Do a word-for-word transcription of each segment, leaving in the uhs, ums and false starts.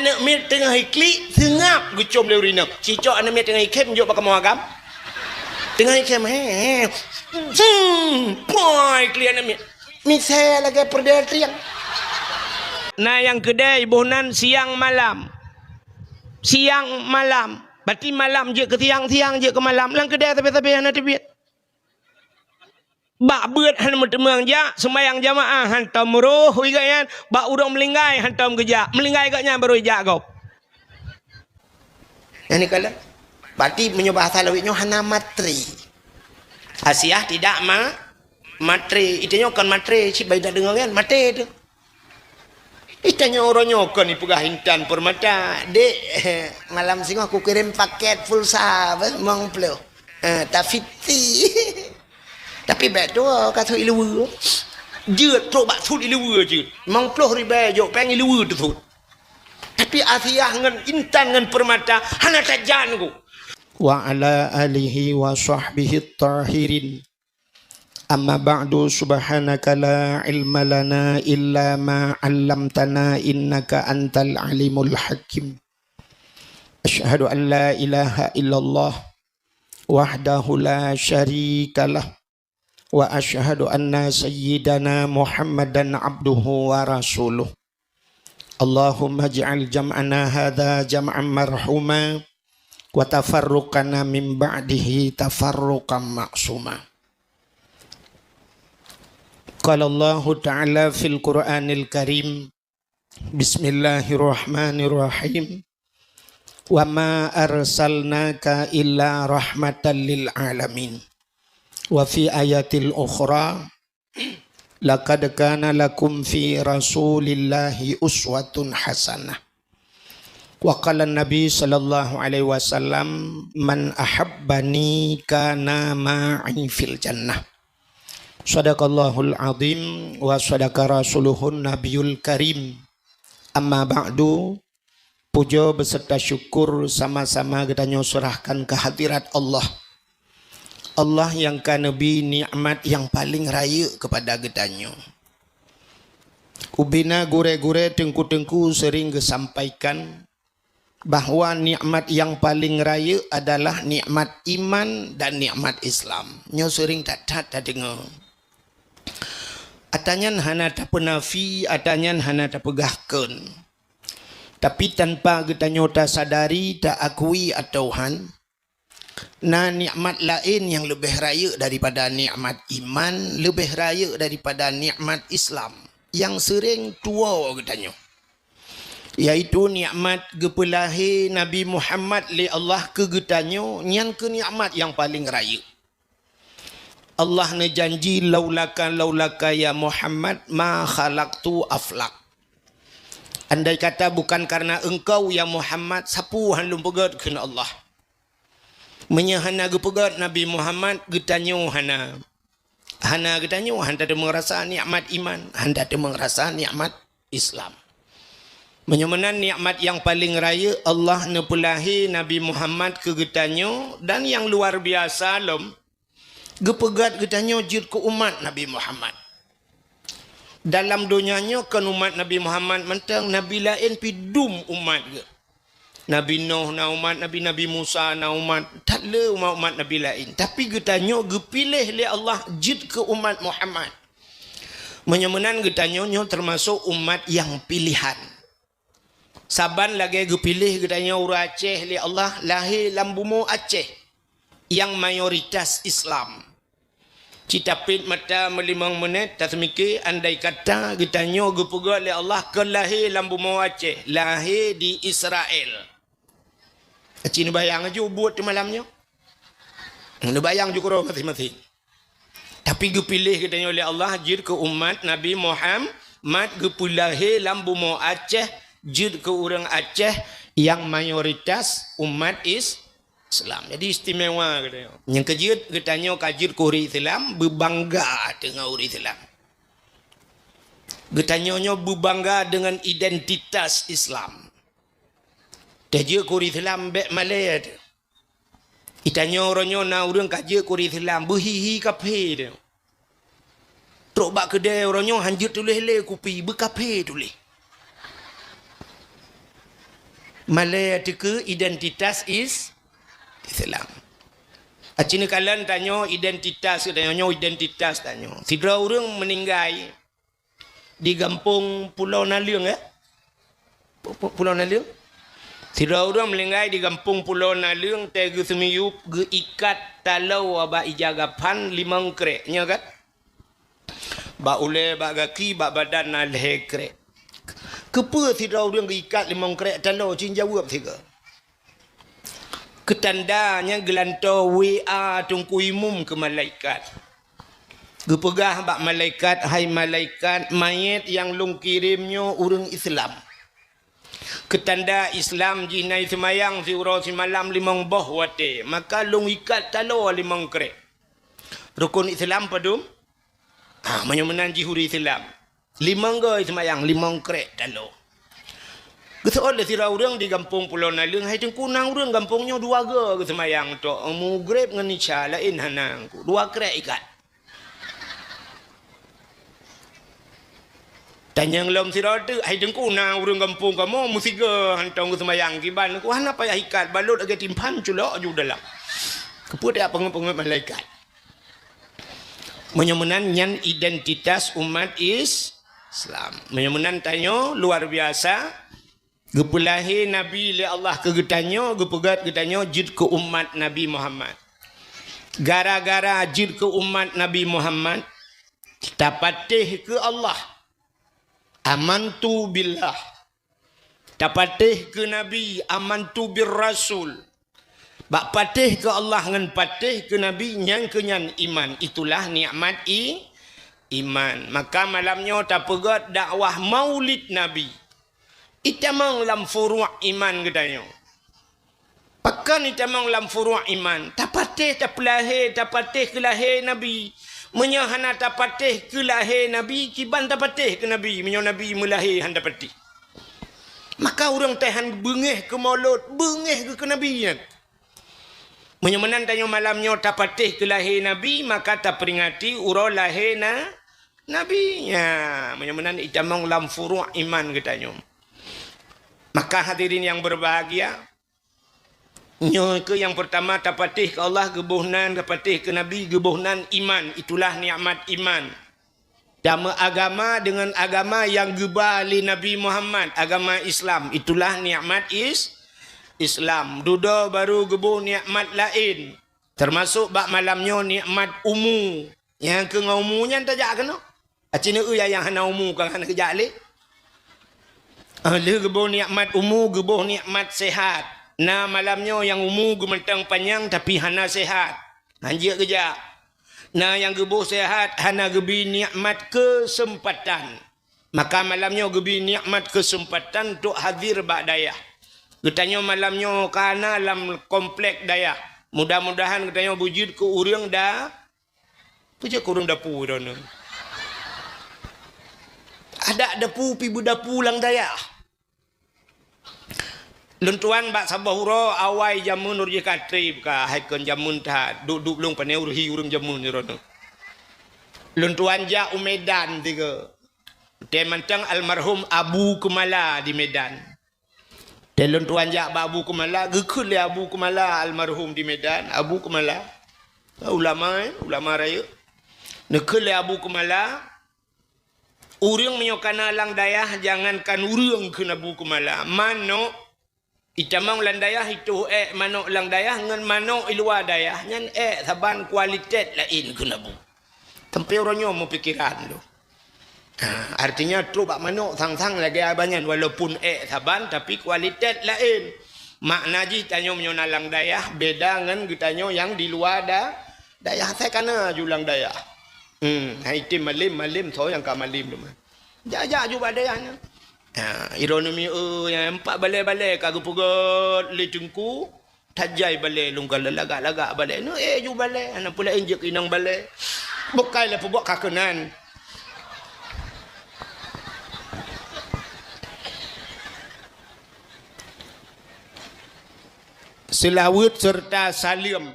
Aneuk miet teungoh iklik, seungab geucom lé ureueng inong. Cicok aneuk miet teungoh ikhém, jok bak kamoe agam. Teungoh ikhém, he, he. Hmm, poi, klik aneuk miet. Misai lagèe peureudèe triang. Na nyang keudè iboh nan siang malam. Siang malam. Berarti malam jeuet keu siang, siang jeuet keu malam. Lam keudè sabe-sabe hana teubiet. Bak beuet hana meuteumeung jak, seumayang jamaah hantom roh, i gobnyan, bak ureueng meulinggai hantom geujak, meulinggai gobnyan barô ijak gob. Nyang ni kalon. Berarti meunyoe bahasa lawét nyoe hana matre. Asiah tidak ma-, matre. Itu nyoe kon matre, cit bai dak deungoe kan, mate tu. Ih, tanyoe uroe nyoe kon ipeugah intan peurmata. Dek, malam singoh kukirém pakét pulsa, beh, limong ploh. Eh, tafiti. Tapi bèk tuwoe ka sut iluweue. Jeuet trok bak sut iluweue jeuet. Limong ploh ribèe jok péng iluweue teusut. Tapi Asiah ngon intan ngon peurmata hana tajan ku. Wa ala alihi wa sahbihi tahirin. Amma ba'du, subhanaka la ilma lana illa ma 'allamtana, innaka antal alimul hakim. Asyhadu an la ilaha illallah wahdahu la syarikalah, wa asyhadu anna sayyidana Muhammadan abduhu wa rasuluh. Allahumma ij'al jam'ana hadza jam'an marhuma, wa tafarruqana min ba'dihi tafarruqan ma'suma. Qala Allahu ta'ala fil Qur'anil Karim, bismillahirrahmanirrahim. Wa ma arsalnaka illa rahmatan lil alamin. Wa fi ayatil ukhra, laqad kana lakum fi Rasulillahi uswatun hasanah. Wa qala Nabi sallallahu alaihi wasallam, "Man ahabbani kana ma'i fil jannah." Sadaqallahul azim wa sadaqa rasuluhun nabiyul karim. Amma ba'du, puja beserta syukur sama-sama geutanyoe serahkan kehadirat Allah. Allah nyang ka neubri nikmat nyang paleng rayeuk keupada geutanyoe. Ubena gurée-gurée, teungku-teungku sering geusampaikan bahwa nikmat nyang paleng rayeuk adalah nikmat iman dan nikmat Islam. Nyoe sering that-that tadeungoe. Ata nyan hana tapeunafi, ata nyan hana tapeugah kon. Tapi tanpa geutanyoe tasadari, taakui atau han, na nikmat laén nyang leubeh rayeuk daripada nikmat iman, leubeh rayeuk daripada nikmat Islam nyang sering tuwoe geutanyoe, yaitu nikmat geupeulahé Nabi Muhammad lé Allah keu geutanyoe, nyan keuh nikmat nyang paleng rayeuk. Allah neujanji, "Laulaka, laulaka ya Muhammad, ma khalaqtul aflak." Andai kata bukan karena engkau ya Muhammad, sapeue han lôn peugét, kheun Allah. Meunyoe hana geupeugét Nabi Muhammad, geutanyoe hana. Hana geutanyoe han tateumeung rasa nikmat iman, han tateumeung rasa nikmat Islam. Meunyoe meunan nikmat nyang paleng rayeuk, Allah neupeulahé Nabi Muhammad keu geutanyoe, dan nyang luar biasa lom, geupeugét geutanyoe jeuet keu umat Nabi Muhammad. Dalam donya nyoe kon umat Nabi Muhammad mantong, nabi laén pih dum umat geuh. Nabi Nuh na umat, Nabi, Nabi Musa na umat, that le umat-umat nabi laén. Tapi geutanyoe geupiléh lé Allah jeuet keu umat Muhammad. Meunyoe meunan geutanyoe nyoe teumasok umat nyang piléhan. Saban lagée geupiléh geutanyoe ureuëng Aceh lé Allah, lahé lam bumoe Aceh nyang mayoritas Islam. Ci tapét mata meulimong minét, taseumiké andai kata geutanyoe geupeugét lé Allah kon lahé lam bumoe Aceh, lahé di Israel. Aci neubayang aju buet di malam nyoe. Neubayang ju keudroe maséng-maséng. Tapi geupiléh geutanyoe lé Allah jeuet keu umat Nabi Muhammad, geupeulahé lam bumoe Aceh, jeuet keu ureuëng Aceh nyang mayoritas umat Is-, Islam. Jadi istimewa geutanyoe. Nyang keujeuet geutanyoe ka jeuet keu ureuëng Islam, beubangga deungon ureuëng Islam. Geutanyoe nyoe beubangga deungon identitas Islam. Tajeuet keu ureuëng Islam bék malée teuh. Geutanyoe uroe nyoe na ureuëng ka jeuet keu ureuëng Islam, beuhi-hi kafé teuh. Trok bak keudè uroe nyoe han jeuet tuléh lé kupi, beukafé tuléh. Malée teuka identitas is Islam. Aci neukalon tanyoe identitas, tanyoe nyoe identitas tanyoe. Sidroe ureuëng meuninggai di gampông Pulo Naleueng, ya? Pu-, pu-, Pulo Naleueng? Sidroe ureuëng meuninggai di gampông Pulo Naleueng, teuh geuseumiyup, geuikat taloe bak ija gaphan limong krek, nyoe kan? Bak ulée, bak gaki, bak badan na lhée krek. Keupeue sidroe ureuëng geuikat limong krek taloe, cit jaweueb sigoe. Keutanda nyang geulantoe W A Teungku Imum keu malaikat. Geupeugah bak malaikat, "Hai malaikat, manyét nyang lôn kirém nyoe ureuëng Islam. Keutanda Islam jih na seumayang siuroe simalam limong boh watée, maka lôn ikat taloe limong krek." Rukon Islam padum? Ah, meunyoe meunan jih ureuëng Islam. Limong goe seumayang, limong krek taloe. Geuseuôt lé sidroe ureuëng di gampông Pulo Naleueng, "Hai Teungku, na ureuëng gampông nyoe dua goe geuseumayang tok, mugreb ngon isya, laén hana, Teungku, dua krek ikat." Tanyong lom sidroe teuk, "Hai Teungku, na ureuëng gampông kamoe meusigoe hantom geuseumayang, kiban, Teungku, hana payah ikat, balot lagée timphan culok ju dalam." Keupeue tajak peungeut-peungeut malaikat? Meunyoe meunan, nyan identitas umat Is-, Islam. Meunyoe meunan tanyoe luar biasa, geupeulahé Nabi lé Allah keu geutanyoe, geupeugét geutanyoe jeuet keu umat Nabi Muhammad. Gara-gara jeuet keu umat Nabi Muhammad, tapatéh keu Allah. Amantu billah. Tapatéh keu Nabi, amantu bir rasul. Bak patéh keu Allah ngon patéh keu Nabi, nyang keu nyan iman. Itulah nikmat i-, iman. Maka malam nyoe tapeugét dakwah Maulid Nabi. Itamong lam furuq iman geutanyoe. Pakon itamong lam furuq iman? Tapatéh, tapeulahé, tapatéh keu lahé Nabi. Meunyoe hana tapatéh keu lahé Nabi, kiban tapatéh keu Nabi, meunyoe Nabi meulahé hana tapatéh? Maka ureuëng teuh han beungéh keu Maulud, beungéh geuh keu Nabi nyan. Meunyoe meunan tanyoe malam nyoe tapatéh keu lahé Nabi, maka taperingati uroe lahé na-, Nabi. Ya, meunyoe meunan itamong lam furuq iman geutanyoe. Maka hadirin yang berbahagia, nyoe keuh nyang peurtama tapatéh keu Allah, geuboh nan tapatéh keu Nabi, geuboh nan iman, itulah nikmat iman. Tameuagama deungon agama nyang geuba lé Nabi Muhammad, agama Islam, itulah nikmat is-, Islam. Dudoe barô geuboh nikmat laén, teumasok bak malam nyoe nikmat umu. Nyang keu ngon umu nyan tajak keunoe. Aci neueu nyang hana umu ka hana geujak lé. Ah, lheueh geuboh nikmat umu, geuboh nikmat sehat. Na malam nyoe nyang umu geumantong panyang tapi hana sehat. Hanjeuet geujak. Na nyang geuboh sehat hana geubi nikmat keuseumpatan. Maka malam nyoe geubi nikmat keuseumpatan untuk hadir bak dayah. Geutanyoe malam nyoe ka na lam komplek dayah. Mudah-mudahan geutanyoe beujeuet keu ureuëng da-, Peue jeuet keu ureuëng dapu droeneueh? Adak dapu pi beudapu lam dayah. Lôn tuan bak saboh uroe awai jameun ureuëng jih ka treb ka, hai kon jameun that, duek-duek lôn pane ureuëng hi ureuëng jameun droeneueh. Lôn tuan jak u Medan tiga. Teuh mantong almarhum Abu Keumala di Medan. Teuh lôn tuan jak bak Abu Keumala, geukheun lé Abu Keumala almarhum di Medan, Abu Keumala, ulama, eh, ulama rayeuk. Neukheun lé Abu Keumala, ureuëng meunyoe kana lam dayah, jangankan ureuëng kheun Abu Keumala, manok, itamong lam dayah, itoh ék manok lam dayah ngon manok i luwa dayah, nyan ék saban kualitas laén kheun Abu. Sampai uroe nyoe meupikeran tu. Ha, artinya trok bak manok sang-sang lagée abah nyan, walaupun ék saban tapi kualitas laén. Makna jih tanyoe meunyoe na lam dayah beda ngon geutanyoe nyang di luwa da-, dayah, asai kana ju lam dayah. Hmm, hai item malem, malem soe nyang ka malem teuma. Jak-jak ju bak dayah nyan. Ha, ironomi, eh, nyang empat balée-balée ka geupeugét lé teungku. Tajai balée lôn ka lagak-lagak balée. Neu ék ju balée, hana peue laén jeuet keu inong balée. Bukai lé peubuet ka keunan. Seulaweuet seureuta saleuem.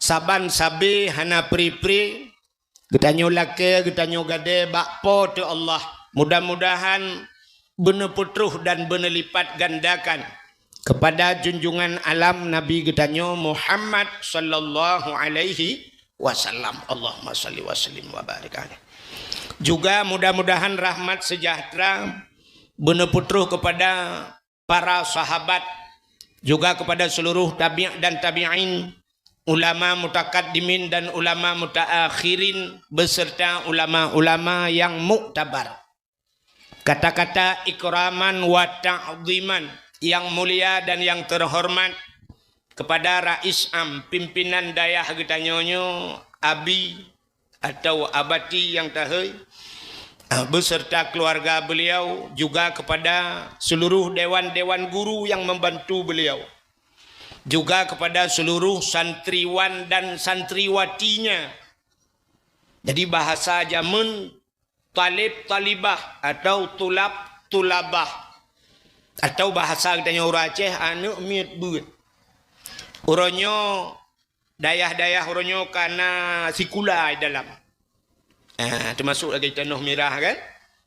Saban sabe hana pri-pri, geutanyoe lakée, geutanyoe gadée bak Po teu Allah. Mudah-mudahan beuneupeutroh dan beuneulipat gandakan kepada junjungan alam Nabi geutanyoe Muhammad sallallahu alaihi wasallam. Allahumma salli wa sallim wa barik alaih. Juga mudah-mudahan rahmat sejahtera beuneuputroh kepada para sahabat, juga kepada seluruh tabi' dan tabi'in, ulama mutakaddimin dan ulama mutaakhirin, beserta ulama-ulama yang muktabar. Kata-kata ikraman wa ta'ziman yang mulia dan yang terhormat kepada Rais Am, pimpinan dayah geutanyoe nyoe, Abi atau Abati nyang tahei, beserta keluarga beliau, juga kepada seluruh dewan-dewan guru yang membantu beliau, juga kepada seluruh santriwan dan santriwatinya. Jadi bahasa jameun talib talibah atau tulab tulabah, atau bahasa geutanyoe ureueng Aceh, aneuk miet beuet. Uroe nyoe, dayah-dayah uroe nyoe kana sikula di dalam. Ah, teumasuk lagèe Tanoh Mirah kan?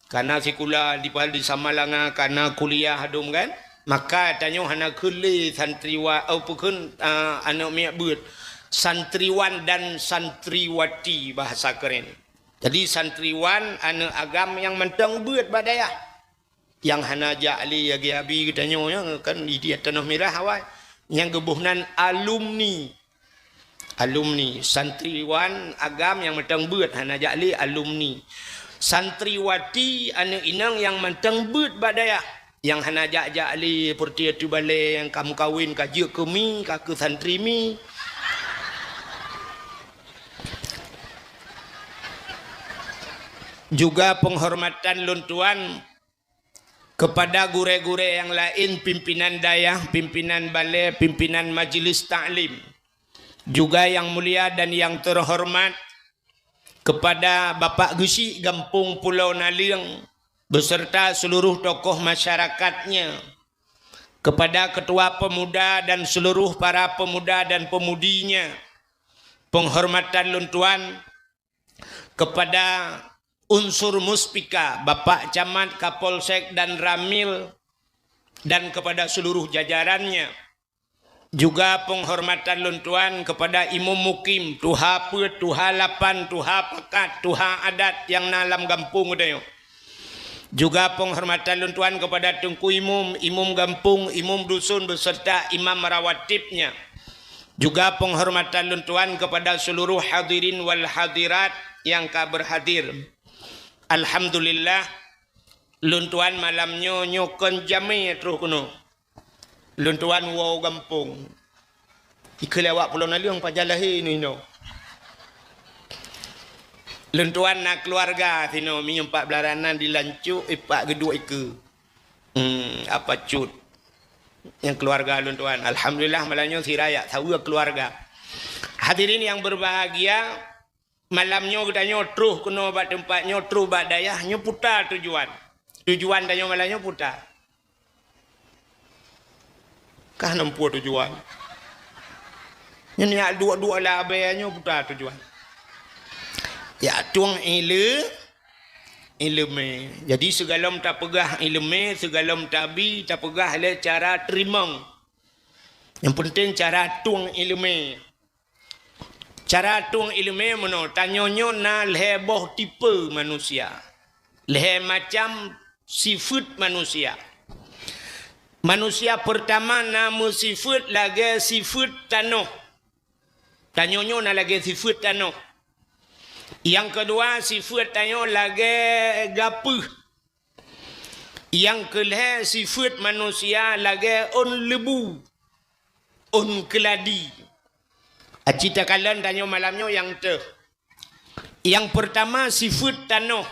Kana sikula di, di Samalanga, kana kuliah dum kan? Maka tanyoe hana kheun lé santriwa-, oh, peukheun, ah, aneuk miet beuet. Santriwan dan santriwati bahasa keren. Jadi santriwan aneuk agam nyang mantong beuet bak dayah. Nyang hana jak lé lagèe Abi geutanyoe nyan kan di, di Tanoh Mirah awai. Nyang geuboh nan alumni. Alumni, santriwan agam nyang mantong beuet hana jak lé alumni. Santriwati aneuk inong nyang mantong beuet bak dayah. Nyang hana jak-jak lé peureuti ateueh balèe nyang ka meukawen ka jeuet keu mi, ka keu santri mi. Juga penghormatan lôn tuan kepada gurèe-gurèe nyang laén, pimpinan dayah, pimpinan balèe, pimpinan majlis taklim. Juga yang mulia dan yang terhormat kepada Bapak Geuchik Gampông Pulo Naleueng beserta seluruh tokoh masyarakatnya, kepada ketua pemuda dan seluruh para pemuda dan pemudinya, penghormatan lôn tuan kepada unsur muspika, Bapak Camat, Kapolsek dan Ramil, dan kepada seluruh jajarannya. Juga penghormatan lôn tuan kepada Imum Mukim, tuha peuet, tuha lapan, tuha pakat, tuha adat nyang na lam gampông geutanyoe. Juga penghormatan lôn tuan kepada Teungku Imum, Imum Gampông, Imum Dusun beserta imam rawatibnya. Juga penghormatan lôn tuan kepada seluruh hadirin wal hadirat nyang ka berhadir. Alhamdulillah, lôn tuan malam nyoe, nyoe kon jamé troh keunoe. Lôn tuan woe gampông. Ikeu lé awak Pulo Naleueng pajan lahé inoe. Lôn tuan na keuluwarga sinoe, meunyoe pat beularanan di Lancok, ipat geuduek ikeue. Hmm, apa cut. Nyang keuluwarga lôn tuan. Alhamdulillah, malam nyoe sira jak saweue keuluwarga. Hadirin yang berbahagia, malam nyoe geutanyoe troh keunoe bak teumpat nyoe, troh bak dayah nyoe, peue tujuan. Tujuan tanyoe malam nyoe peue? Kah na peue tujuan. Nyoe jak duek-duek lam abée nyoe peue tujuan. Jak tueng ile-, ileumé. Jadi sigohlom tapeugah ileumé, sigohlom tabi, tapeugah lé cara teurimong. Nyang peunteng cara tueng ileumé. Cara tueng ileumé meunoe, tanyoe nyoe na lhée boh tipe manusia. Lhée macam sifeuet manusia. Manusia peurtama na meusifeuet lagée sifeuet tanoh. Tanyoe nyoe na lagée sifeuet tanoh. Nyang keudua, sifeuet tanyoe lagée gapeuh. Nyang keulhée, sifeuet manusia lagée ôn leubu, ôn keuladi. Aci takalon tanyoe malam nyoe nyang teuh. Nyang peurtama, sifeuet tanoh.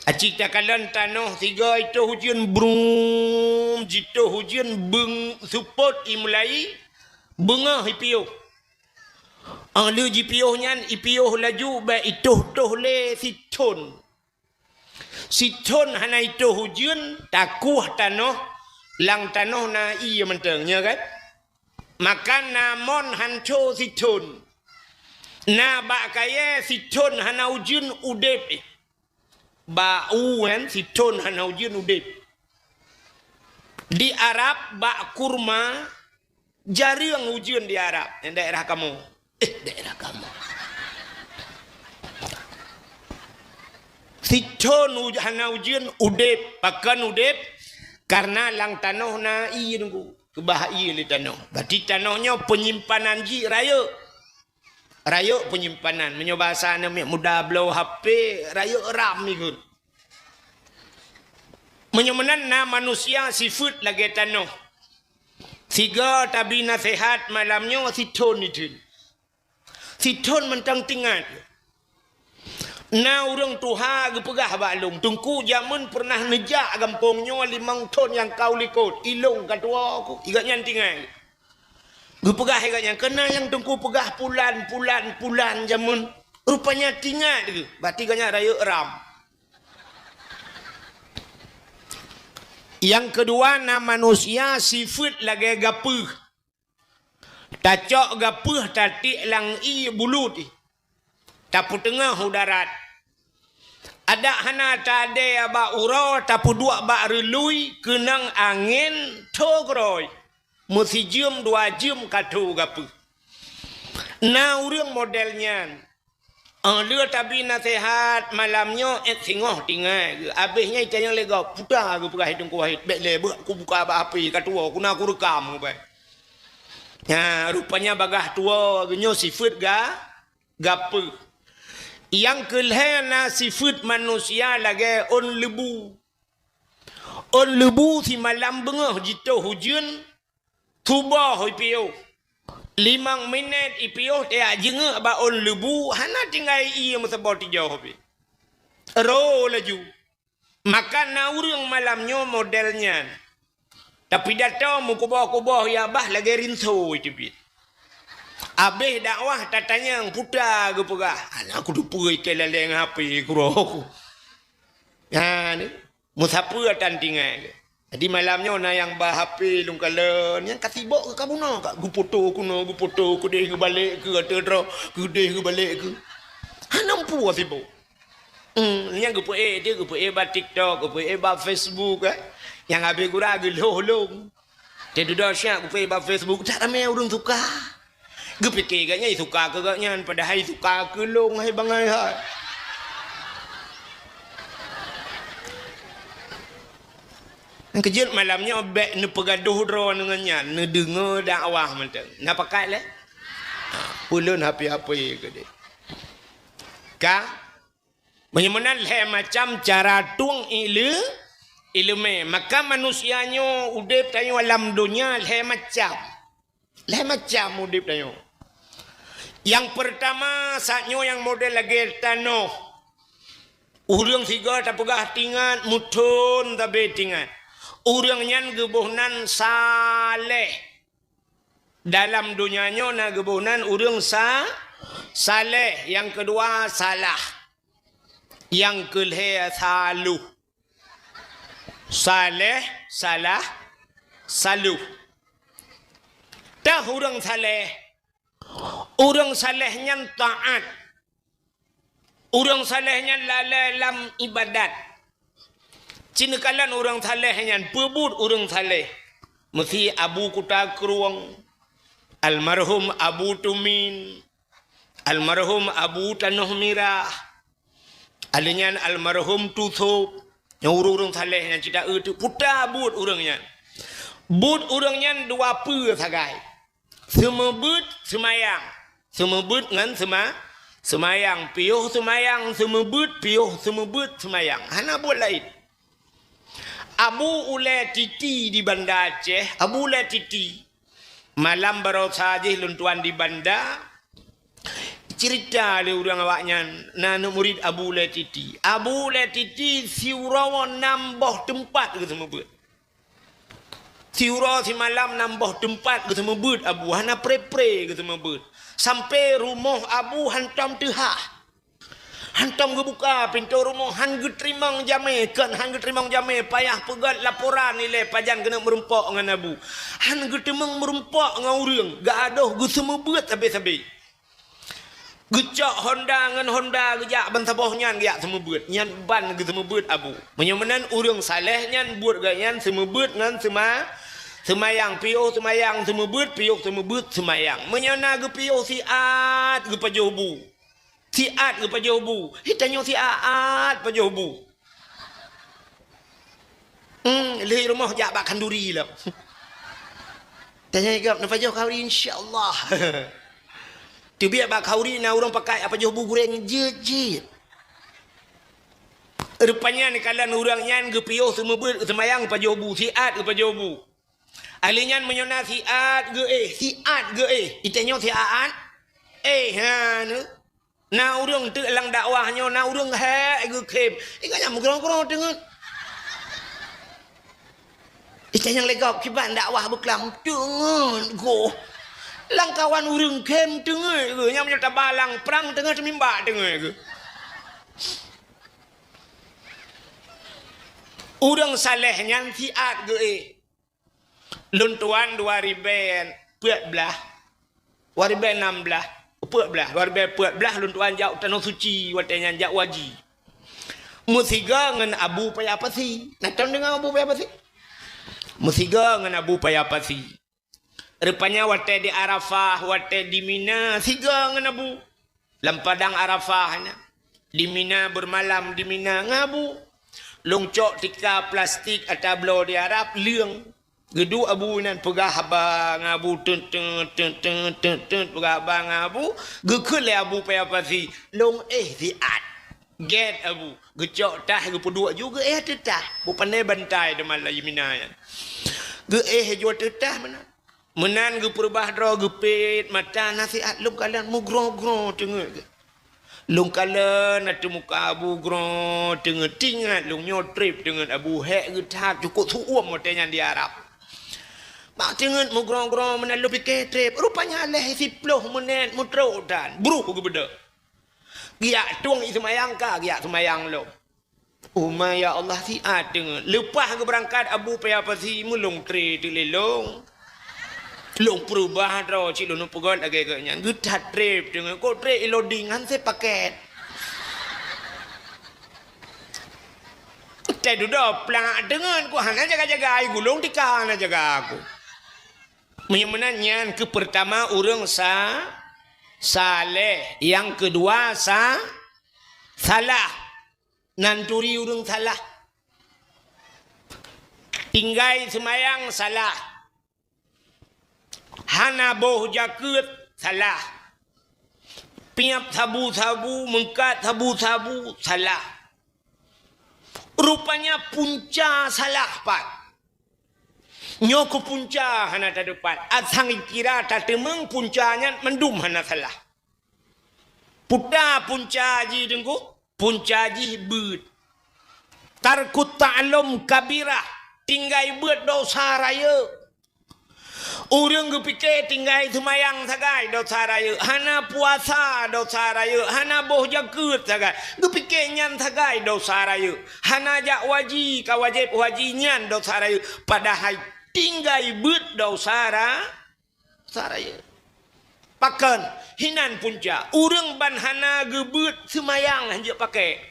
Aci takalon tanoh, sigoe itoh ujeuen, brum, jitoh ujeuen, beung, seupôt imulai, beungoh ipiôh. Óh lheueh jipiôh nyan, ipiôh laju bak itoh-toh lé sithon. Sithon hana itoh ujeuen, takueh tanoh, lam tanoh na ié mantong, nyo kan? Maka na mon hanco sithon. Na bak kayée sithon hana ujeuen udeb. Bak u kan, sithon hana ujeuen udeb. Di Arab bak kurma jareueng ujeuen di Arab, daerah kamoe. Eh, daerah kamoe. Sithon uj-, hana ujeuen udeb, pakon udeb, karena lam tanoh na ie nunggu. Keubah ie lé tanoh. Berarti tanoh nyoe penyimpanan jih rayeuk. Rayeuk penyimpanan. Meunyoe bahasa aneuk miet muda bloe H P, rayeuk RAM ikot. Meunyoe meunan na manusia sifeuet lagée tanoh. Sigoe tabi naseuhat malam nyoe sithon idin. Sithon mantong tingat. Na ureuëng tuha geupeugah bak lôn, "Teungku, jameun peureunah neujak gampông nyoe limong thon nyang ka u likot, ilôn ka tuwoe ku." Igat nyan tingat. Geupeugah igat nyan, "Keunan nyang Teungku peugah pulan, pulan, pulan jameun." Rupanya tingat geuh, berarti igat nyan rayeuk RAM. Nyang keudua, na manusia sifeuet lagée gapeuh. Tacok gapeuh tatiek lam ie bulut, tapeuteungoh u darat. Adak hana tadée bak uroe, tapeuduek bak reului, keunong angén tho keurôi. Meusijeuem dua jeuem ka tho gapeuh. Na ureuëng model nyan. Óh lheueh tabi naseuhat malam nyoe, ék singoh tingat geuh. Abéh nyan itanyong lé gob, "Peue geupeugah Teungku Wahid, bék lé beuet kubuka bak H P, ka tuwoe, ku na kureukam ubé." Nyan, rupanya bagaih tuwoe geuh nyoe sifeuet ga-, gapeuh. Nyang keulhée na sifeuet manusia lagée ôn leubu. Ôn leubu simalam beungoh jitôh ujeuen, suboh ipiôh. Limong minét ipiôh tajak jeungeuk bak ôn leubu, hana tinggai ie meusaboh tijoh pih. Ro laju. Maka na ureuëng malam nyoe model nyan. Tapi dato meukuboh-kuboh ya bah lagée rinso iteubiet. Abéh dakwah tatanyong, "Peue geupeugah?" "Hana kuteupeue, ikei lalée ngon H P keudroe ku." Nyan. Meusapeue tan tinggai. Jadi malam nyoe na nyang ba H P lôn kalon, nyang ka sibok keu ka bunoe ka geufoto keunoe, geufoto keudeh geubalek keu ateueh droe, keudeh geubalek keu. Hana meupuwoe sibok. Hmm, nyang geupeuék dia, geupeuék ba TikTok, geupeuék ba Facebook, eh. Nyang habéh gura geulhoh lom. Teududoe siat geupeuék ba Facebook, tak ramé ureuëng suka. Geupike gobnyan suka keu gobnyan, padahai suka keu lôn hai bangai hai. Keujeuet malam nyoe bék neupeugadoh droe ngon nyan, neudeungoe dakwah mantong. Na pakat lé? Peulon H P-H P keudeh. Ka Meunyoe meunan lhée macam cara tueng ileumé. Maka manusia nyoe udeb tanyoe lam donya lhée macam. Lhée macam udeb tanyoe. Nyang peurtama, saat nyoe nyang model lagée tanoh. Ureuëng sigoe tapeugah tingat, meuthon tabe tingat. Ureuëng nyan geuboh nan saleh. Dalam donya nyoe na geuboh nan ureuëng sa-, saleh, nyang keudua salah. Nyang keulhée saluh. Saleh, salah, saluh. Tah ureuëng saleh. Ureuëng saleh nyan taát. Ureuëng saleh nyan lalée lam iébadat. Ci neukalon ureuëng saleh nyan, peubuet ureuëng saleh. Meusi Abu Kuta Krueng, almarhum Abu Tumin, almarhum Abu Tanoh Mirah, alheuh nyan almarhum Tusop. Nyan ureuëng-ureuëng saleh nyan cit taeu teuk puta buet ureuëng nyan. Buet ureuëng nyan dua peue sagai. Seumeubeuet seumayang. Seumeubeuet ngon seuma-, seumayang. Piôh seumayang seumeubeuet, piôh seumeubeuet seumayang. Hana buet laén. Abu Ulée Titi di Banda Aceh, Abu Ulée Titi. Malam baroesa jih lôn tuan di Banda, cerita lé ureuëng awaknyan, na aneuëk murit Abu Ulée Titi. Abu Ulée Titi siuroe nam boh teumpat geuseumeubeuet. Siuroe simalam nam boh teumpat geuseumeubeuet Abu, hana pre-pre geuseumeubeuet. Sampoe rumoh Abu hantom teuhah. Hantom geubuka pintoe rumoh, han geuteurimong jamé, kon han geuteurimong jamé, payah peugét laporan ilée pajan keuneuk meurumpok ngon Abu. Han geuteurimong meurumpok ngon ureuëng, geuadoh geuseumeubeuet sabe-sabe. Geucok honda ngon honda geujak ban saboh nyan geujak seumeubeuet. Nyan ban geuseumeubeuet Abu. Meunyoe meunan ureuëng saleh nyan buet geuh nyan seumeubeuet ngon seuma-, seumayang. Piôh seumayang seumeubeuet, piôh seumeubeuet seumayang. Meunyoe na geupiôh siat geupajoh bu. Siat geupajoh bu. Hi tanyoe siat pajoh bu. Hmm, lheueh rumoh jak bak khanduri lom. Tanyong gob, "Na pajoh khanduri?" "Insya Allah." Teubiet bak khanduri na ureuëng pakai pajoh bu gureng jeuet-jeuet. Rupanya neukalon ureuëng nyan geupiôh seumeubeuet seumayang pajoh bu, siat geupajoh bu. Ahli nyan meunyoe na siat geuéh, siat geuéh. Itanyoe siat? Eh, ha, ne. Na ureuëng teuk lam dakwah nyoe, na ureuëng hék geukhém. Ingat nyan meugrong-grong teungeut. Ita nyang lé gob kiban dakwah beuklam teungeut goh. Lam kawan ureuëng khém teungeut geuh. Nyang meunyoe taba lam prang teungeut, teumimba teungeut geuh. Ureuëng saleh nyan siat geuéh. Lôn tuan dua ribèe peuet blaih, dua ribèe nam blaih, peuet blaih, dua ribèe peuet blaih lôn tuan jak u Tanoh Suci, watèe nyan jak haji. Meusigoe ngon Abu Paya Pasi. Na tom deungoe Abu Paya Pasi? Meusigoe ngon Abu Paya Pasi. Rupanya watèe di Arafah, watèe di Mina, sigoe ngon Abu. Lam padang Arafah nyan. Di Mina, bermalam di Mina ngon Abu. Lôn cok tika plastik ata bloe di Arab, leueng. Geuduek Abu nyan peugah haba ngon Abu, teut, teut, peugah haba ngon Abu. Geukheun lé Abu Paya Pasi, lôn éh siat. Gét Abu. Geucok tah geupeuduek ju geuéh ateueh tah. Bukon bantai teuma lam Mina nyan. Geuéh ju ateueh tah meunan. Meunan geupeurubah droe geupét mata, na siat lôn kalon meugrong-grong teungeut. Lôn kalon ateueh muka Abu grong teungeut, teuingat lôn nyoe trép teungeut Abu hék geuh that cukôp su'uem watèe nyan di Arab. Bak teungeut meugrong-grong meunan lôn pike trép, rupanya lheueh siploh menit meutrok tan, bruh geubeudôh. Geujak tueng i seumayang ka, geujak seumayang lom. Uma ya Allah siat teungeut. Leupah geubeurangkat Abu Paya Pasi meulông trép teuk lé lôn. Lôn peurubah droe cit lôn peugöt lagèe geuh nyan. Geuthat trép teungeut. Kok trép i loading han sé pakét. Teududoe plak teungeut ku hana jaga-jaga ai gulong tika hana jaga aku. Meunyoe meunan nyan keu peurtama ureuëng sa-, saleh, nyang keudua sa-, salah. Nan turi ureuëng salah. Tinggai seumayang salah. Hana boh jakeuet salah. Piep sabu-sabu, meungkat sabu-sabu salah. Rupanya punca salah pat. Nyoe keu punca hana tateupat. Asang kira tateumeung punca nyan mandum hana salah. Peue punca jih teungku? Punca jih beuet. Tarkut ta'allum kabirah, tinggai beuet dosa rayeuk. Ureuëng geupike tinggai seumayang sagai dosa rayeuk, hana puasa dosa rayeuk, hana boh jakeuet sagai, geupike nyan sagai dosa rayeuk, hana jak haji ka wajéb haji nyan dosa rayeuk, padahai tinggai beuet dosa ra-, Sa rayeuk. Pakon? Hinan punca. Ureuëng ban hana geubeuet seumayang hanjeuet pakè.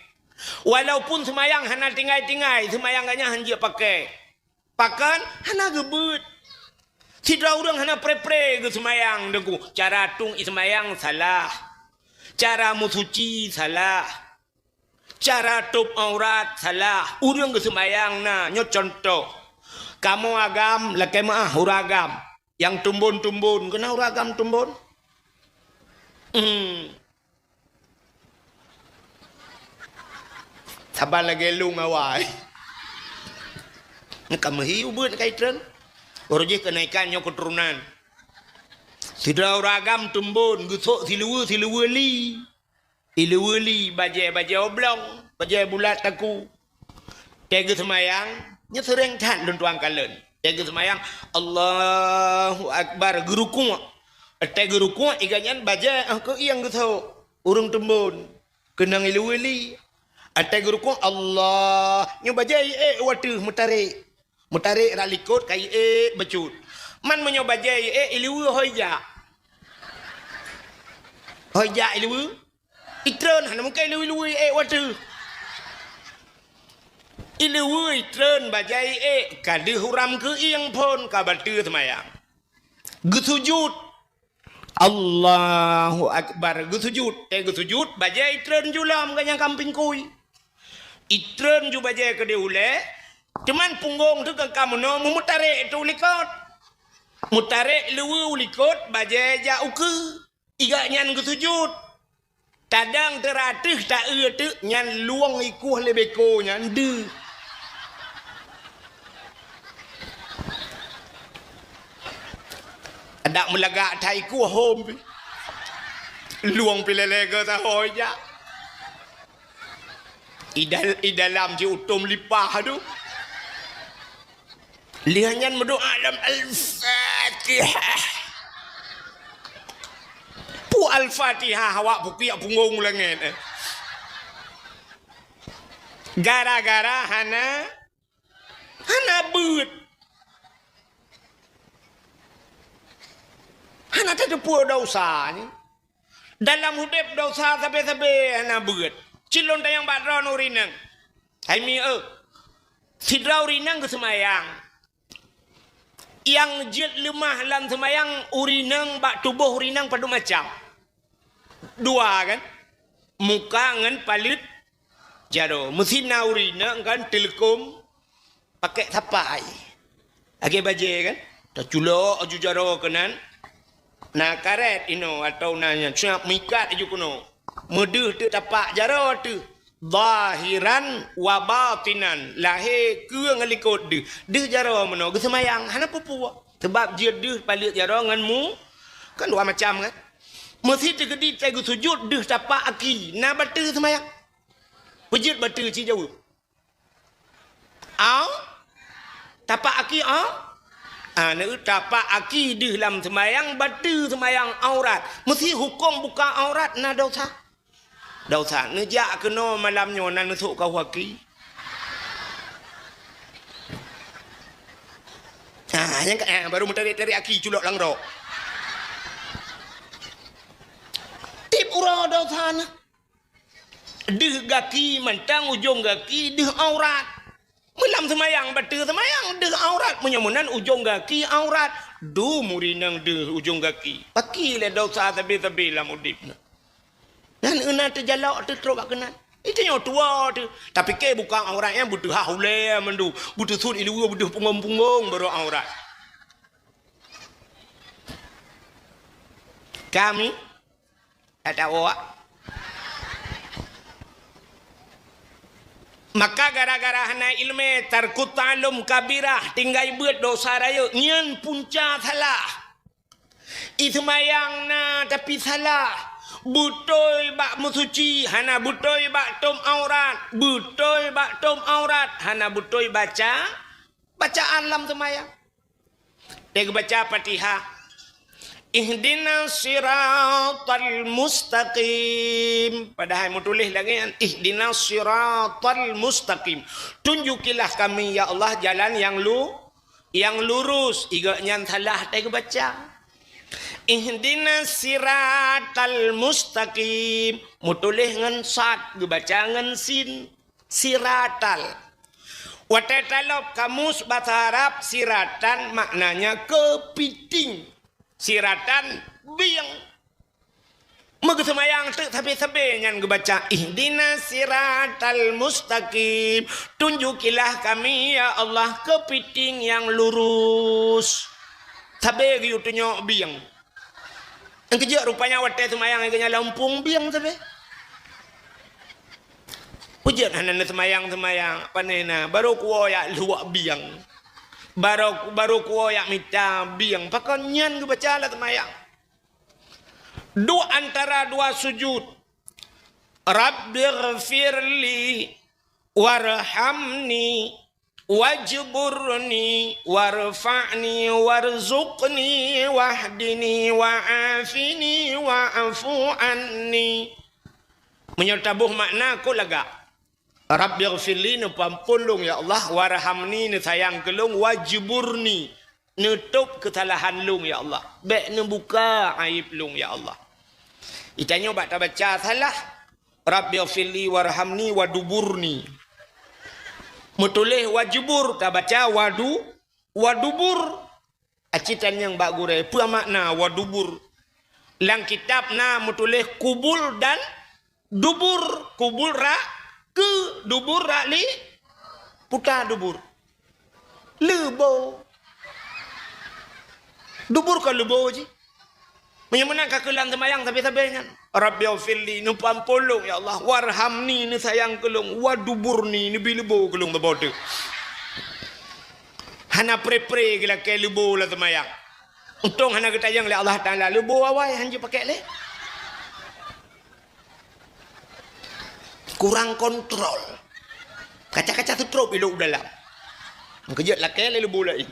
Walaupun seumayang hana tinggai-tinggai, seumayang geuh nyan hanjeuet pakè. Pakon? Hana geubeuet. Sidroe ureuëng hana pre-pre geuseumayang, deungoe. Cara tueng i seumayang salah. Cara meusuci salah. Cara tôb aurat salah. Ureuëng geuseumayang na, nyoe cuntoh. Kamoe agam lakèe meu'ah ureuëng agam. Nyang tumbon-tumbon, keunan ureuëng agam tumbon? Hmm. Saban lagèe lôn awai. Ka meuhi ubeut ka itreun. Uroe jih keunaikan nyoe keuturonan. Sidroe ureuëng agam tumbon, geusok siluweue-siluweue li. Iluweue li bajèe-bajèe oblong, bajèe bulat taku. Teuh geuseumayang, nyoe seuréng that lôn tuan kalon. Teuh geuseumayang, Allahu Akbar, geurukuk. Teuh geurukuk, i gobnyan bajèe, ah, keuieng geusok. Ureuëng tumbon, keunong iluweue li. Teuh geurukuk, Allah, nyoe bajèe iék u ateueh meutarek. Meutarek rak likot ka iék bacut. Man meunyoe bajèe iék iluweue hôi jak. Hôi jak ileue. Itreun hana mungken ileue-ileue ék watèe. Ileue itreun bajèe ék ka deuh uram keuieng phôn ka bateue seumayang. Geusujut. Allahu Akbar. Geusujut. Eh, geusujut, bajèe itreun ju lom ka nyang kampéng kui. Itreun ju bajèe keudéh ulèe, cuman punggong teuh ka meunoe meutarek teuh u likot. Meutarek ileue u likot, bajèe jak ukeue. Iga nyan geusujut. Tadang teurateuh taeu teuk nyan luwong ikueh lé beko nyan deuh. Adak meulagak that ikueh hom pih. Luwong pih lé-lé geuh sahoe jak. I dal-, i dalam cit utom lipah tu. Lheueh nyan meudoa lam Al-Fatihah. Pu Al-Fatihah awak pukiak punggong langét, eh. Gara-gara hana, hana beuet. Hana tateupeue desya nyan. Dalam udép desya sabe-sabe hana beuet. Cilôn tanyong bak droeneuh ureueng inong. Hai mi eu. Sidroe ureueng inong geuseumayang. Nyang jeuet leumah lam seumayang ureueng inong bak tuboh ureueng inong padum macam. Dua kan? Muka ngon paleuet jaroe. Meusi na ureueng inong kan teuleukom pakèk sapai. Lagèe bajèe kan? Taculok aju jaroe keunan. Na karét inoe atau na nyang siap meuikat aju keunoe. Meudeuh teuk tapak jaroe teuh. Zahiran wa batinan. Lahé keue ngon likot deuh. Deuh jaroe meunoe geuseumayang hana peue-peue. Sabab jeuet deuh paleuet jaroe ngon mu kan dua macam kan? Meusi teukeudi teugeusujut deuh tapak aki na bateue seumayang. Peue jeuet bateue ci jaweueb. Au? Tapak aki au? Ah, neu tapak aki deuh lam seumayang, bateue seumayang aurat. Meusi hukôm buka aurat na desya. Desya. Neujak keunoe malam nyoe na neusok kawah aki. Ah, nyang ka, ah, baru meutarek-tarek aki culok lam rok. Tiep uroe desya na. Deuh gaki mantong ujong gaki deuh aurat. Meulam seumayang, bateue seumayang, deuh aurat. Meunyoe meunan ujong gaki aurat. Dum ureueng inong deuh ujong gaki. Pakri lé desya sabe-sabe lam udép nyoe. Nyan euna teujalok teuh trok bak keunan. Itu nyoe tuwoe teuh. Tapike buka aurat nyan beudeuh ha ulèe mandum. Beudeuh sut ileue, beudeuh punggong-punggong baru aurat. Kami Ada awak. Maka gara-gara hana ileumèe, tarkut ta'allum kabirah, tinggai beuet desya rayeuk, nyan punca salah. Iseumayang na tapi salah. Beutôi bak meusuci, hana beutôi bak tom aurat. Beutôi bak tom aurat, hana beutôi baca bacaan lam seumayang. Teubaca Fatihah. Ihdinas siratal mustaqim. Padahai meutuléh lagèe nyan, ihdinas siratal mustaqim. Tunjukilah kami, ya Allah, jalan yang lu-, yang lurus. Iga nyan salah teubaca. Ihdinas siratal mustaqim. Meutuléh ngon sad, geubaca ngon sin. Siratal. Watèe talop kamus basa Arab, siratan maknanya keupiting. Siratan bieng. Meugeuseumayang teuk sabe-sabe nyan geubaca, ihdinas siratal mustaqim. Tunjukilah kami, ya Allah, keupiting nyang lurus. Sabe geuyue tunyok bieng. Nyang keujeuet rupanya watèe seumayang geuh nyan lam umpung bieng sabe. Peue jeuet hana neuseumayang-seumayang, pane na, barô kuwoe jak luwak bieng. Barô, barô kuwoe jak mita bieng. Pakon nyan geubaca lam seumayang. Duek antara dua sujud. Rabbighfirli warhamni wajburni, warfa'ni, warzuqni, wahdini, wa'afini, wa'fu anni. Meunyoe taboh makna, kok lagak. Rabbighfirli, neupeuampôn lôn, ya Allah, warhamni, neusayang keu lôn, wajburni, neutôb keusalahan lôn, ya Allah. Bèk neubuka aéb lôn, ya Allah. Itanyoe bak tabaca salah, "Rabbighfirli warhamni waduburni." Meutuléh wajubur, tabaca wadu-, wadubur. Aci tanyong bak gurée, peue makna wadubur? Lam kitab na meutuléh kubul dan dubur. Kubul rak keu, dubur rak li, puta dubur. Leubo. Dubur kon leubo jih. Meunyoe meunan ka keulang seumayang sabe-sabe nyan. "Rabbighfirli," neupeuampôn lôn, ya Allah. "Warhamni," neusayang keu lôn. "Waduburni," neubi leubo keu lôn saboh teuk. Hana pre-pre geulakée leubo lam seumayang. Untông hana geutanyong lé Allah Taala, leubo awai han jipakék lé. Kurang kontrol. Kaca-kaca seutrop ilok u dalam. Keujeuet lakée lé leubo laén.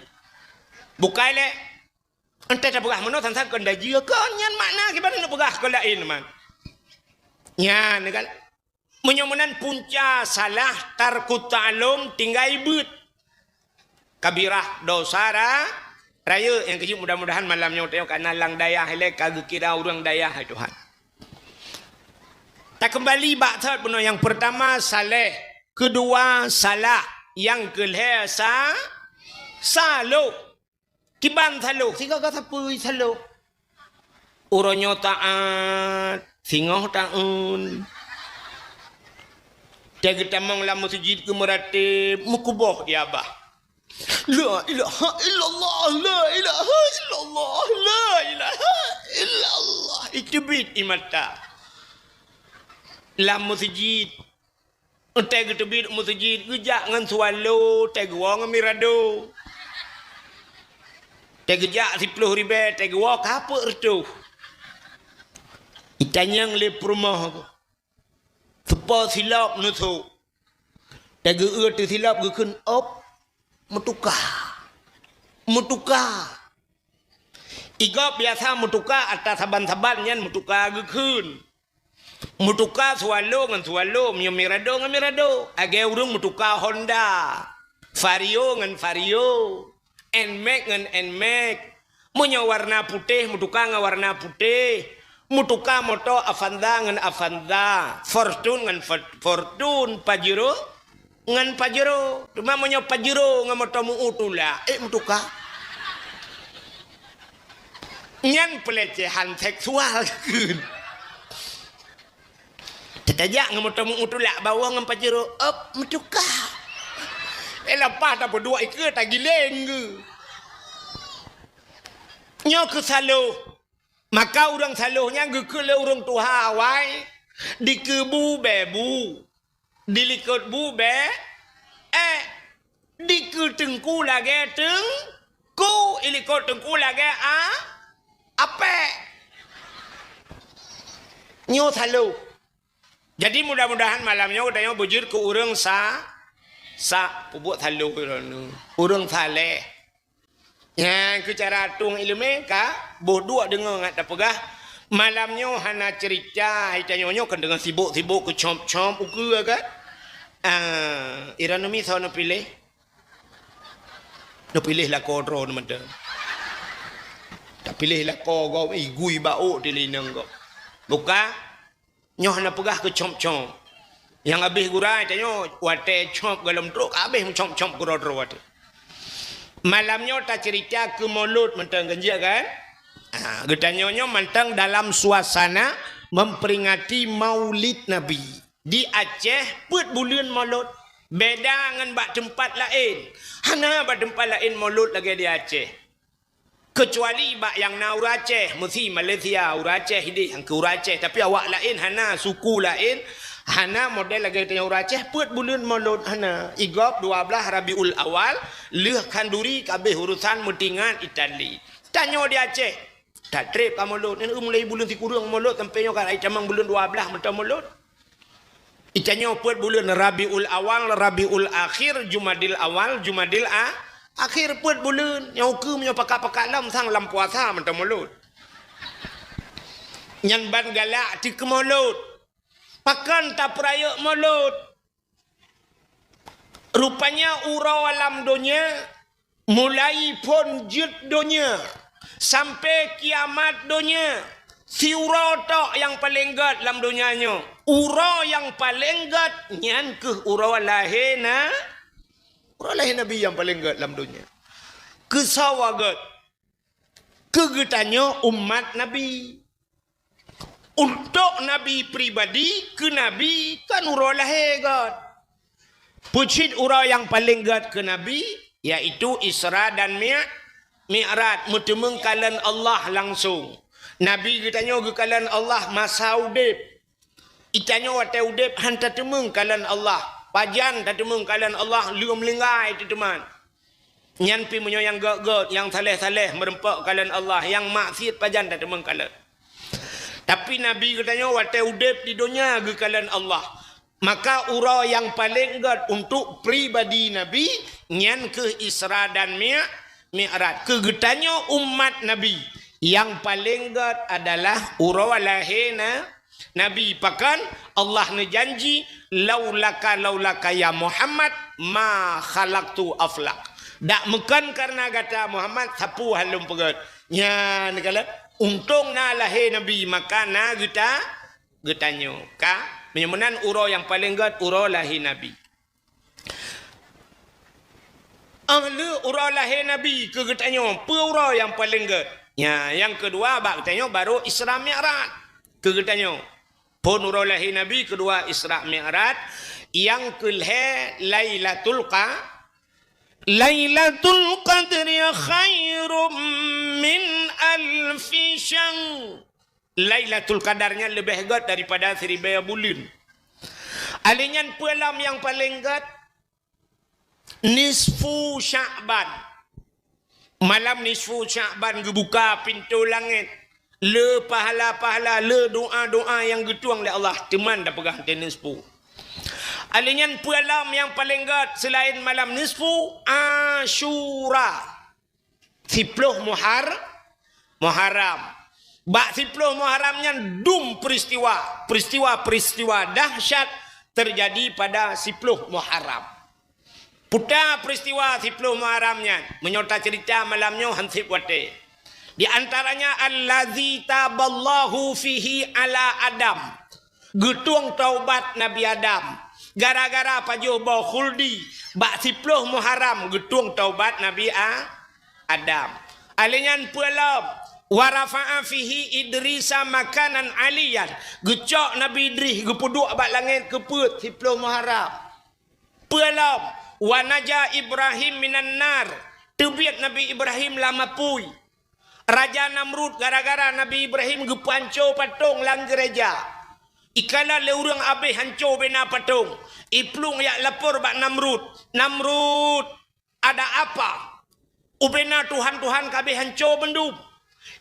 Bukai lé. Entée tapeugah meunoe sang-sang keu nda jeuet kon nyan makna kiban neupeugah keu laén man. Nyan kan. Meunyoe meunan punca salah tarku ta'allum tinggai beuet. Kabirah dosa ra-, rayeuk nyang keujeuet mudah-mudahan malam nyoe tanyoe ka na lam dayah ilée ka geukira ureuëng dayah hai Tuhan. Takeumbali bak thot bunoe nyang peurtama saleh, keudua salah, nyang keulhée sa-, saloh. Kiban saloh, sigoe-goe sapeue saloh. Uroe nyoe taát, singoh taeun. Teuh geutamong lam meuseujid geumeuratéb, meukuboh ié abah. La ilaha illallah, la ilaha illallah, la ilaha illallah. Iteubiet ié mata. Lam meuseujid, Teuh geuteubiet meuseujid, geujak ngon swallow, teuh geuwoe ngon mirado. Teuh geujak siploh ribée, teuh geuwoe kapeuet reutôh. Itanyong lé peurumoh, teupo silop neusok. Teuh geueu teuh silop geukheun op, meutuka. Meutuka. Igob biasa meutuka ata saban-saban nyan meutuka geukheun. Meutuka swallow ngon swallow, meunyoe mirado ngon mirado. Lagée ureuëng meutuka Honda, Vario ngon Vario, Nmax ngon Nmax. Meunyoe warna putéh, meutuka ngon warna putéh. Meutuka moto Avanza ngon Avanza, Fortuner ngon Fo-, Fortuner, Pajero ngon Pajero. Teuma meunyoe Pajero ngon moto meu-u tulak, ék meutuka. Nyan peulecehan seksual kheun. Teuh tajak ngon moto meu-u tulak, bawoe ngon Pajero, op, meutuka. Eh, leupah tapeuduek ikeue, tagileng geuh. Nyoe keuh saloh. Maka ureuëng saloh nyan geukheun lé ureuëng tuha awai, dikeue bu bée bu, dilikot bu bée, eh, dikeue teungku lagée teungku, ilikot teungku lagée a-, apék. Nyoe saloh. Jadi mudah-mudahan malam nyoe geutanyoe beujeuet keu ureuëng sa-, sa-, peubuet saloh, ureuëng saleh. Nyan keuh cara tueng iéleumé ka boh duek deungoe ngat tapeugah. Malam nyoe hana ceurita, hai tanyoe nyoe kan deungon sibok-sibok keu com-com ukeue kan. Ah, iran numi soe neupiléh? Neupiléh lakoe droe mantong. Tapiléh lakoe gob, igui baok di linong gob. Buka. Nyoe hana peugah keu com-com. Nyang habéh gura tanyoe watée com golom trok habéh meucom-com keudroe-droe watée. Malam nyoe taceurita keu Maulud mantong ganjeuet kan? Ha, geutanyoe nyoe mantong dalam suasana memperingati Maulid Nabi. Di Aceh peuet buleuen Maulud. Beda ngon bak teumpat laén. Hana bak teumpat laén Maulud lagée di Aceh. Keucuali bak nyang na ureuëng Aceh, meusi Malaysia, ureuëng Aceh ideh nyang keu ureuëng Aceh, tapi awak laén hana, suku laén hana model lagée tanyoe ureuëng Aceh, peuet buleuen Maulud hana. Igob dua blaih Rabiul Awal, lheueh khanduri ka habéh urosan meutingan Itali. Tanyoe di Aceh, tatreb ka Maulud, nyan mulai buleuen sikureueng Maulud sampoe nyoe ka ai tamong buleuen dua blaih mantong Maulud. Itanyoe peuet buleuen Rabiul Awal, Rabiul Akhir, Jumadil Awal, Jumadil A-, Akhir peuet buleuen. Nyang ukeue meunyoe pakat-pakat lom sang lam puasa mantong Maulud. Nyan ban galak teuh keu Maulud. Pakon tapeurayeuk Maulud? Rupanya uroe lam donya, mulai phon jeuet donya sampai kiamat donya, Siuroe tok nyang paleng gét lam donya nyoe. Uroe nyang paleng gét nyan keuh uroe lahé na-, uroe lahé Nabi nyang paleng gét lam donya. Keusoe gét? Keu geutanyoe umat Nabi. Untuk Nabi pribadi, keu Nabi kan uroe lahé gét. Peucit uroe nyang paleng gét keu Nabi, yaitu Isra dan Mi-, Mi'raj, meuteumeung kalon Allah langsong. Nabi geutanyoe geukalon Allah masa udeb. Itanyoe watée udeb han tateumeung kalon Allah. Pajan tateumeung kalon Allah, leuem linggai teuteuman. Nyan pih meunyoe nyang gét-gét, nyang saleh-saleh meureumpok kalon Allah, nyang maksiet pajan tateumeung kalon. Tapi Nabi geutanyoe watée udeb di donya geukalon Allah. Maka uroe nyang paleng gét untuk pribadi Nabi, nyan keuh Isra dan Mi-, Mi'raj. Keu geutanyoe umat Nabi, nyang paleng gét adalah uroe lahé na-, Nabi. Pakon? Allah neujanji, "Laulaka, laulaka ya Muhammad, ma khalaqtu aflak." Dak meukon kareuna gata Muhammad, sapeue han lôn peugét. Nyan kalon, untông na lahé Nabi, maka na geuta-, geutanyoe. Ka? Meunyoe meunan uroe nyang paleng gét uroe lahé Nabi. Ahli uroe lahé Nabi keu geutanyoe, peue uroe nyang paleng gét? Nya, nyang keudua bak geutanyoe baru Isra Mi'raj keu geutanyoe. Phon uroe lahé Nabi, keudua Isra Mi'raj, nyang keulhée Lailatul Qa-, Lailatul Qadri khairum min alfi syahr. Lailatul Qadar nyan leubeh gét daripada siribée buleuen. Alèh nyan peue lom nyang paleng gét? Nisfu Sya'ban. Malam nisfu Sya'ban geubuka pintoe langét. Le pahala-pahala, le doa-doa nyang geutueng lé Allah, teuma tapeugah teuh nisfu. Alèh nyan peue lom nyang paleng gét seulaén malam nisfu? Asyura. Siploh Muhar-, Muharram. Bak siploh Muharram nyan dum peristiwa, peristiwa-peristiwa dahsyat teujadi pada siploh Muharram. Peue ta peristiwa siploh Muharram nyan, meunyoe taceurita malam nyoe han sép watée. Di antaranya, allazi taballahu fihi ala Adam. Geutueng taubat Nabi Adam. Gara-gara pajoh boh khuldi, bak siploh Muharram geutueng taubat Nabi A-, Adam. Alèh nyan peue lom, wa rafa'a fihi Idrisa makanan aliyan. Geucok Nabi Idris geupeuduek bak langét keu peuet siploh Muharram. Peue lom, wa naja Ibrahim minan nar. Teubiet Nabi Ibrahim lam apui. Raja Namrud gara-gara Nabi Ibrahim geupeuhanco patong lam geureja. Ikalon lé ureuëng abéh hanco bina patong. Iplueng jak lapor bak Namrud. Namrud, ada apa? Ubena tuhan-tuhan ka abéh hanco bandum.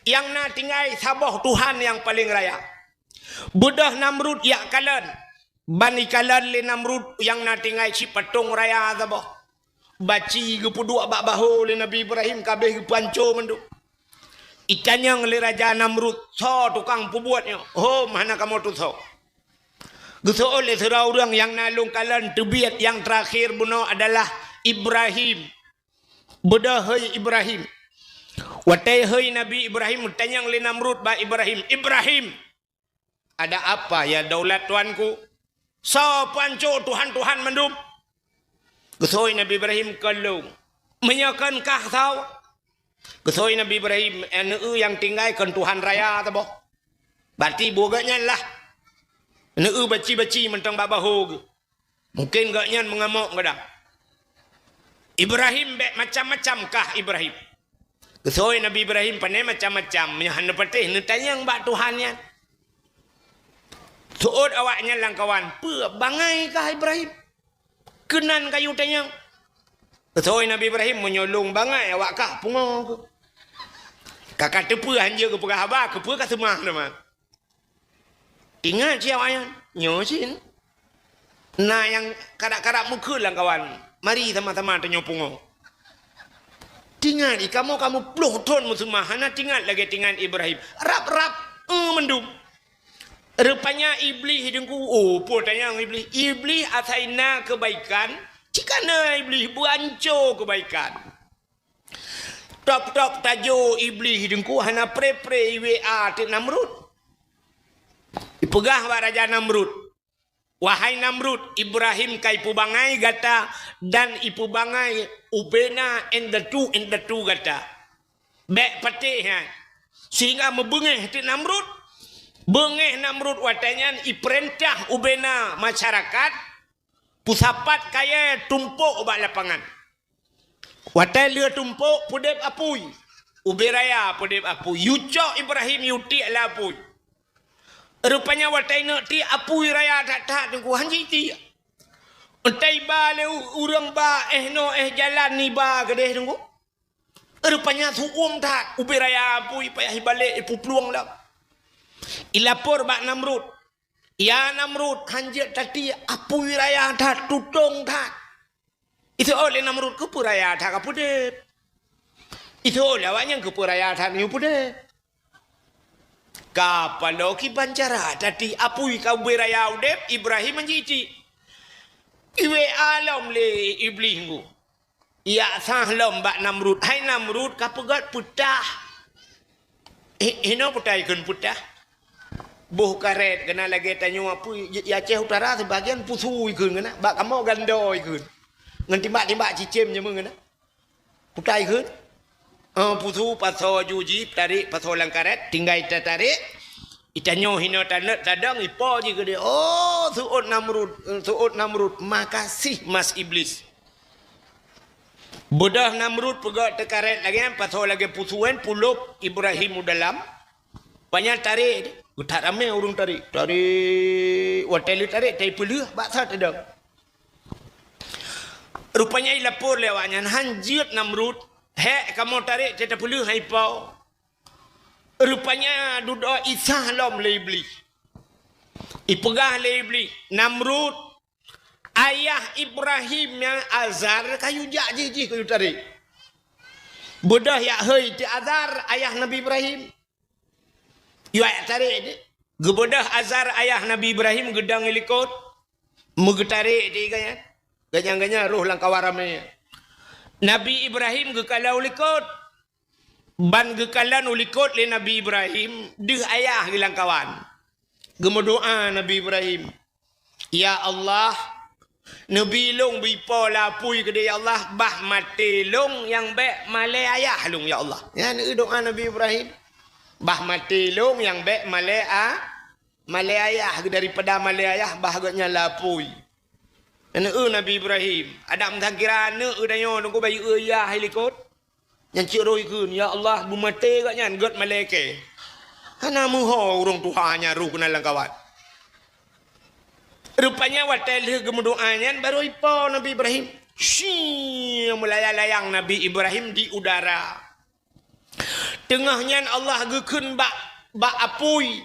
Nyang na tinggai saboh Tuhan nyang paleng raya. Beudôh Namrud jak kalon. Ban ikalon lé Namrud nyang na tinggai cit patong raya saboh. Baci geupeuduek bak bahô lé Nabi Ibrahim ka abéh geupeuhanco mandum. Itanyong lé Raja Namrud, "Soe tukang peubuet nyoe? Hom hana kamoe tusoe?" Geuseuôt lé sidroe ureuëng nyang na lôn kalon teubiet nyang teurakhir bunoe adalah Ibrahim. Beudôh hôi Ibrahim. Watée hôi Nabi Ibrahim, tanyong lé Namrud bak Ibrahim, "Ibrahim, ada apa ya daulat tuanku? Soe peuhanco tuhan-tuhan mandum?" Geuseuôt Nabi Ibrahim, "Kon lôn." "Meunyoe kon kah soe?" Geuseuôt Nabi Ibrahim, "Aneuk nyang tinggai kon tuhan raya saboh." Berarti buet gobnyan lah. Aneuk baci-baci mantong bak bahô geuh. Mungken gobnyan meungamok gadang. "Ibrahim, bék macam-macam kah Ibrahim." Geuseuôt Nabi Ibrahim, "Pane macam-macam, meunyoe hana patéh neutanyong bak Tuhan nyan." Seuôt awaknyan lam kawan, "Peue bangai kah Ibrahim? Keunan kayue tanyong." Geuseuôt Nabi Ibrahim, "Meunyoe lôn bangai awak kah pungoe keuh." Ka ka teupeue hanjeuet geupeugah haba, keupeue ka seumah teuma. Ingat cit awaknyan, nyoe cit. Na nyang karab-karab meukeue lam kawan, mari sama-sama tanyoe pungoe. Tingat, i kamoe ka muplôh thon meuseumah, hana tingat lagée tingat Ibrahim. Rab-rab, eh, mandum. Rupanya Iblih deungku, oh, peue tanyong Iblih. Iblih asai na keubaikan, cit ka na Iblih beuanco keubaikan. Top-top tajô Iblih deungku hana pre-pre i W A teuk Namrud. Peugah bak Raja Namrud, "Wahai Namrud, Ibrahim ka ipeubangai gata dan ipeubangai ubena indatu-indatu gata. Bék patéh nyan." Sehingga meubeungéh teuk Namrud. Beungéh Namrud watée nyan ipeurintah ubena masyarakat peusapat kayée tumpok bak lapangan. Watée lheueh tumpok, peudeb apui. Ubé raya peudeb apui. Yucok Ibrahim, yutiek lé apui. Rupanya watée neuk tiek apui raya that-that Teungku, han jitiek. Entah iba lé u-, ureuëng ba éh noe éh jalan iba keudeh Teungku. Rupanya su'um that, ubé raya apui payah ibalek ipuplueng lom. Ilapor bak Namrud. "Ya Namrud, han jeuet tatiek apui raya that, tutong that." Iseuôt lé Namrud, "Keupeue raya that ka peudeb?" Iseuôt lé awaknyan, "Keupeue raya that nyoe peudeb?" Ka paloe kiban cara tatiek apui ka ubé raya udeb, Ibrahim han jitiek. Iwée alom lé Iblih nggu. Yak sah lom bak Namrud, "Hai Namrud, ka peugét peutah." "Hi-, hinoe peutah ikheun peutah. Boh karet keunan lagée tanyoe apui, di Aceh Utara sibagian pusu ikheun keunan, bak kamoe gando ikheun. Ngon timbak-timbak cicém jameun keunan. Peutah ikheun." Oh, pusu pasoe ju jih, tarek pasoe lam karet, tinggai tatarek. Itanyoe hinoe taneuk tadong, ipo jih keudeh. Oh, seuôt Namrud, seuôt Namrud, makasih mas Iblis. Beudôh Namrud peugét teukaret lagée nyan, pasoe lagée pusu nyan, pulop Ibrahim u dalam. Panyang tarek, geutak ramé ureuëng tarek. Tarek, watée lheueh tarek, tai peuleueh, bak saát teudob. Rupanya ilapor lé awaknyan, "Han jeuet Namrud, hék kamoe tarek, tai tapeuleueh hai po." Rupanya dudoe isah lom lé Iblih. Ipeugah lé Iblih, "Namrud, ayah Ibrahim nyan Azar ka yue jak jih, jih ka yue tarek." Beudôh yak hôi teuk Azar, ayah Nabi Ibrahim. Yue yak tarek deh. Geubeudôh Azar, ayah Nabi Ibrahim, geudong i likot. Meugeutarek deh gobnyan. Gobnyan-gobnyan roh lam kawan ramé. Nabi Ibrahim geukalon u likot. Ban geukalon u likot lé Nabi Ibrahim, deuh ayah geuh lam kawan. Geumeudoá Nabi Ibrahim, "Ya Allah, neubi lôn bri po lé apui keudeh ya Allah, bah maté lôn nyang bék malée ayah lôn ya Allah." Nyan doá Nabi Ibrahim. "Bah maté lôn nyang bék malée a-, malée ayah, daripada malée ayah bah gobnyan lé apui." Nyan Nabi Ibrahim. Adak meusangkira aneuk geutanyoe nunggu bayeue ayah i likot. Nyan cit roh ikheun, "Ya Allah, beumaté gobnyan gét malée kée." Hana meuho ureuëng tuha nyan roh keunan lam kawan. Rupanya watée lheueh geumeudoá nyan, barô ipo Nabi Ibrahim. Shii, meulayang-layang Nabi Ibrahim di udara. Teungoh nyan Allah geukheun bak, bak apui,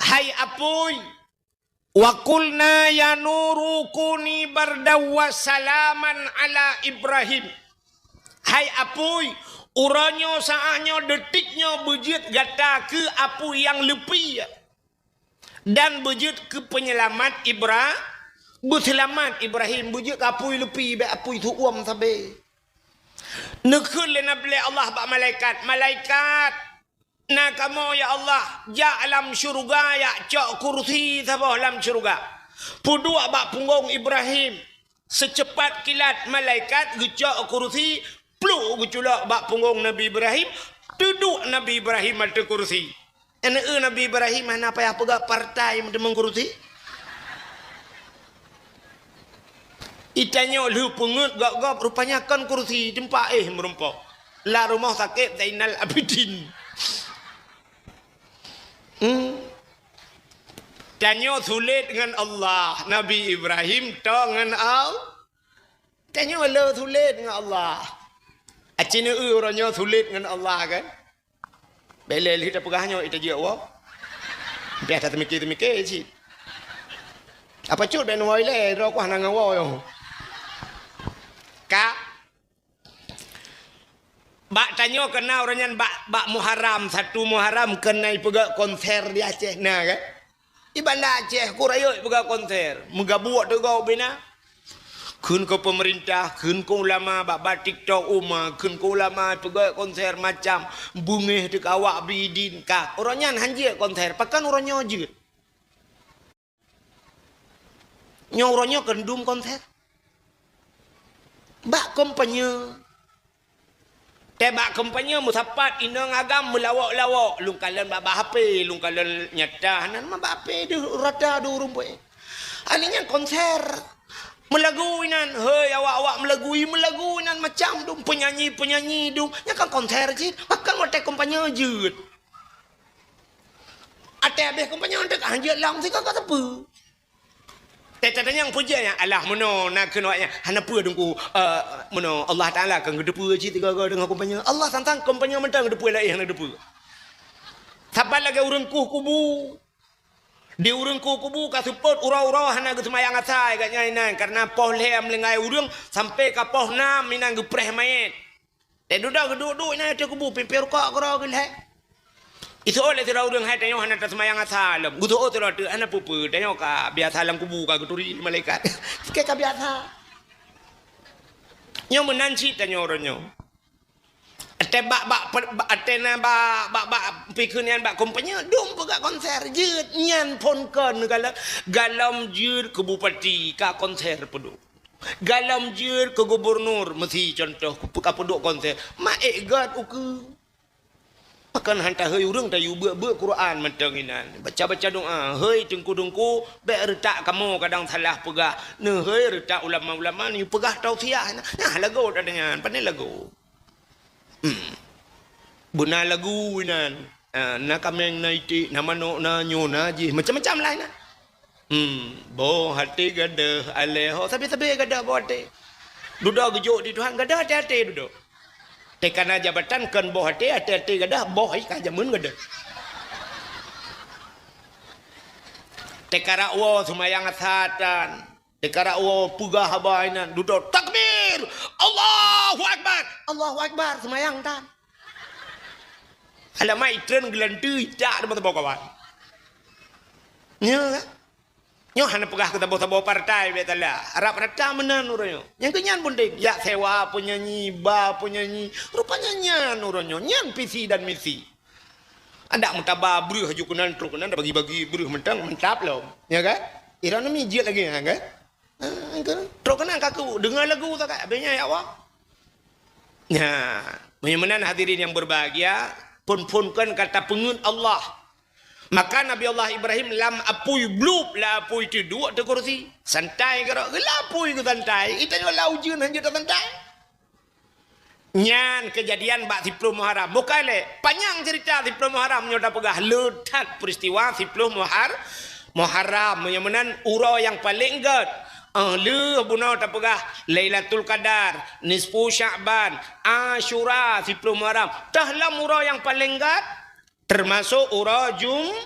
"Hai apui, wa qulna ya nuru kuni bardan wa salaman ala Ibrahim." Hai apui, uroe nyoe, saát nyoe, detik nyoe beujeuet gata keu apui nyang leupie dan beujeuet keu peunyeulamat Ibra-, beuseulamat Ibrahim, beujeuet keu apui leupie, bék apui seuuem sabe. Neukheun lé Nabi, lé Allah bak malaikat, "Malaikat, na kamoe ya Allah, jak lam syeuruga, jak cok kursi saboh lam syeuruga. Peuduek bak punggong Ibrahim." Seuceupat kilat malaikat geucok kursi, pluk geuculok bak punggong Nabi Ibrahim, teuduek Nabi Ibrahim ateueh kursi. Nyan Nabi Ibrahim hana payah peugah partai meuteumèe kursi. Itanyoe lheueh peungeuet gob-gob, rupanya kon kursi, teumpat éh meurumpok. Lam rumoh sakét Zainal Abidin. Hmm. Tanyoe sulet ngon Allah, Nabi Ibrahim toe ngon Allah. Tanyoe le sulet ngon Allah. Aci neu uroe nyoe sulet ngon Allah kan? Bék lé lheueh tapeugah nyoe ita jeuet woe. Biasa teumike-teumike cit. Apa cut bék nuwoe lé, droe kuah na ngon woe nyoe. Ka. Bak tanyoe keuna uroe nyan bak, bak Muharram, satu Muharram keuna ipeugah konser di Aceh na kan? Di Banda Aceh, ku rayeuk peugah konser. Meugabuek teuk gob bina. Kheun keu peumeurintah, kheun keu ulama, bak, bak TikTok uma, kheun keu ulama peugah konser macam, beungéh teuk awak bri idin ka. Uroe nyan han jeuet konser, pakon uroe nyoe jeuet. Nyoe uroe nyoe keu dum konser. Bak kampanye. Teuh bak kampanye meusapat inong agam meulawok-lawok, lôn kalon bak, bak H P, lôn kalon nyata, nan ma bak H P deuh rata deuh ureuëng pue. Ani nyan konser. Meulagu inan, hei awak-awak meulagu, i meulagu inan macam dum penyanyi-penyanyi dum. Nyan kan konser cit, bahkan watée kampanye jeuet. Até habéh kampanye teuka hanjeuet lam sika ka teupeu. Teutatanyong puja nyan, alah meunoe na keunoe nyan. Hana peue Teungku, eh, meunoe Allah Taala kan geuteupeue cit tiga-tiga deungon kampanye. Allah santang kampanye mantong geuteupeue laén hana geuteupeue. Saban lagée ureuëng kueh kubu. Di ureuëng kueh kubu ka seupôt uroe-uroe hana geuseumayang asai gobnyan inan, kareuna poh lhée meulinggai ureuëng sampai ka poh nam inan geupreh manyét. Teududoe geuduek-duek inan ateueh kubu, pimpéh rukok keudroe geulhée. Iseuôt lé sidroe ureuëng hai tanyoe hana taseumayang asa lom. Geuseuôt sidroe teuk hana peue-peue, tanyoe ka biasa lam kubu ka geuturi malaikat. Sikée ka biasa. Nyoe meunan cit tanyoe uroe nyoe. Até bak, bak, bak, até na bak, bak, bak, pikeu nyan bak kampanye, dum peugah konser jeuet nyan phon kon gala-, galom jeuet keu bupati ka konser peuduek. Galom jeuet keu gubernur meusi contoh keu, ka peuduek konser. Ma ék gét ukeue. Pakon han tahei ureuëng tayue beuet-beuet Quran mantong inan. Baca-baca doa, hei teungku-teungku, bék reutak kamoe kadang salah peugah. Neuhei reutak ulama-ulama neuyue peugah tausiah. Nah, lagoe that nyan, pane lagoe. Hmm. Beuna lagu inan. Ah, na kaméng, na iték, na manok, na nyoe, na jih, macam-macam lah inan. Hmm, boh até gadôh, aléh ho, sabe-sabe gadôh boh até. Dudoe geujok di Tuhan, gadôh até-até dudoe. Teuka na jabatan kon boh até, até-até gadôh, boh ai ka jameun gadôh. Teuka rak woe seumayang asa tan. Teuka rak woe peugah haba inan, dudoe takbir, Allahu Akbar, Allahu Akbar, seumayang tan. Alamai itreun geulanteue ijak teuma saboh kawan. Nyoe kan? Nyoe hana peugah keu saboh-saboh partai bék salah. Rab rata meunan uroe nyoe. Nyang keu nyan peunteng. Jak sewa penyanyi, ba penyanyi. Rupanya nyan uroe nyoe. Nyan visi dan misi. Adak meutaba breuh aju keunan trok keunan bagi-bagi breuh mantong mantap lom. Ya kan? Iran ni jeuet lagi, ya kan? Ah, kan? Trok keunan kaku deungoe lagu sagai. Habis nyan ya Allah. Nah, meunyoe meunan hadirin yang berbahagia, phon-phon kon ka tapeungeut Allah. Maka Nabi Allah Ibrahim lam apui blub, lam apui teuduek teukursi. Santai keudroe, geulah apui geusantai. Geutanyoe lam ujeuen hanjeuet tasantai. Nyan keujadian bak siploh Muharram. Bukai lé, panyang ceurita siploh Muharram nyoe tapeugah le that peristiwa siploh Muhar-, Muharram. Meunyoe meunan uroe nyang paleng gét. Ah, lheueh bunoe tapeugah Lailatul Qadar, Nisfu Sya'ban, Asyura, siploh Muharram. Teuh lom uroe nyang paleng gét. Teumasok uroe Jum-,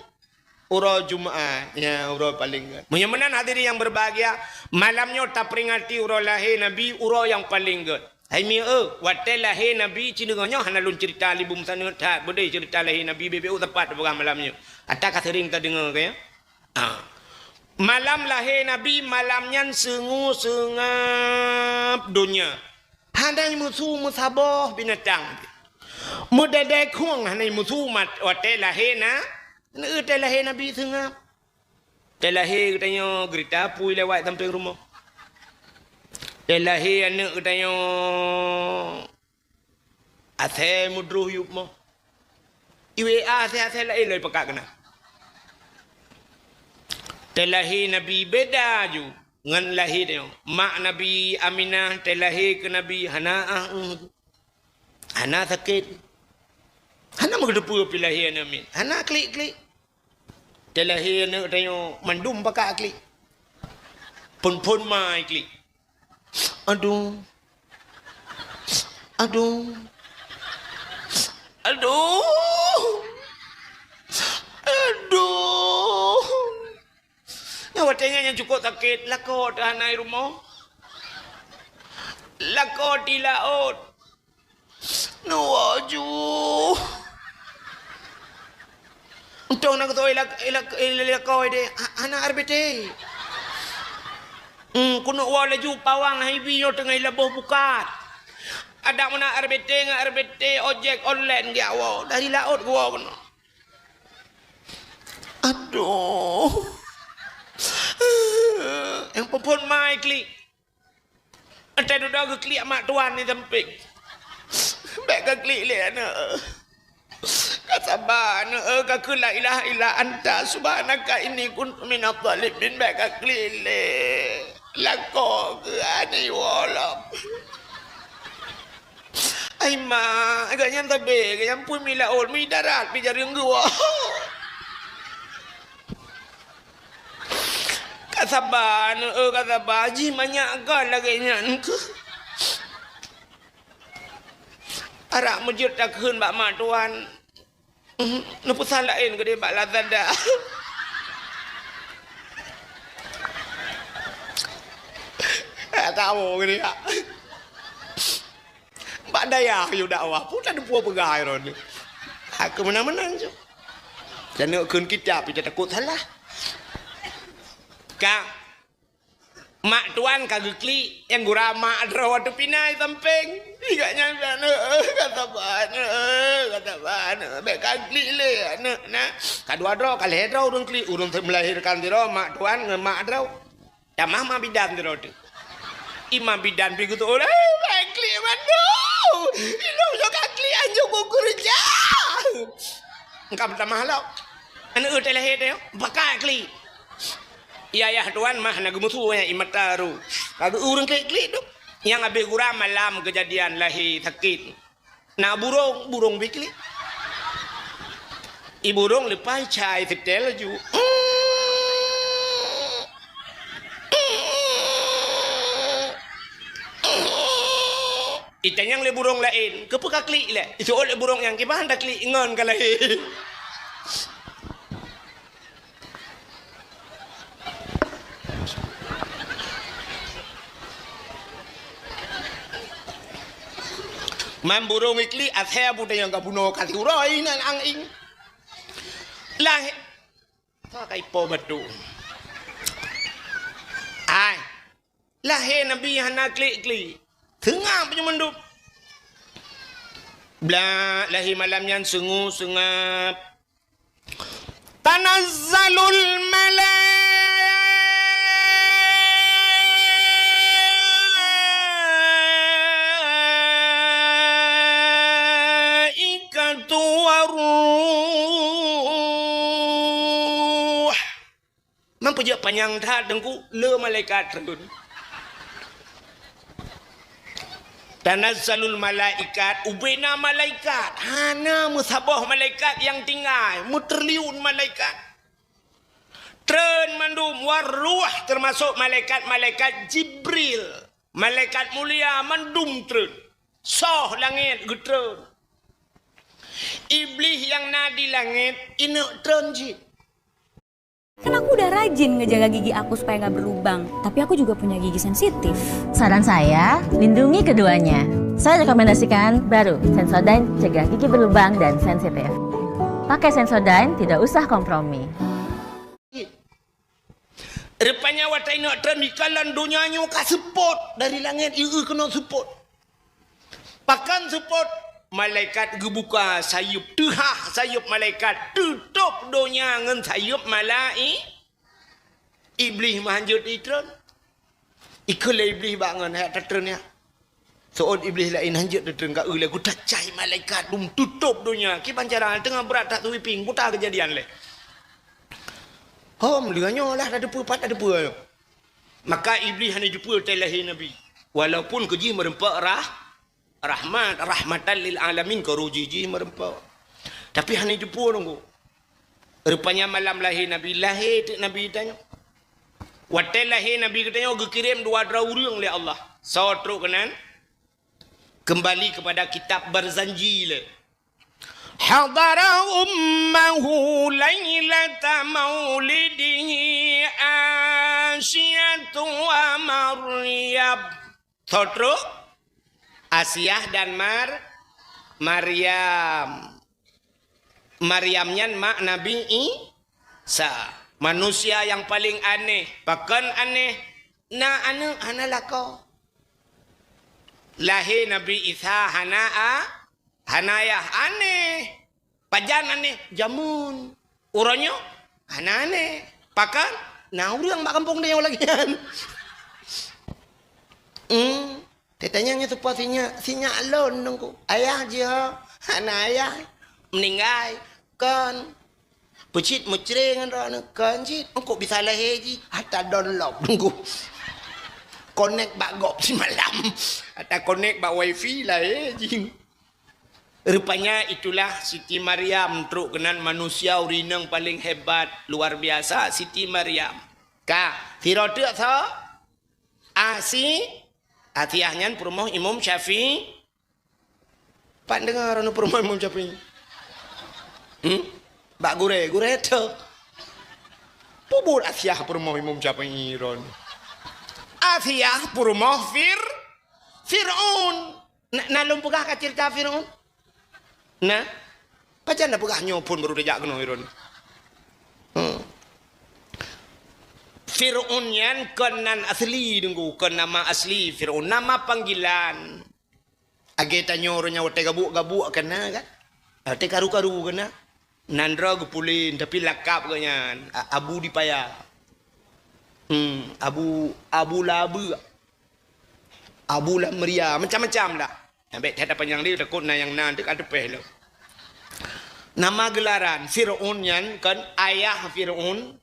uroe Jumat. Ya, uroe paleng gét. Meunyoe meunan hadirin yang berbahagia, malam nyoe taperingati uroe lahé Nabi, uroe nyang paleng gét. Hai mi eu, watée lahé Nabi, ci deungoe nyoe hana lôn ceurita libum saneut that, beudeh ceurita lahé Nabi, beu-beu teumpat peugah malam nyoe. Ata ka sering tadeungoe ke ya? Ah. Malam lahé Nabi, malam nyan seungue seungab donya. Hana meusu meusaboh binatang. Meudedai khueng hana meusu mat-, watée lahé na-, watée lahé Nabi seungab. Watée lahé geutanyoe geurita apui lewat sampéng rumoh. Watée lahé aneuëk geutanyoe asée meudroh yup moh. I W A asée-asée laén lom ipakat keunan. Teulahé Nabi beda ju ngon lahé tanyoe. Mak Nabi Aminah teulahé keu Nabi hana ah, eh, hana sakét. Hana meugeuteupeue pih lahé Nabi. Hana klik-klik. Teulahé aneuëk tanyoe mandum pakat klik. Phon-phon ma klik. Aduh. Aduh. Aduh. Aduh. Nyan watée nyan nyang cukôp sakét, lakoe teuh hana i rumoh. Lakoe di laôt. Nuwoe ju. Untông na geutôi lak-, lak-, lakoe deh, ha-, hana R B T. Hmm, keuneuk woe laju pawang hai bi nyoe teungoh laboh bukat. Adak meunan R B T ngon R B T ojek online geujak woe, dari laôt geuwoe keunoe. Aduh. Eh, nyang phon-phon ma i klik. Watèe dudoe geuklik mak tuan di sampéng. Bèk ka klik lé aneuk. Ka saba aneuk, ka kheun la ilaha illa anta subhanaka inni kuntu minadh dhalimin, bèk ka klik lé. Lakoe keu aneuk woe lom. Ai mak, gobnyan sabé, gobnyan pun milaôt, midarat, pi jareueng geuwoe. Ka saba aneuk, ka saba, jih manyak gon lagèe nyan keuh. Arak meujeuet takheun bak mak tuan. Neupesan laén keudéh bak Lazada. Tak tahu keudéh. Bak dayah yue dakwah pun tak ada peugah droeneuh. Aku menang-menang je. Jangan kheun kitab, kita takut salah. Ka Mak tuan ka geuklik, nyang gura mak droe watèe pina i sampéng. Gobnyan, "Aneuk, ka saba aneuk, ka saba aneuk. Bèk ka klik lé aneuk na." Ka dua droe, ka lhèe droe ureueng klik, ureueng melahirkan sidroe, mak tuan ngon mak droe. Tamah ma bidan sidroe teuh. I ma bidan pi geutôh, "Eh, bèk klik bandum. Ilôn nyoe ka klik, hanjeuet kukeureuja." Engka meutamah lom. Aneuk teuh lahé teuh, pakat klik. Yah, yah tuan mah na geumeusu nyan i mata ru. Ka geu ureueng klik-klik tu. Nyang habéh gura malam keujadian lahé sakét. Na burông, burông pi klik. I burông leupah cai seutèl laju. Itanyong lé burông laén, "Keupeue ka klik lé?" Iseuôt lé burông nyan, "Kiban ta klik ngon ka lahé." Man burông iklik, asèe butée nyang ka bunoe ka siuroe inan angin. Lah, ka ipo batu. Ai. Lahé Nabi hana klik-klik. Seungab nyoe mandum. Blah, lahé malam nyan seungue-seungab. Tanazzalul malaikatu warruh. Man peujeuet panyang that, Teungku, le malaikat treun. Tanazzalul malaikat, ubena malaikat, hana meusaboh malaikat nyang tinggai, meutriliun malaikat. Treun mandum, warruh, teumasok malaikat-malaikat Jibril, malaikat mulia mandum treun. Soh langét geutreun. Iblih nyang na di langét, ineuk treun jih. Kan aku udah rajin ngejaga gigi aku supaya nggak berlubang, tapi aku juga punya gigi sensitif. Saran saya, lindungi keduanya. Saya rekomendasikan baru, Sensodyne cegah gigi berlubang dan sensitif. Pakai Sensodyne, tidak usah kompromi. Rupanya watèe ineuk treun dikalon donya nyoe ka seupôt dari langét, ieu keunoe seupôt. Pakon seupôt? Malaikat geubuka sayeuep, teuhah sayeuep malaikat, teutôp donya ngon sayeuep malai-, Iblih meuhanjeuet itreun. Ikheun lé Iblih bak ngon, "Hai tatreun nyak." Seuôt Iblih laén hanjeuet tatreun ka eu lé, geuta cai malaikat dum teutôp donya. Kiban cara teungoh brat that sweeping, buta keujadian lé. Hom, lheueh nyoe lah tateupeue, pat tateupeue nyoe. Maka Iblih hana jiteupeue watèe lahé Nabi. Walaupun keu jih meureumpok rah-, rahmat, rahmatan lil alamin, keu roh jih jih meureumpok. Tapi hana jiteupeue nunggu. Rupanya malam lahé Nabi, lahé teuk Nabi tanyoe. Watèe lahé Nabi geutanyoe geukirém dua droe ureueng lé Allah. Soe trok keunan? Kembali kepada kitab Barzanji lé. Hadara ummahu lailata maulidihi Asiyatu wa Maryam. Soe trok? Asiah dan Mar-, Maryam. Maryam nyan mak Nabi Isa. Manusia nyang paleng aneh. Pakon aneh? Na aneuk hana lakoe. Lahé Nabi Isa hana a-, hana ayah, aneh. Pajan aneh? Jameun. Uroe nyoe hana aneh. Pakon? Na ureuëng bak gampông tanyoe lagée nyan. Hmm. Tatanyong nyan seupôt sinyak, sinyak lôn Teungku. Ayah jih ho? Hana ayah. Meuninggai. Kon. Peucit meucre ngon droeneuh. Kon cit. Engkok bisa lahé jih. Ata download Teungku. Connect bak gob simalam. Ata connect bak wifi lahé jih. Rupanya itulah Siti Maryam trok keunan manusia ureuëng inong paléng hebat, luar biasa Siti Maryam. Ka, sidroe teuk soe? Asi, Asiah nyan peurumoh Imam Syafi'i. Pat deungoe droeneuh peurumoh Imam Syafi'i? Hmm? Bak gurée, gurée teuk. Peue buet Asiah peurumoh Imam Syafi'i droeneuh? Asiah peurumoh Fir-, Fir'aun. Na, na lôn peugah ka ceurita Fir'aun? Na? Pajan na peugah nyoe phon baru tajak keunoe droeneuh. Hmm. Fir'aun nyan kon nan asli Teungku, kon nama asli Fir'aun, nama panggilan. Lagée tanyoe ureuëng nyang watée gabuek-gabuek ka na kan? Watée karu-karu ka na? Nan droe geupulen, tapi lakab geuh nyan A-, Abu Dipaya. Hmm, Abu, Abu Labeuk. Abu Lamria, macam-macam dah. Ambek that panyang dia takut na nyang na tu ka teupeh lom. Nama gelaran Firaun nyan kan ayah Firaun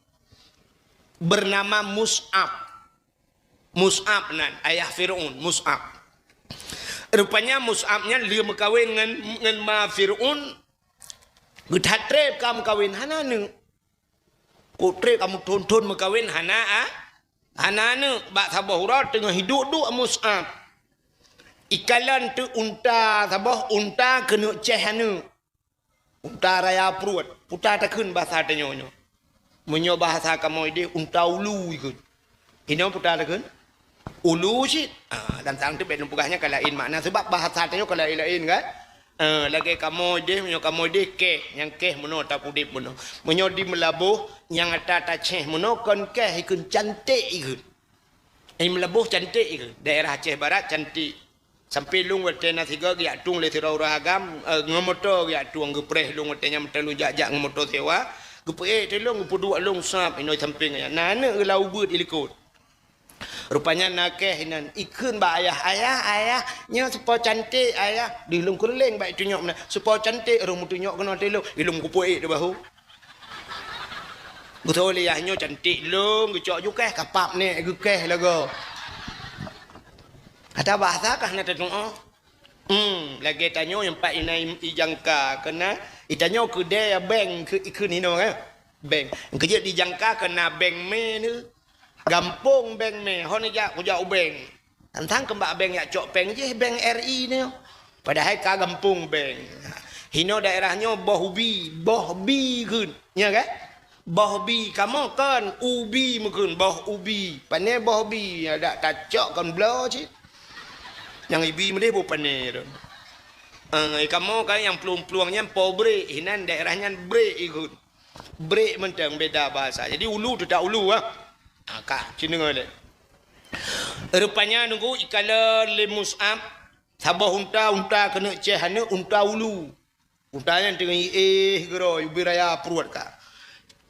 bernama Mus'ab. Mus'ab nan ayah Firaun, Mus'ab. Rupanya Mus'ab nyan lheueh meukawen ngon, ngon ma Firaun, geuthat treb ka meukawen hana neuk. Kok treb ka meuthon-thon meukawen hana a-, hana neuk. Bak saboh uroe teungoh hiduek duek Mus'ab. Ikalon teuk unta saboh, unta keuneuk ceh aneuk. Unta raya pruet, peue takheun bahasa tanyoe nyoe. Meunyoe bahasa kamoe deh, unta ulu ikheun. Inoe peue takheun? Ulu cit. Ah, dan sang teubet lôn peugah nyan ka laén makna, sabab bahasa tanyoe ka laén-laén kan? Eh, lagée kamoe deh, meunyoe kamoe deh keh, nyang keh meunoe tapudeb meunoe. Meunyoe di Meulaboh, nyang ata taceh meunoe kon keh ikheun, cantik ikheun. Di Meulaboh cantik ikheun, daerah Aceh Barat cantik. Sampai lôn watée na sigoe geujak tueng lé sidroe ureuëng agam, eh, ngon moto geujak tueng, geupreh lôn watée nyan meuteulôn jak-jak ngon moto sewa, geupeuék teulông, geupeuduek lôn sab inoe sampéng nyan. Na aneuk geulau beuet ilikot. Rupanya na keh inan, ikheun bak ayah, "Ayah, ayah, nyoe soe po cantik, ayah." Di lôn keureuleng bak itunyok meunan, "Soe po cantik, ureuëng meutunyok keunoe teulông." Ilông geupeuék di bahu. Geusoe lé yah nyoe cantik lôn, geucok ju keh, kapap nèk geukeh lagoe. Ata bahasa kah na tatuoh? Hmm, lagée tanyoe nyang pat inan ijangka keu na, itanyoe keudè bank keu ikheun hinoe kan? Bank. Keujeuet dijangka keu na bank mé nyoe. Gampông bank mé, hon jak kujak u bank. Tantang keumbak bank jak cok péng jih, bank R I nyoe. Padahai ka gampông bank. Hinoe daerah nyoe boh ubi, boh bi kheun. Nya kan? Boh bi, kamoe kon ubi meukheun, boh ubi. Pane boh bi, dak tacok kon bloe cit. Nyang ibi meudeh boh pane tu. Eh, kamoe kan nyang plueng-plueng nyan po brek, hinan daerah nyan brek ikheun. Brek mantong beda bahasa. Jadi ulu teutap ulu ah. Ha, ka, ci deungoe lé. Rupanya nunggu ikalon lé Mus'ab, saboh unta, unta keuneuk ceh aneuk, unta ulu. Unta nyan teungoh iéh geurôi ubé raya pruet ka.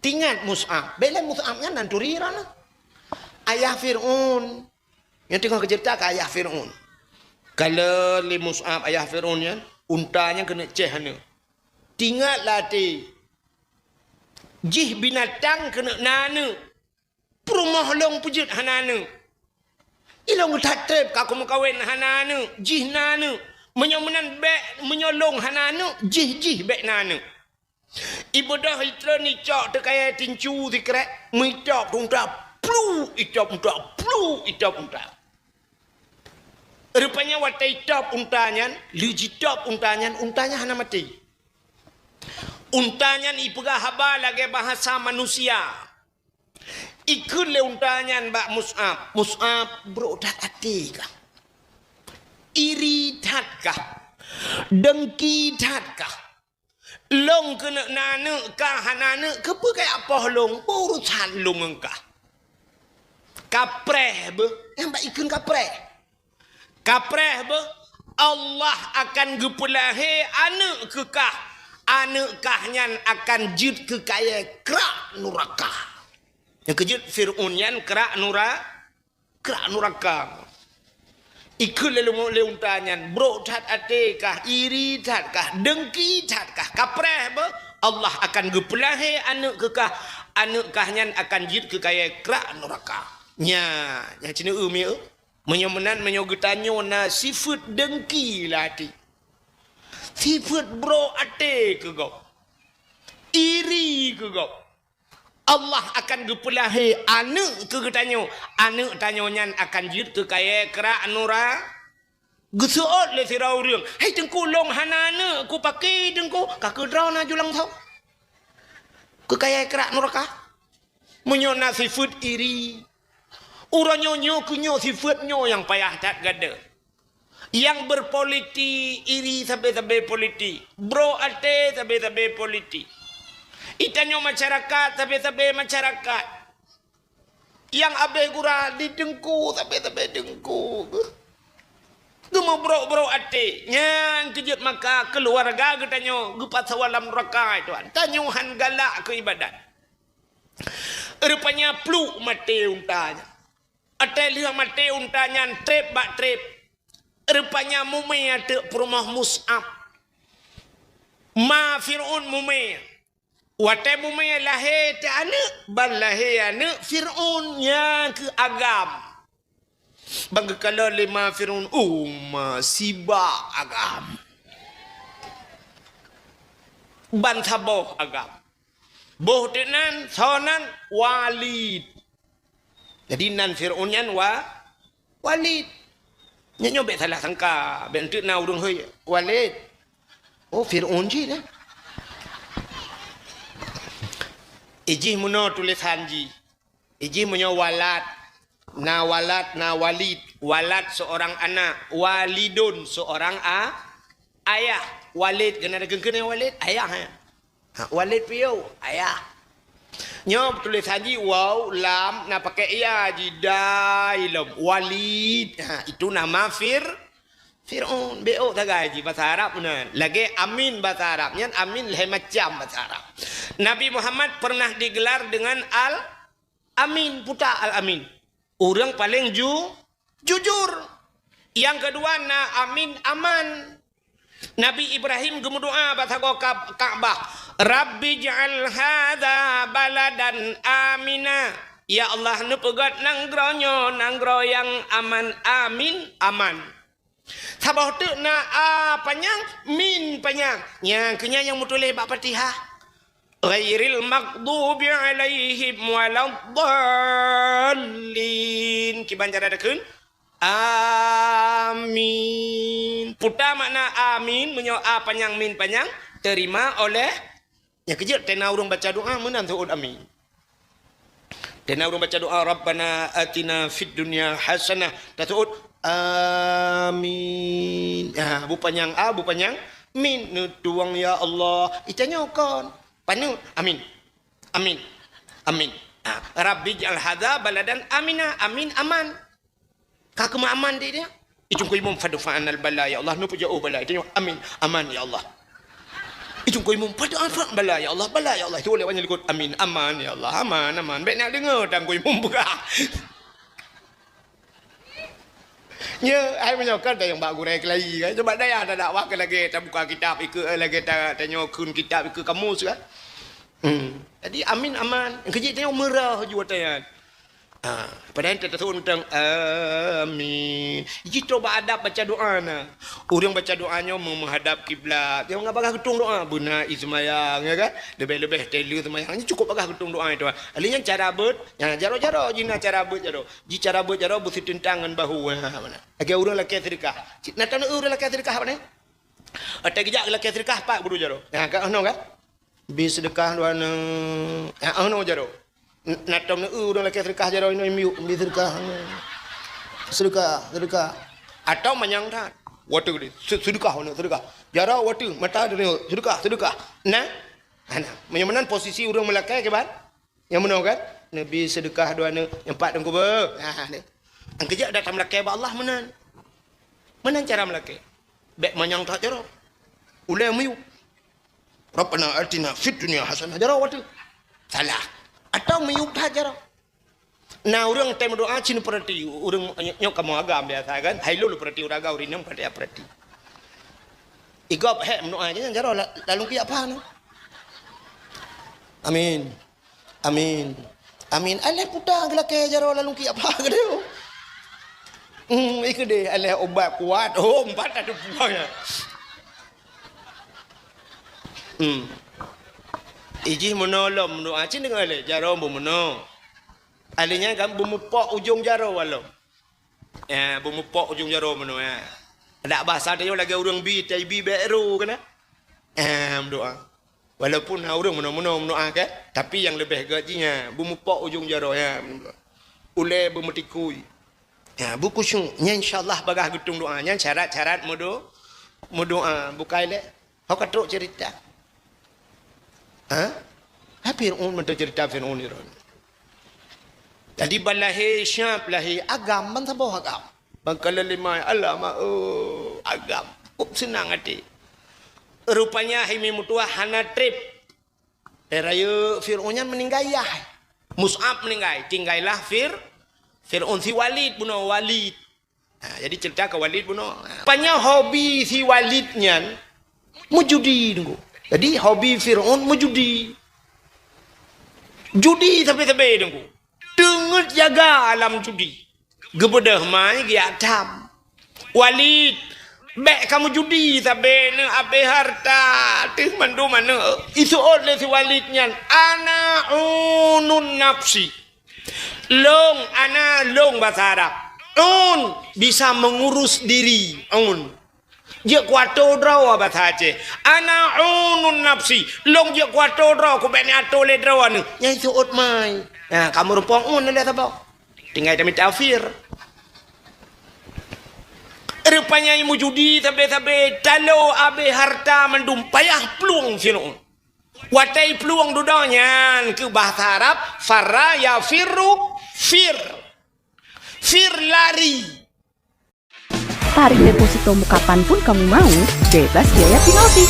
Tingat Mus'ab, bèk lé Mus'ab nyan nan turi droeneuh. Ayah Fir'aun. Nyang teungoh geuceurita keu ayah Fir'aun. Kalon lé Mus'ab ayah Fir'aun nyan, unta nyan keuneuk ceh aneuk. Tingat lam até, jih binatang keuneuk na aneuk. Peurumoh lôn peujeuet hana aneuk. Ilôn that treb ka kumeukawen hana aneuk, jih na aneuk. Meunyoe meunan bèk, meunyoe lôn hana aneuk, jih, jih bèk na aneuk. Ibeudôh itreun icok teukayèe tincu sikrek, meuitôb unta, plu itôb unta, plu itôb unta. Rupanya watèe itôb unta nyan, lheueh jitôb unta nyan, unta nyan hana maté. Unta nyan ipeugah haba lagèe bahasa manusia. Ikheun lé unta nyan bak Mus'ab, "Mus'ab, brok that até kah? Iri that kah? Dengki that kah? Lôn keuneuk na aneuk kah hana aneuk, keupeue kajak poh lôn? Beurusan lôn ngon kah." Kapreh beuh, nyang bak ikheun kapreh. Kapreh beuh, Allah akan geupeulahé aneuk keu kah. Aneuk kah nyan akan jeuet keu kayèe krak nuraka. Nyang keujeuet Fir'aun nyan krak nura-, krak nuraka. Ikheun lé leumo-, lé unta nyan, brok that até kah, iri that kah, dengki that kah, kapreh beuh, Allah akan geupeulahé aneuëk keu kah, aneuëk kah nyan akan jeuet keu kayée krak nuraka. Nya, nyang ceuneue mieu. Meunyoe meunan, meunyoe geutanyoe na sifeuet dengki lam até, sifeuet brok até keu gob, iri keu gob, Allah akan geupeulahé aneuëk keu geutanyoe. Aneuëk tanyoe nyan akan jeuet keu kayée krak nura-, geuseuôt lé sidroe ureuëng, "Hai Teungku, lôn hana aneuëk, kupaké Teungku?" Ka keudroe na julang tho. Keu kayée krak nuraka. Meunyoe na sifeuet iri, uroe nyoe, nyoe keu nyoe sifeuet nyoe nyang payah that gata. Nyang berpolitik iri sabe-sabe politik, brok até sabe-sabe politik. Geutanyoe masyarakat sabe-sabe masyarakat. Nyang abéh gura di teungku sabe-sabe teungku. Geumeubrok-brok até. Nyang keujeuet maka keuluwarga geutanyoe geupasoe lam nuraka, tuan. Tanyoe han galak keu ibadat. Rupanya pluek maté unta nyan. Watée lheueh maté unta nyan treb bak treb, rupanya mumé ateueh peurumoh Mus'ab. Ma Fir'aun mumé. Watée mumé lahé teuh aneuëk, ban lahé aneuëk Fir'aun nyang keu agam. Ban geukalon lé ma Fir'aun, "Oh ma, sibak agam." Ban saboh agam. Boh teuk nan, soe nan? Walid. Jadi nan Fir'aun nyan Wa-, Walid. Nyan nyoe bék salah sangka, bék enteuk na ureuëng hôi, "Walid." Oh, Fir'aun jih dah. Ijih meunoe tulésan jih. Ijih meunyoe walad, na walad, na walid. Walad seorang anak, walidun seorang a-, ayah. Walid, keunan geukheun walid, ayah, eh. Ha, Walid piôh, ayah. Nyoe tulésan jih waw, lam, na pakai ya jih, dai lom. Walid. Ha, itu nama Fir-, Fir'aun. Bék ôk sagai jih basa Arab meunan. Lagée amin basa Arab. Nyan amin lhée macam basa Arab. Nabi Muhammad pernah digelar dengan Al-Amin, puta Al-Amin. Ureuëng paleng ju-, jujur. Nyang keudua na amin, aman. Nabi Ibrahim geumeudoá bak sagoe Kab-, Ka'bah, "Rabbi ij'al hadza baladan amina." Ya Allah, neupeugét nanggroe nyoe nanggroe nyang aman, amin, aman. Saboh teuk na a panyang, min panyang. Nyang keu nyan nyang meutuléh bak Fatihah. Ghairil maghdubi alaihim waladdallin. Kiban cara takheun? Amin. Puta makna amin, meunyoe a panyang, min panyang, terima oleh. Nyang keujeuet, tena ureuëng baca doa meunan seuôt amin. Tena ureuëng baca doa, "Rabbana atina fid dunya hasanah." Taseuôt, "Amin." Ha, bupanyang a, bupanyang min. Neutuwang, "Ya Allah." Itanyoe kon. Paneuk, "Amin. Amin. Amin." Ha, "Rabbi ij'al hadza baladan amina." Amin, aman. Ka keumah aman di dia. Icung kuimum fadfa anal bala, ya Allah. Neupeujeuet bala. Itu amin. Aman, ya Allah. Icung kuimum fadfa bala, ya Allah. Bala, ya Allah. Itu oleh banyak likot. Amin. Aman, ya Allah. Aman, aman. Baik nak dengar tang kuimum peugah. Ya, hai meunyoe kan dah nyang bak gurée keulayi kan. Sebab dayah dah dakwah ke lagi tabuka kitab ikeu, eh, lagi ta-, tanyoe kheun kitab ikeu kamus kan. Hmm. Jadi amin aman. Keujeuet tanyoe meurah ju watée nyan. Ha, padahai teuteun teuntang amin. Jitoe bak adab baca doa na. Ureuëng baca doa nyoe meu-, meuhadab kiblat. Nyang ngabah geutung doa beuna ismayang, ya kan? Leubeh-leubeh telu seumayang. Nyoe cukup bagah geutung doa itu. Ali nyan cara beuet, nyan jaroe-jaroe jih na cara beuet jaroe. Ji cara beuet jaroe beusiteuntrang ngon bahu. Ha, mana? Lagée ureuëng lakée seudeukah. Cit na taneuk ureuëng lakée seudeukah apa ni? Atai geujak lakée seudeukah pat guru jaroe. Ha, ka noh kan? Bi seudeukah dua neuk. Ha, noh jaroe. N-, na tom neu ureuëng lakée seudeukah jaroe inoe miyueb bi seudeukah. Seudeukah, seudeukah. Atau manyang that. Watée geude. Se-, seudeukah, seudeukah. Jaroe watée mata dari seudeukah, seudeukah. Nah. Hana. Meunyoe meunan posisi ureuëng meulakée kiban? Nyang meunoe kan? Neubi seudeukah dua neuk, nyang pat teungku beuh. Ha, ni. Nyang keujak datang meulakée bak Allah meunan. Meunan cara meulakée. Bék manyang that jaroe. Ulée miyueb. Rabbana atina fid dunya hasanah jaroe watée. Salah. Atau miyueb that jaroe. Na ureuëng tém doa cit peurati, ureuëng nyoe kamoe agam biasa kan. Hai lôn peurati ureuëng agam, ureuëng inong peurati, peurati. Igob hék meudoa jih nyan jaroe la-, lalong kiyak pha na. Amin. Amin. Amin. Alah puta geulakée jaroe lalong kiyak pha keudeh. Hmm, ikeu deh alah ubat kuat. Oh, empat ada buah ya. Hmm. Ijih meunoe lom meudoa cit deungon lé jaroe bu meunoe. Alé nyan kan beumupok ujong jaroe walom. Eh, beumupok ujong jaroe meunoe, eh. Dak basa tanyoe lagée ureuëng bi, tai bi bék ro keunan. Eh, meudoa. Walaupun na ureuëng meunoe-meunoe meudoa ke, tapi nyang leubeh gét jih nyan beumupok ujong jaroe nyan. Ulée beumeutikui. Ya, beukhusyuk. Nyan insya Allah bagaih geutung doa. Nyan syarat-syarat meudo-, meudoa. Bukai lé. Ho ka trok cerita. Ha? Ha Fir'aun meudo cerita Fir'aun iron. Jadi ban lahé siap lahé agam ban saboh agam. Ban kala lima alam, oh, agam. Up senang hati. Rupanya hai mi meutuah hana treb. Eh, rayeuk Fir'aun nyan meuninggai yah. Mus'ab meuninggai, tinggailah Fir-, Fir'aun si Walid bunoe Walid. Ha, jadi cerita ke Walid bunoe. Ha, panya hobi si Walid nyan meujudi deungku. Jadi hobi Fir'aun meujudi. Judi sabe-sabe deungku. Teungeut jaga alam judi. Geubeudôh mai geujak tham. Walid, bék kamoe judi sabe neuh abéh harta teuh mandum aneuk. Iseuôt lé si Walid nyan, "Ana unun nafsi." Long, ana long basa Arab. Un, bisa mengurus diri. Un. Jeuet kuato droe basa Aceh. Ana unun nafsi. Long jeuet kuato droe, kubék neuato lé droe neuh. Nyan iseuôt mai. Ha, kamoe rumpong un lé saboh. Tinggai tamita fir. Rupanya meujudi sabe-sabe, talo abéh harta mandum payah plueng Fir'aun. Watée plueng dudoe nyan keu bahasa Arab, farra yafirru fir. Fir lari. Tarik deposito mu kapan pun kamu mau, bebas biaya penalti.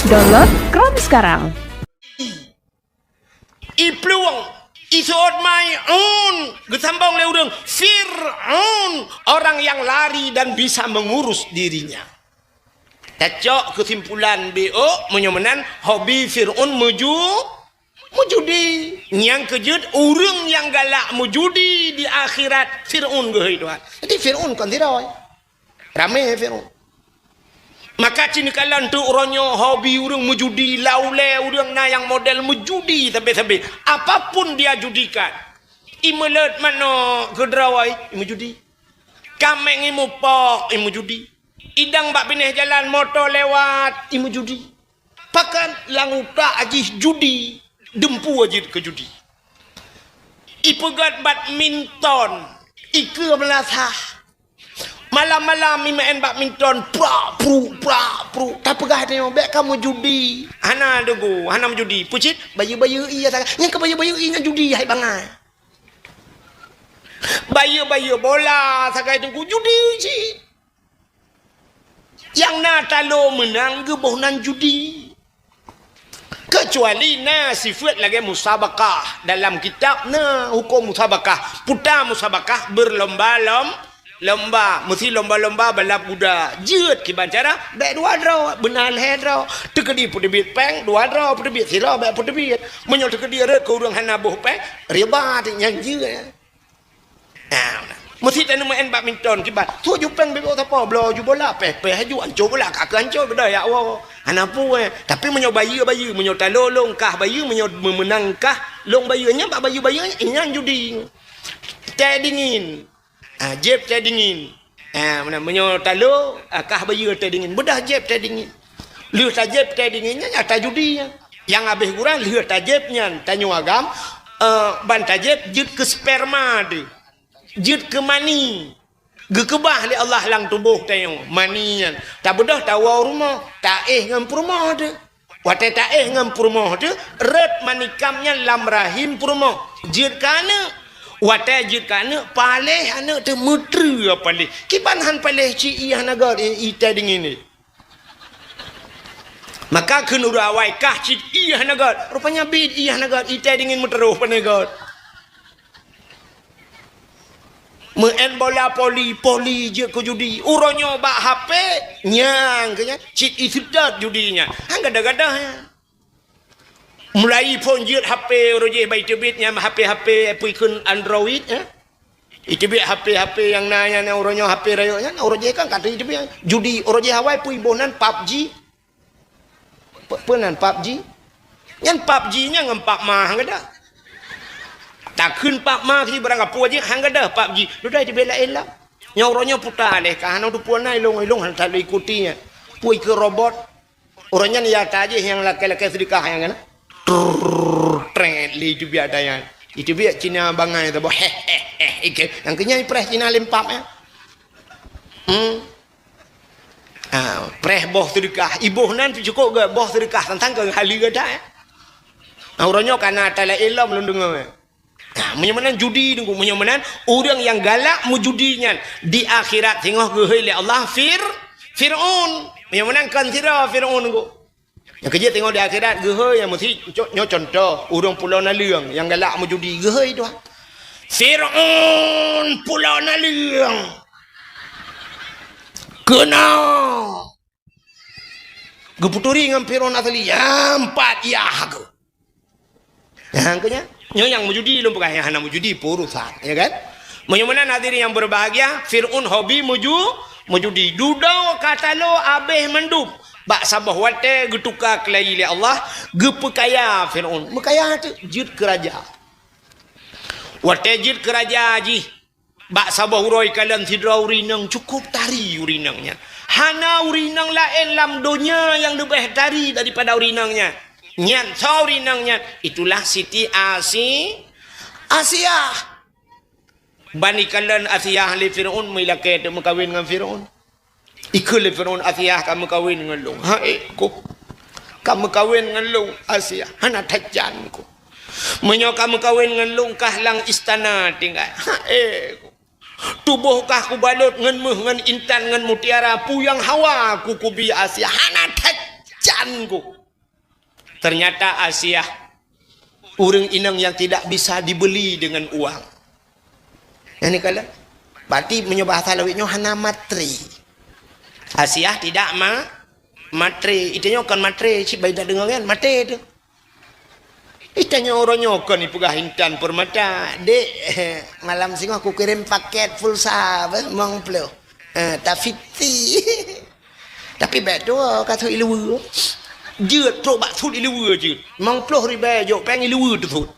Download Chrome sekarang. Iplueng, iseuôt mai un, geusambong lé ureuëng, Fir'aun, orang yang lari dan bisa mengurus dirinya. Tacok keusimpulan B O, meunyoe meunan, hobi Fir'aun meuju-, meujudi. Nyang keujeuet, ureuëng nyang galak meujudi di akhirat, Fir'aun geuhôi Tuhan. Jadi Fir'aun kon sidroe. Ramé Fir'aun. Maka cit neukalon teuk uroe nyoe hobi ureuëng meujudi, laulée ureuëng na nyang model meujudi sabe-sabe. Apapun dia judikan. Imeuleuet manok keudroe, imeujudi. Kaméng imupok, imeujudi. Idang bak binéh jalan moto lewat, imeujudi. Pakat lam utak jih judi, dumpeue jeuet keu judi. Ipeugét badminton, ikeue meulasah. Malam-malam imeu'en badminton, prak, pruk, prak, pruk. Tapeugah tanyoe, bék kamoe judi. Hana deungo, hana meujudi. Peue cit, bayeue-bayeue ie sagai. Nyang keu bayeue-bayeue ie nyan judi hai bangai. Bayeue-bayeue bola sagai teungku judi cit. Nyang na talo meunang geuboh nan judi. Keucuali na sifeuet lagée musabakah. Dalam kitab na huköm musabakah. Puta musabakah beurlomba-lom-, lomba. Meusi lomba-lomba balap kuda. Jeuet kiban cara, bék dua droe, beuna lhée droe. Teukeudi peuteubiet péng, dua droe peuteubiet, sidroe bék peuteubiet. Meunyoe teukeudi rhot keu ureuëng hana boh péng, riba teuk nyan jeuet. Nah, meusi taneuk meu'en badminton kiban. Su ju péng bibok sapo, bloe ju bola, péh-péh ju, anco bola, ka keu anco beudôh ya Allah. Hana peue. Tapi meunyoe bayeue-bayeue, meunyoe talo long kah bayeue, meunyoe meumeunang kah long bayeue, nyan bak bayeue-bayeue nyan judi. Teh dingin. Ah, jeb teh dingin. Ah, meunan meunyoe talo, ah, kah bayeue teh dingin. Beudôh jeb teh dingin. Lheueh tajeb teh dingin nyan, ya tajudi nyan. Nyang habéh gura lheueh tajeb nyan, tanyoe agam, eh, ban tajeb jeuet keu sperma deuh. Jeuet keu mani. Geukeubah lé Allah lam tuboh tanyoe, mani nyan. Tabeudôh tawoe rumoh, taéh ngon peurumoh deuh. Watée taéh ngon peurumoh deuh, rhot mani kam nyan lam rahim peurumoh. Jeuet keu aneuk. Watée jeuet keu aneuk, paléh aneuk teuh meutreue paléh. Kiban han paléh cit ie hana gét, i-, itée dingin deh. Maka kheun ureuëng awai kah cit ie hana gét. Rupanya bit ie hana gét, itée dingin meuteurôh pane gét. Meu'en bola voli, voli jeuet keu judi. Uroe nyoe bak H P, nyang keu nyan, cit iseudot judi nyan. Han gadôh-gadôh nyan. Mulai phon jeuet H P uroe jéh bak iteubiet nyan, H P-H P peue kheun Android, eh. Iteubiet H P-H P nyang na nyan, uroe nyoe H P rayeuk nyan, uroe jéh kan ka iteubiet judi, uroe jéh awai peue iboh nan PUBG. Pe-, peue nan PUBG? Nyan PUBG nyan ngon Pak Ma han gadôh. Takheun Pak Ma keu barang kapeue jih han gadôh PUBG. Dudoe iteubiet laén lom. Nyang uroe nyoe puta lé ka hana teupeue na ilong-ilong hana that lé ikuti nyan. Peue keu robot. Uroe nyan ya tajih nyang lakée-lakée seudeukah nyang kana. Trrrr, tret lé iteubiet ata nyan. Iteubiet Cina bangai saboh. Heh, heh, heh. Ike, nyang keu nyan ipreh Cina lempap ya. Hmm. Ah, preh boh seudeukah. Iboh nan cukôp gét boh seudeukah tantang keu haleue gata, eh. Nah, uroe nyoe kana ata laén lom lôn deungoe, eh. Nah, meunyoe meunan judi deungoe, meunyoe meunan ureuëng nyang galak meujudi nyan di akhirat singoh geuhôi lé Allah Fir-, Fir'aun. Meunyoe meunan kon sidroe Fir'aun deungoe. Nyang keujeuet teungoh di akhirat geuhôi nyang meusi co-, nyoe contoh, ureuëng pulo naleueng nyang galak meujudi geuhôi tuha. Fir'aun pulo naleueng. Keunoe. Geupeuturi ngon Fir'aun asli, nyang pat yah geuh. Nyang keu nyan, nyoe nyang meujudi lôn peugah, nyang hana meujudi peurusan, ya kan? Meunyoe meunan hadirin yang berbahagia, Fir'aun hobi meuju-, meujudi. Dudoe ka talo abéh mandum. Bak saboh watée geutuka keulayi lé Allah, geupeukaya Fir'aun. Meukaya teuk jeuet keu raja. Watée jeuet keu raja jih, bak saboh uroe ikalon sidroe ureuëng inong cukôp tari ureuëng inong nyan. Hana ureuëng inong laén lam donya nyang leubeh tari daripada ureuëng inong nyan. Nyan soe ureuëng inong nyan? Itulah Siti Asi-, Asiah. Ban ikalon Asiah lé Fir'aun, meulakée teuk meukawen ngon Fir'aun. Ikheun lé Fir'aun, "Asiah ka meukawen ngon lôn." "Hai, ku. Ka meukawen ngon lôn, Asiah. Hana tajan ku. Meunyoe ka meukawen ngon lôn, kah lam istana tinggai. Hai, ku. Tuboh kah kubalot ngon méuh, ngon intan, ngon mutiara, peue nyang hawa ku kubi Asiah. Hana tajan ku." Ternyata Asiah ureuëng inong yang tidak bisa dibeli dengan uang. Nyang ikalon. Berarti meunyoe bahasa lawét nyoe hana matre. Asiah tidak ma-, matre. Itu nyoe kon matre, cit bai dak deungoe kan, matre tu. Itu nyoe uroe nyoe kon ipeugah intan permata. "Dek, malam singoh kukirém paket pulsa, beh, mong ploh. Eh, tafiti." Tapi bék tuwoe ka sut iluweue. Jeuet trok bak sut iluweue jeuet. Limong ploh ribée jok péng iluweue teusut.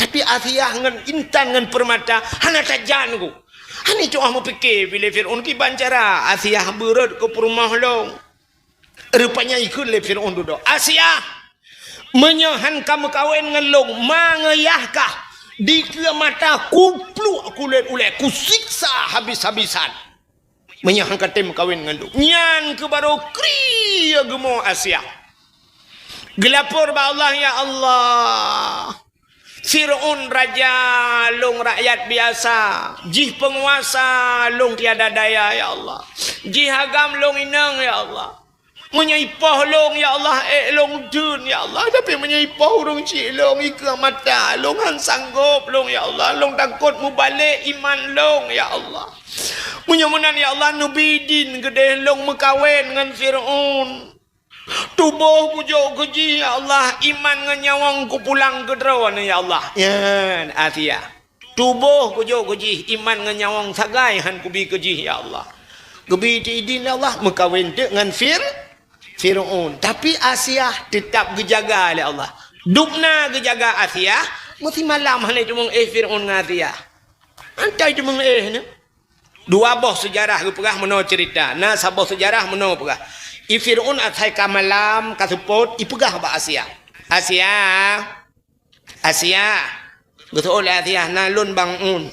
Tapi Asiah ngon intan ngon permata hana tajan ku. Hana tuah meupike bilé Fir'aun kiban cara Asiah beurot keu peurumoh lôn. Rupanya ikheun lé Fir'aun dudoe, "Asiah, meunyoe han ka meukawen ngon lôn, ma ngon yah kah, dikeue mata kupluk kulét ulée, kusiksa habis-habisan." Meunyoe han ka tem kawen ngon lôn. Nyan keuh barô krie geumo Asiah. Geulapor bak Allah, "Ya Allah, Fir'aun raja lôn rakyat biasa, jih peunguasa lôn tiada daya, ya Allah. Jih agam lôn inong, ya Allah. Meunyoe ipoh lôn, ya Allah, ék lôn theun, ya Allah. Tapi meunyoe ipoh ureuëng chik lôn, ikeue mata lôn, han sanggob lôn, ya Allah. Lôn takot mubalek iman lôn, ya Allah. Meunyoe meunan, ya Allah, neubi idin keudeh lôn meukawen ngon Fir'aun. Tuboh kujok keu jih, ya Allah, iman ngon nyawöng kupulang keu droeneuh, ya Allah." Nyan, Asiah. Tuboh kujok keu jih, iman ngon nyawöng sagai han kubi keu jih, ya Allah. Geubi teuk idin lé Allah, meukawen teuk ngon Fir-, Fir'aun. Tapi Asiah teutap geujaga lé Allah. Dubna geujaga Asiah, meusimalam hana jiteumong éh Fir'aun ngon Asiah. Antai jiteumong éh nyoe. Dua boh seujarah geupeugah meunoe ceurita. Na saboh seujarah meunoe peugah. I Fir'aun asai ka malam, ka seupôt, ipeugah bak Asiah. "Asiah, Asiah, geuseuôt lé Asiah, na lôn bang un."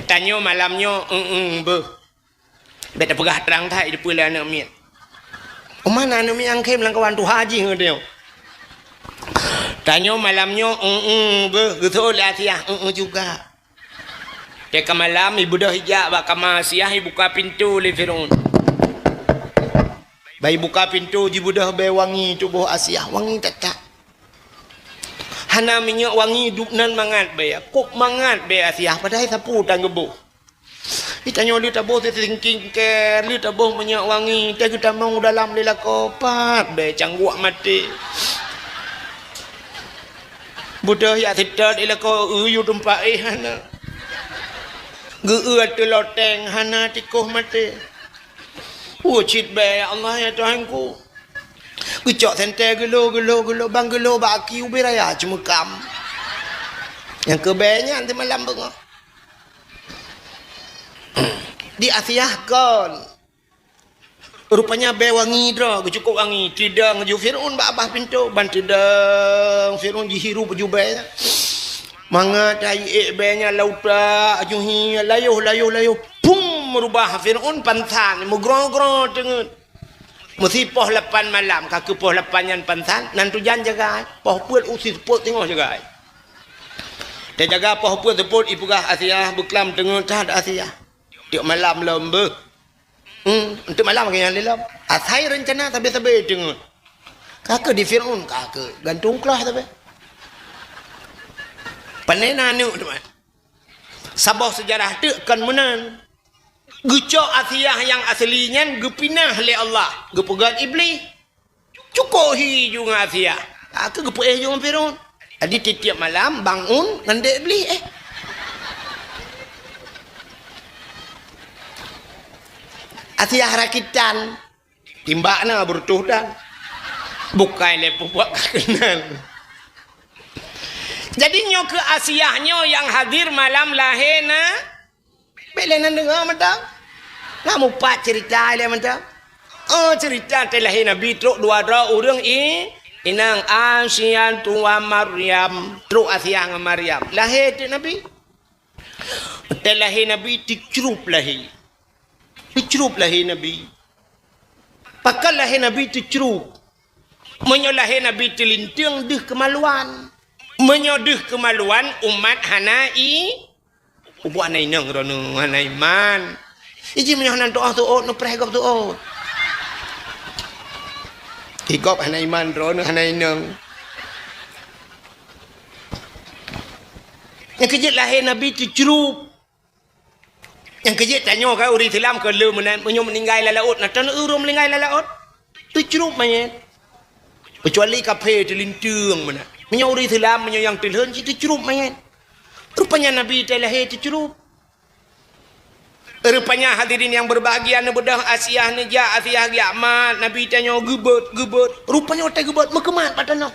Tanyoe malam nyoe, "Eng-eng beuh." Bék tapeugah trang that, diteupeu lé aneuk miet. Uma na aneuk miet nyang khem lam kawan tuha jih ngon tanyoe. Tanyoe malam nyoe, "Eng-eng beuh," geuseuôt lé Asiah, "Eng-eng juga." Teuka malam, ibeudôh ijak bak kama Asiah, ibuka pintoe lé Fir'aun. Ban ibuka pintoe, jibeudôh bée wangi tuboh Asiah, wangi that-that. Hana minyeuk wangi, dum nan mangat bèe. Kôb mangat bèe Asiah, padahai sapeue tan geuboh. Di tanyoe lheueh taboh sisingkingkèe, lheueh taboh minyeuk wangi, teuh geutamong u dalam lé lakoe, pat bèe cangguek maté. Beudôh jak seutôt di lakoe, eu yue teumpat éh hana. Geu-eu ateueh loteng hana, tikoh maté. Peue cit bèe, ya Allah, ya Tuhanku. Geucok sentée geulo, geulo, geulo, ban geulo bak aki ubé raya Ceumeukam. Nyang keu bèe nyan teumalam beungoh. Di Asiah kon. Rupanya bèe wangi droe, geucukôp wangi. Teudong ju Fir'aun bak babah pintoe, ban teudong Fir'aun jihirup ju bèe nyan. Mangat taék bèe nyan lam utak, ju hi, layoh, layoh, layoh. Pum, meurubah Fir'aun pansan, meugroe-groe teungeut. Meusi poh lapan malam, ka keu poh lapan nyan pansan, nan tujan jaga, poh peuet u seupôt teungoh jaga. Teujaga poh peuet seupôt, ipeugah Asiah, beuklam teungeut that Asiah. Tiep malam lom beuh. Hmm, untuk malam lagèe nyan lé lom. Asai reuncana sabe-sabe teungeut. Ka keu di Fir'aun, ka keu gantung klah sabe. Pane na aneuk teuma. Saboh seujarah teuk kon meunan. Geucok Asiah nyang asli nyan geupinah lé Allah, geupeugöt Iblih. Cukôp hi ju ngon Asiah. Ka keu geupeuéh ju ngon Fir'aun. Jadi tiep-tiep malam bangun ngon dek Iblih, eh. Asiah rakitan. Timbak na beureutoh dan. Bukai lé peubuet ka keunan. Jadi nyoe keu Asiah nyoe nyang hadir malam lahé na. Bèk lé nan deungö mantong. Na mupat cerita lé mantong. Oh, cerita teuh lahé Nabi trok dua droe ureueng i-, inong Asiatu wa Maryam. Trok Asiah ngon Maryam. Lahé teuk Nabi. Teuh lahé Nabi teucrup lahé. Teucrup lahé Nabi. Pakon lahé Nabi teucrup? Meunyoe lahé Nabi teulinteung deuh keumaluan. Meunyoe deuh keumaluan umat hana i Ubat hana inong droeneuh hana iman. Iji meunyoe hana tu'oh tu'ot neupreh gob tu'ot. Igob hana iman droeneuh hana inong. Nyang keujeuet lahé Nabi teucrup. Nyang keujeuet tanyoe ka ureueng Islam keu le meunan meunyoe meuninggai lam laôt na tan ureueng meuninggai lam laôt. Teucrup manyét. Keucuali kaphé teulinteung meunan. Meunyoe ureueng Islam, meunyoe nyang teulhon cit teucrup manyét. Rupanya Nabi teuh lahé teucrup. Rupanya hadirin yang berbahagia, neubeudôh Asiah neujak, Asiah geujak mat, Nabi tanyoe geubeuet, geubeuet. Rupanya watèe geubeuet meukeumat bak tanoh.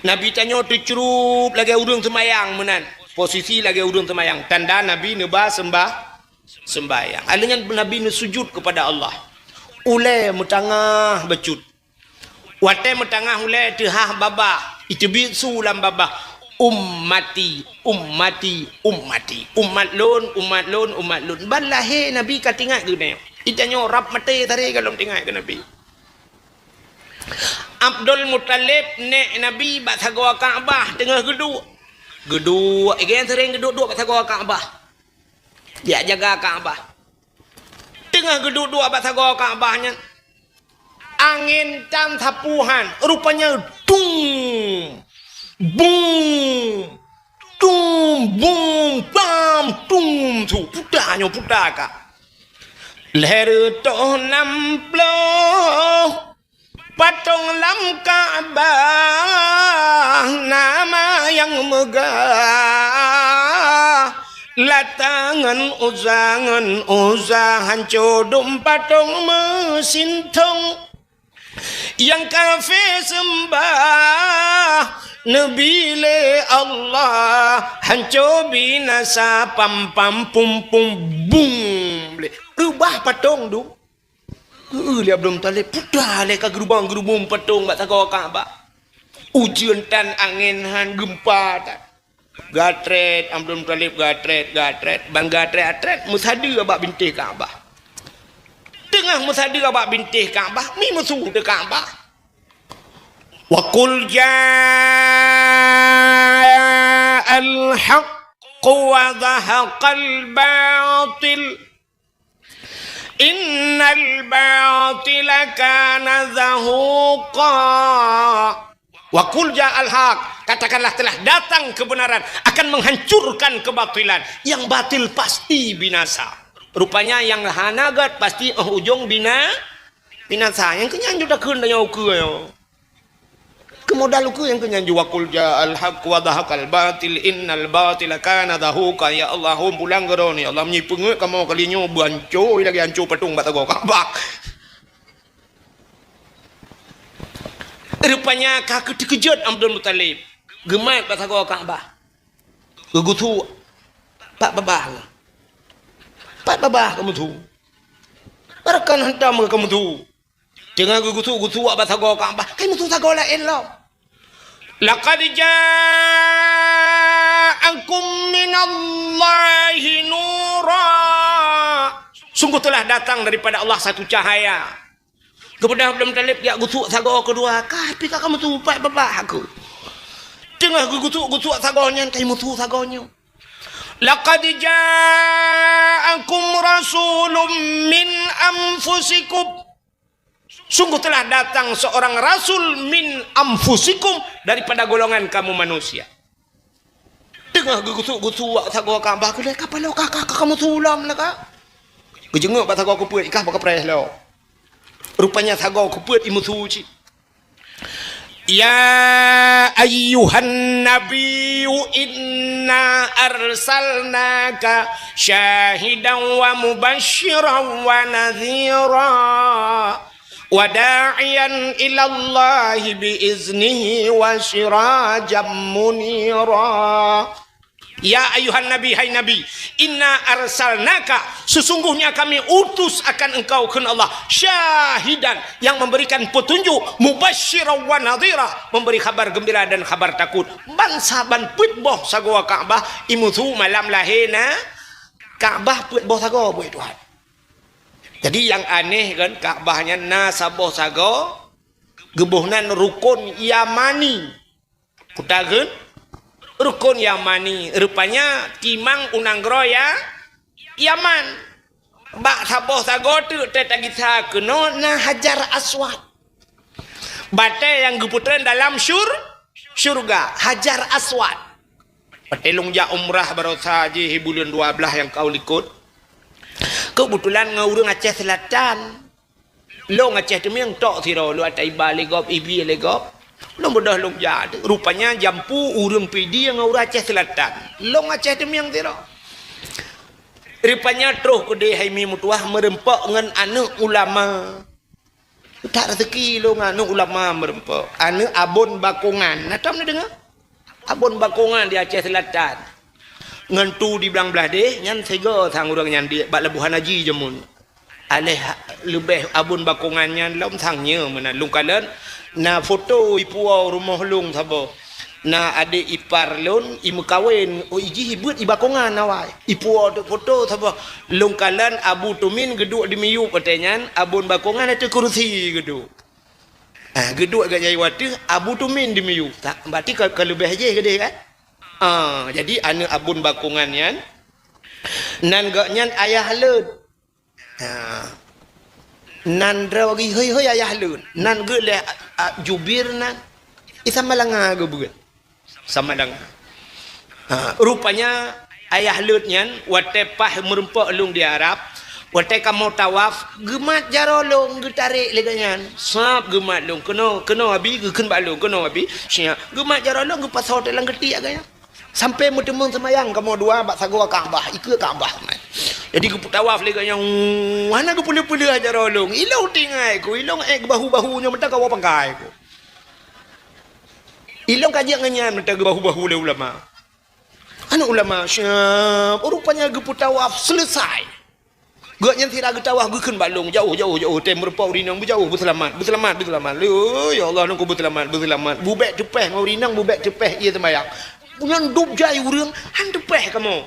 Nabi tanyoe teucrup lagèe ureueng seumayang meunan. Posisi lagèe ureueng seumayang. Tanda Nabi neuba seumbah-, seumbahyang. Alèh nyan Nabi neusujut keupada Allah. Ulèe meutangah bacut. Watèe meutangah ulèe teuhah babah, iteubiet su lam babah, "Ummati, ummati, ummati." Umat lôn, umat lôn, umat lôn. Ban lahé Nabi ka teuingat keu nèk. Itanyoe rab maté taré ka lom teuingat keu Nabi. Abdul Muthalib, nèk Nabi, bak sagoe Ka'bah teungoh geuduek. Geuduek, igèe seuring geuduek-duek bak sagoe Ka'bah. Jak jaga Ka'bah. Teungoh geuduek-duek bak sagoe Ka'bah nyan, angén tan sapeue han, rupanya dung, bung, dung, bung, bam, dung, su, puta nyoe, puta ka. Lhèe reutôh nam ploh patong lam Ka'bah, nama nyang meugah, Lata ngon Uzza, ngon Uzza, hanco dum patong meusintong. Nyang kafé seumbah neubi lé Allah, hanco binasa, pam, pam, pum, pum, bum. Reubah patong dum. Geu-eu lé Abdul Muthalib, puta lé ka geurubong-geurubong patong bak sagoe Ka'bah. Ujeuen tan, angén han, geumpa tan. Gatrét Abdul Muthalib, gatrét, gatrét, ban gatrét-gatrét meusadeue bak bintéh Ka'bah. Teungoh meusadeue bak bintéh Ka'bah, mi meusu teuh Ka'bah. Wa qul ja'al haqqu wa zahaqal batil. Innal batila kana zahuqa. Wa qul ja'al haq. Katakanlah telah datang kebenaran, akan menghancurkan kebatilan. Yang batil pasti binasa. Rupanya yang hana gét pasti, eh, ujong bina-, binasa. Nyang keu nyan ju takheun tanyoe ukeue nyoe. Keu modal ukeue nyang keu nyan ju, "Wa qul ja'al haqq wa zahaqal batil, innal batila kana zahuqa." Ya Allah, hom pulang keu droeneuh, ya Allah, meunyoe peungeuet kamoe kali nyoe, beuhanco lagèe hanco patong bak sagoe Ka'bah. Rupanya ka teukeujot Abdul Muthalib. Geumat bak sagoe Ka'bah. Geugusuk. Pat babah. Pat babah kamoe su. Rakan hantom kamoe su. Teungoh geugusuk-gusuk bak sagoe Ka'bah. Kamoe su sagoe laén lom. "Laqad ja'akum minallahi nura." Sungguh telah datang daripada Allah satu cahaya. Geupeugah Abdul Muthalib, jak gusuk sagoe keudua, ka pih ka kamoe su pat babah aku. Teungoh geugusuk-gusuk sagoe nyan, kamoe su sagoe nyoe. "Laqad ja'akum rasulun min anfusikum." Sungguh telah datang seorang rasul min anfusikum, daripada golongan kamu manusia. Teungoh geugusuk-gusuk bak sagoe Ka'bah, keu lheueh ka paloe ka, ka, ka kamoe su lom lah ka. Geujeungok bak sagoe keupeuet, ikah bak kapreh lom. Rupanya sagoe keupeuet imeusu cit. "Ya ayyuhan nabiyyu inna arsalnaka syahidan wa mubasysyiran wa nadhira." "Wa da'iyan ilallahi bi iznihi wa sirajan munira." Ya ayuhan nabi, hai Nabi, "Inna arsalnaka," sesungguhnya kami utus akan engkau, kheun Allah, "syahidan," yang memberikan petunjuk, "mubasysyiran wa nadhira," memberi khabar gembira dan khabar takut. Ban saban peuet boh sagoe Ka'bah imeusu malam lahé na Ka'bah, peuet boh sagoe, buet Tuhan. Jadi nyang aneh kan, Ka'bah nyan na saboh sagoe, geuboh nan rukon Yamani. Peue takheun? Rukon Yamani. Rupanya timang u nanggroe ya, Yaman. Bak saboh sagoe teuk teuh tagisa keunoe na Hajar Aswad. Batée nyang geupeutren dalam syur-, syurga, Hajar Aswad. Watée lôn jak umrah barosa jih buleuen dua blaih nyang ka likot. Keubeutulan ngon ureuëng Aceh Seulatan. Lôn Aceh Teumieng tok sidroe, lôn ata iba lé gob, ibi lé gob. Lôn beudôh lôn jak. Rupanya jampu ureuëng Pidie ngon ureuëng Aceh Seulatan. Lôn Aceh Teumieng sidroe. Rupanya troh keudeh hai mi meutuwah meureumpok ngon aneuëk ulama. That raseuki lôn ngon aneuëk ulama meureumpok. Aneuëk Abon Bakongan. Na tom neudeungoe? Abon Bakongan di Aceh Seulatan. Ngon tu di Blang Blahdeh, nyan sigoe sang ureuëng nyan di bak Labuhan Haji jameun. Aléh leubeh Abon Bakongan nyan lom sang nyoe meunan. Lôn kalon na foto ipuwoe rumoh lôn saboh. Na adék ipar lôn imeukawen, oh, ijih ibeuet i Bakongan awai. Ipuwoe teuk foto saboh. Lôn kalon Abu Tumin geuduek di miyueb watée nyan, Abon Bakongan ateueh kurusi geuduek. Ah, geuduek geuh jai wateueh Abu Tumin di miyueb. Tak, berarti ka, ka leubeh jih keudeh kan? Ah, jadi aneuëk Abon Bakongan nyan, nan gobnyan ayah lôn. Ha. Nan droe geuhôi-hôi ayah lôn. Nan geuh lé a, a, Jubir nan. I Samalanga geubeuet. Samalanga. Ha, rupanya ayah lôn nyan watée paih meureumpok lôn di Arab, watée kamoe tawaf, geumat jaroe lôn geutarek lé gobnyan. Sab geumat lôn, "Keunoe, keunoe Abi," geukheun bak lôn, "Keunoe Abi." Siat. Geumat jaroe lôn geupasoe teuk lam keutiek gobnyan. Sampoe meuteumeung seumayang kamoe dua bak sagoe Ka'bah, ikeue Ka'bah. Jadi geupeutawaf lé gobnyan, hana geupeuleueh-peuleueh jaroe lôn. Ilôn tinggai ku, ilôn ék geubahu-bahu nyoe meuta kawoe pangkai ku. Ilôn ka jeuet ngon nyan meuta geubahu-bahu lé ulama. Aneuëk ulama siab, rupanya geupeutawaf seuleusai. Gobnyan sira geutawaf geukheun bak lôn, "Jauh, jauh, jauh, tem meureumpok ureuëng inong, beujauh, beuseulamat, beuseulamat, beuseulamat." "Lé, ya Allah, lôn ku beuseulamat, beuseulamat." Bubek teupeh ngon ureuëng inong, bubek teupeh ié seumayang. Nyan dub jai ureuëng, han teupeh kamoe.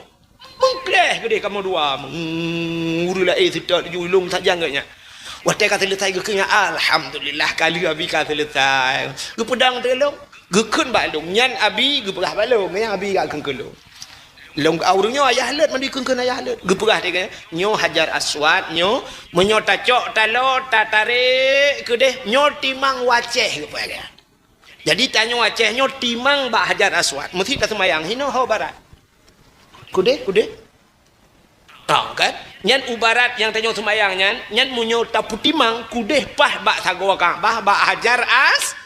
Meungkréh keudeh kamoe dua. Hmm, ureuëng laén seutôt ju lôn sajan gobnyan. Watée ka seuleusai geukheun nyan, "Alhamdulillah, ka lheueh Abi ka seuleusai." Geupeudong teuk lôn. Geukheun bak lôn, "Nyan Abi," geupeugah bak lôn, "nyan Abi," geukheun keu lôn. Lôn, ureuëng nyoe ayah lôn, mandum kheun-kheun ayah lôn. Geupeugah lagée nyan, "Nyoe Hajar Aswad, nyoe, meunyoe tacok taloe, tatarek keudeh, nyoe timang u Aceh," geupeugah lagée nyan. Jadi tanyoe Aceh nyoe timang bak Hajar Aswad. Meusti taseumayang hinoe ho barat. Kudeh, kudeh. Ha, kan? Nyan u barat nyang tanyoe seumayang nyan, nyan meunyoe tapeutimang kudeh paih bak sagoe Ka'bah, bak Hajar As-,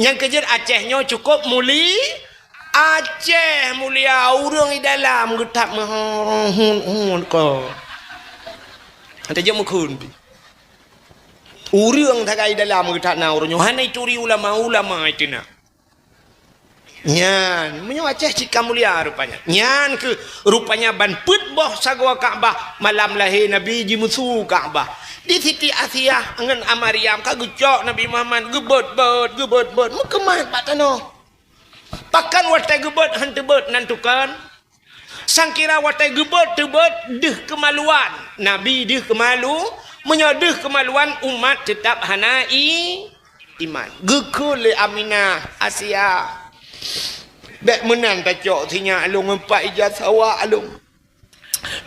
nyang keujeuet Aceh nyoe cukup muli-, Aceh mulia, ureueng di dalam geutap meuhun-hun ko. Ata jeuet meukhun pi. Ureueng sagai dalam geutap na ureueng nyoe, hana ituri ulama-ulama itu na. Nyan, meunyoe Aceh cit ka mulia rupanya. Nyan keuh rupanya ban peuet boh sagoe Ka'bah malam lahé Nabi jimeusu Ka'bah. Di Siti Asiah ngon A Maryam ka geucok Nabi Muhammad geubeuet-beuet, geubeuet-beuet, meukeumah bak tanoh. Pakon watée geubeuet han teubeuet nan tukon? Sangkira watée geubeuet teubeuet deuh keumaluan. Nabi deuh keumalu, meunyoe deuh keumaluan umat teutab hana i-, iman. Geukheun lé Aminah, Asia, "Bék meunan tacok sinyak lôn ngon pat ija sawa lôn.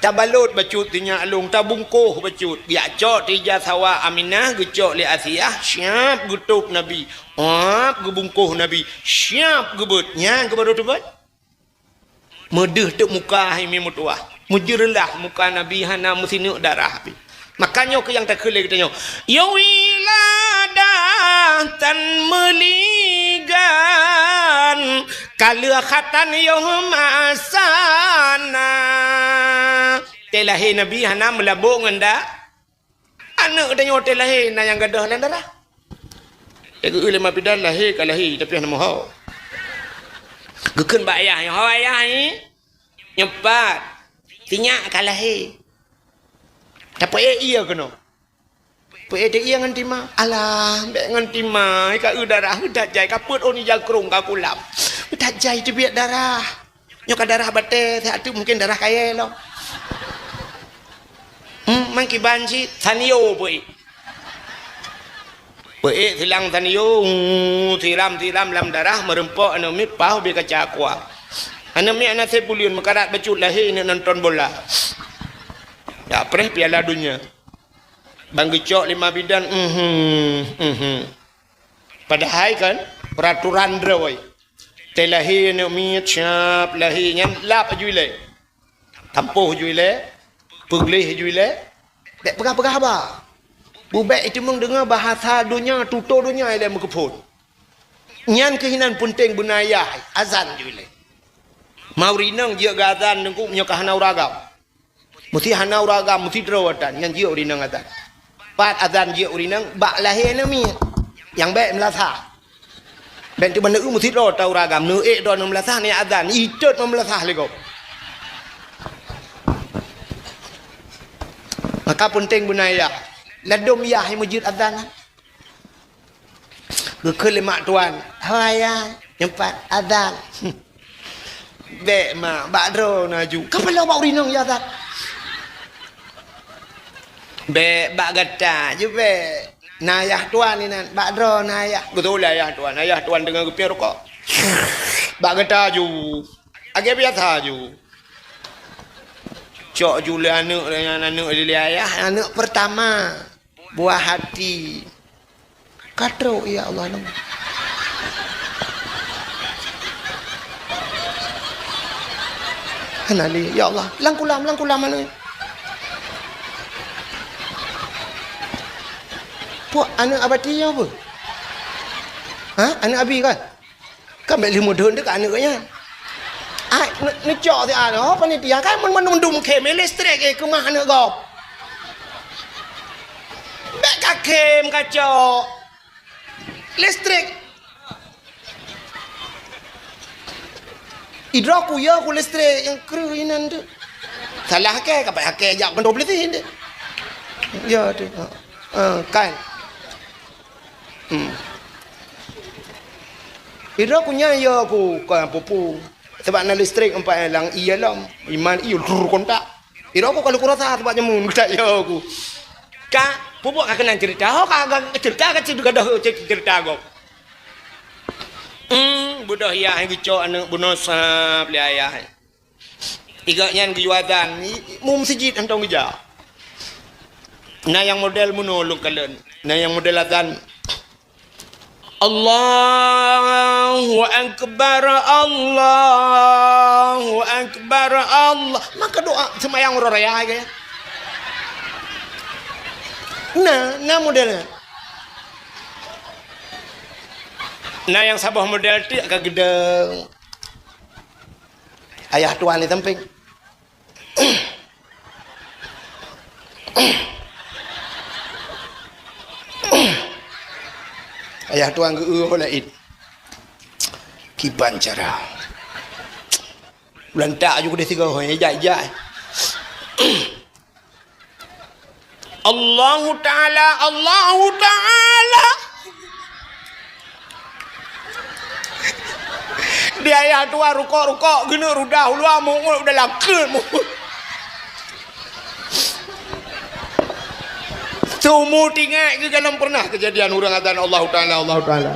Tabalot bacut sinyak lôn, tabungkoh bacut. Geujak cok di ija sawa." Aminah geucok lé Asia, siap geutôb Nabi. Ap, geubungkoh Nabi, siap geubeuet. Nyan keuh baru teubeuet. Meudeuh teuk muka hai mi meutuwah. Meujeureulah muka Nabi hana meusineuk darah pi. Maka nyoe keuh nyang takheun lé geutanyoe. Ya wiladah tan meuligan, ka lheueh khatan yoh masana. Teuh lahé Nabi hana meulabok ngon da-, Aneuk tanyoe teuh lahé na nyang gadôh lam darah. Lagèe lé ma bidan lahé ka lahé, tapi hana meuho. Geukheun bak ayah, "Nyoe ho ayah nyoe, nyoe pat. Sinyak ka lahé." Tapeuék ie keunoe. Peuék ie ngon tima. Alah, bék ngon tima, ka eu darah, eu that jai, ka peuet ôn ija krông ka kulam. Eu that jai teubiet darah. Nyoe ka darah batèe, siat teuk mungken darah kayèe lom. Hmm, mangkiban cit, sanyo peuék. Peuék silang sanyo, hmm, siram-siram lam darah, meureumpok aneuk miet paih ubé kaca aqua. Aneuk miet hana sép buleuen, meukarat bacut lahé neuk nonton bola. Ya, preh Piala Dunia. Ban geucok lé ma bidan, mhm, mhm. Padahai kan, peuraturan droe. Teuh lahé aneuk miet, siap lahé nyan lap aju ilèe. Tampoh aju ilèe, peugleh aju ilèe. Bèk peugah-peugah haba. Bubèk iteumeung deungö bahasa donya, tutoe donya ilèe meukeupon. Nyan keuh inan peunteng beuna ayah, azan aju ilèe. Ma ureueng inong jeuet geu azan teungku meunyoe ka hana ureueng agam. Meusti hana ureueng agam, meusti droe atan, nyan jeuet ureueng inong atan. Pat atan jeuet ureueng inong, bak lahé aneuk miet. Nyang bèk meulasah. Bèk teubandeu meusti droe atan ureueng agam, neuék droe aneuk meulasah, neujak atan, itot meumeulasah lé gob. Maka peunteng beuna ayah. Ladôm yah meujeuet atan. Geukheun lé mak tuan, "Ho ayah, nyoe pat azan." "Bèk mak, bak droe na aju." "Ka paloe bak ureueng inong yah azan?" "Bèk, bak gata aju bèk. Na ayah tuan inan, bak droe na ayah." Geutulak ayah tuan, ayah tuan deungö geupiep rukok. "Bak gata aju. Lagèe biasa aju." Cok aju lé aneuk, aneuk lé ayah, aneuk pertama. Buah hati. Ka trok, ya Allah, nang. Hana lé, ya Allah. Lam kulam, lam kulam mana? Puak aneuk abati nyoe apa? Ha? Aneuk abi kan? Kan bèk lheueh mudhon teuka aneuk nyan. Ai, ne-, neucok siat, oh, panitia, kan mandum-mandum khém, eh, listrik, eh, keumah aneuk gob. Bèk ka khém, ka cok. Listrik. Idroe ku, ya ku listrik nyang kreueh inan tu. Salah hakèe, ka payah hakèe jak keunoe polisi tu. Ya tu. Ha. Ha, kan. Hmm. Idroe ku nyan ya ku, kon pupu. Sabab na listrik empat lam ie lom. Iman ie lur kontak. Idroe ku kalau kurasa sabab nyamun tak ya ku. Ka, pupu ka keunan cerita. Ho ka, ka cerita ka cerita gadoh cerita gob. Hmm, beudôh yah geucok aneuk bunoe sab lé ayah. Igak nyan geuyue azan, i-, i-, mu meuseujid hantom geujak. Na nyang model meunoe lôn kalon. Na nyang model azan. Allahu Akbar, Allahu Akbar, Allah. Maka doa seumayang uroe raya ke? Nah, nah model. Nah, nyang saboh model tu ka geudong. Ayah tuan di samping. Ayah tuan geu-eu laén. Kiban cara. Bulan tak ju keudeh tiga, hoi, jai-jai. Allahu Ta'ala, Allahu Ta'ala. Di ayah tuan rukok-rukok, geuneuk rudah uluwa, mu'uet udah langkeut, mu'uet. Seumu tinggai geugalom pernah kejadian ureuëng azan Allahu Ta'ala, Allahu Ta'ala.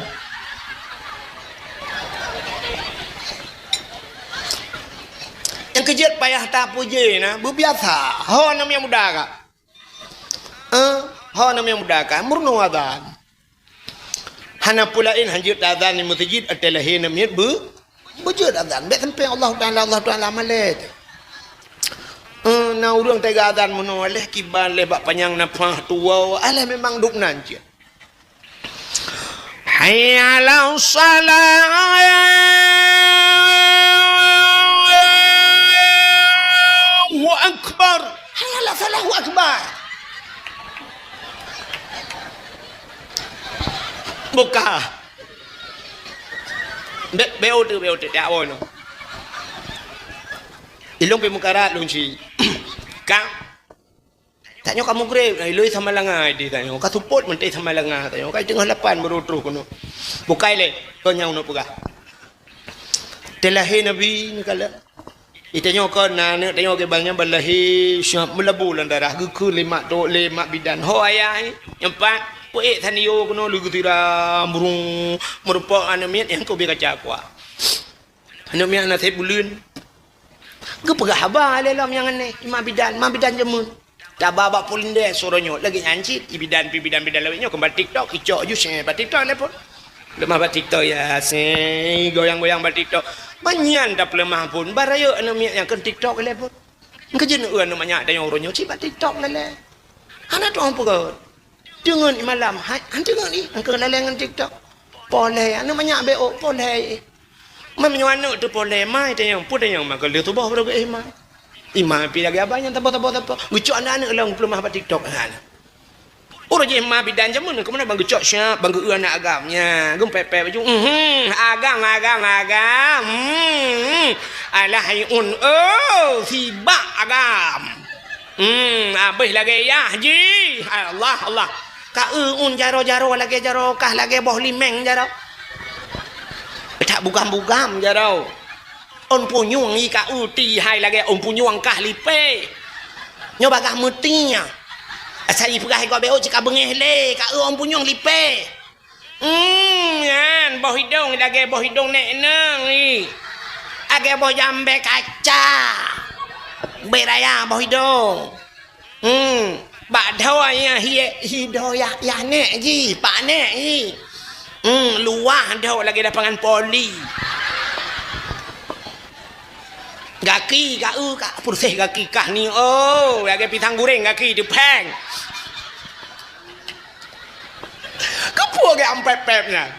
Nyang keujeuet payah tapuji na, beubiasa. Ho aneuk miet muda ka. Eh, ho aneuk miet muda ka, meurunoe azan. Hana peue laén, hanjeuet azan di meuseujid, até lahé aneuk miet beu-, beujeuet azan. Bék sampé Allahu Ta'ala, Allahu Ta'ala malée. Eh, na ureuëng teuga azan meunoe, leh kiban, leh bak panyang nafah tuwoe, alah memang duek nan cit. Hayya 'alas shalah. Allahu Akbar. Hayya 'alas shalah, Allahu Akbar. Buka. Be-, beu teuk, beu teuk, tak awoe nyoe. Ilong pi mukarat lôn ci. Ka. Tanyoe ka mugreb, iloi sama langa di tanyoe. Ka supot meuntée sama langa tanyoe. Ka teungoh lapan baru troh keunoe. Bukai lé, kon nyang uneuk peugah. Teulahé Nabi neukalon. Di tanyoe kon na aneuk tanyoe geubalnya balahé siap meulabu lam darah, geukheun lé mak tok, lé mak bidan. Ho ayah, eh, nyang pat, peuék sanio keunoe lé geutira burung meurupok aneuk miet nyang keu bie kaca kuah. Aneuk miet na sép buleuen. Geupeugah haba lé lom nyang aneh, i mak bidan, mak bidan jameun. Taba bak polindeh suroe nyoe, lagée nyan cit, i bidan pi bidan-bidan lawét nyoe, keumbal TikTok, icok ju seng bak TikTok lé pun. Leumah bak TikTok, ya, seng, goyang-goyang bak TikTok. Banyan tapeuleumah pun, barayok aneuk miet nyang keu TikTok lé pun. Keujeuet aneuk manyak tanyoe uroe nyoe, cit bak TikTok lé lé. Hana tuang peugah. Deungon i malam, hai, han deungon i, angkeu laleng ngon TikTok. Poleh, aneuk manyak B O, poleh. Meunyoe aneuk teuh poleh, mai tanyong, peue tanyong, maka lheueh tuboh baru geuéh mai. I ma pi lagée abang nyang saboh-saboh-saboh. Geucok aneuk-aneuk lom peuleumah bak TikTok, ha. Uroe jih ma bidan jameun, keumeuna bang geucok siap, bang geu-eu aneuk agam. Nya, geumpet-pet baju. Mhm, agam, agam, agam. Mhm. Alah, hai un, oh, sibak agam. Hmm, abéh lagée yah jih. Allah, Allah. Ka eu un jaroe-jaroe lagée jaroe kah lagée boh limeng jaroe. Tak bugam-bugam jaroe. Ôn punyueng i ka eu ti hai lagée ôn punyueng kah lipée. Nyoe bagah meuti nyan. Asai peugah i gob béu cit ka beungéh lé, ka eu ôn punyueng lipée. Hmm, nyan, boh idong lagée boh idong nék neung i. Lagée boh jambé kaca. Bek raya boh idong. Hmm, bak dhoe nyan hi, hi dhoe yah, yah nék jih, pak nék jih. Hmm, luwah dhoe lagée lapangan poli. Gaki, ka eu, ka peureséh gaki kah ni, oh, lagée pisang guréng gaki teupéng. Keupeue geuampép-pép nyan?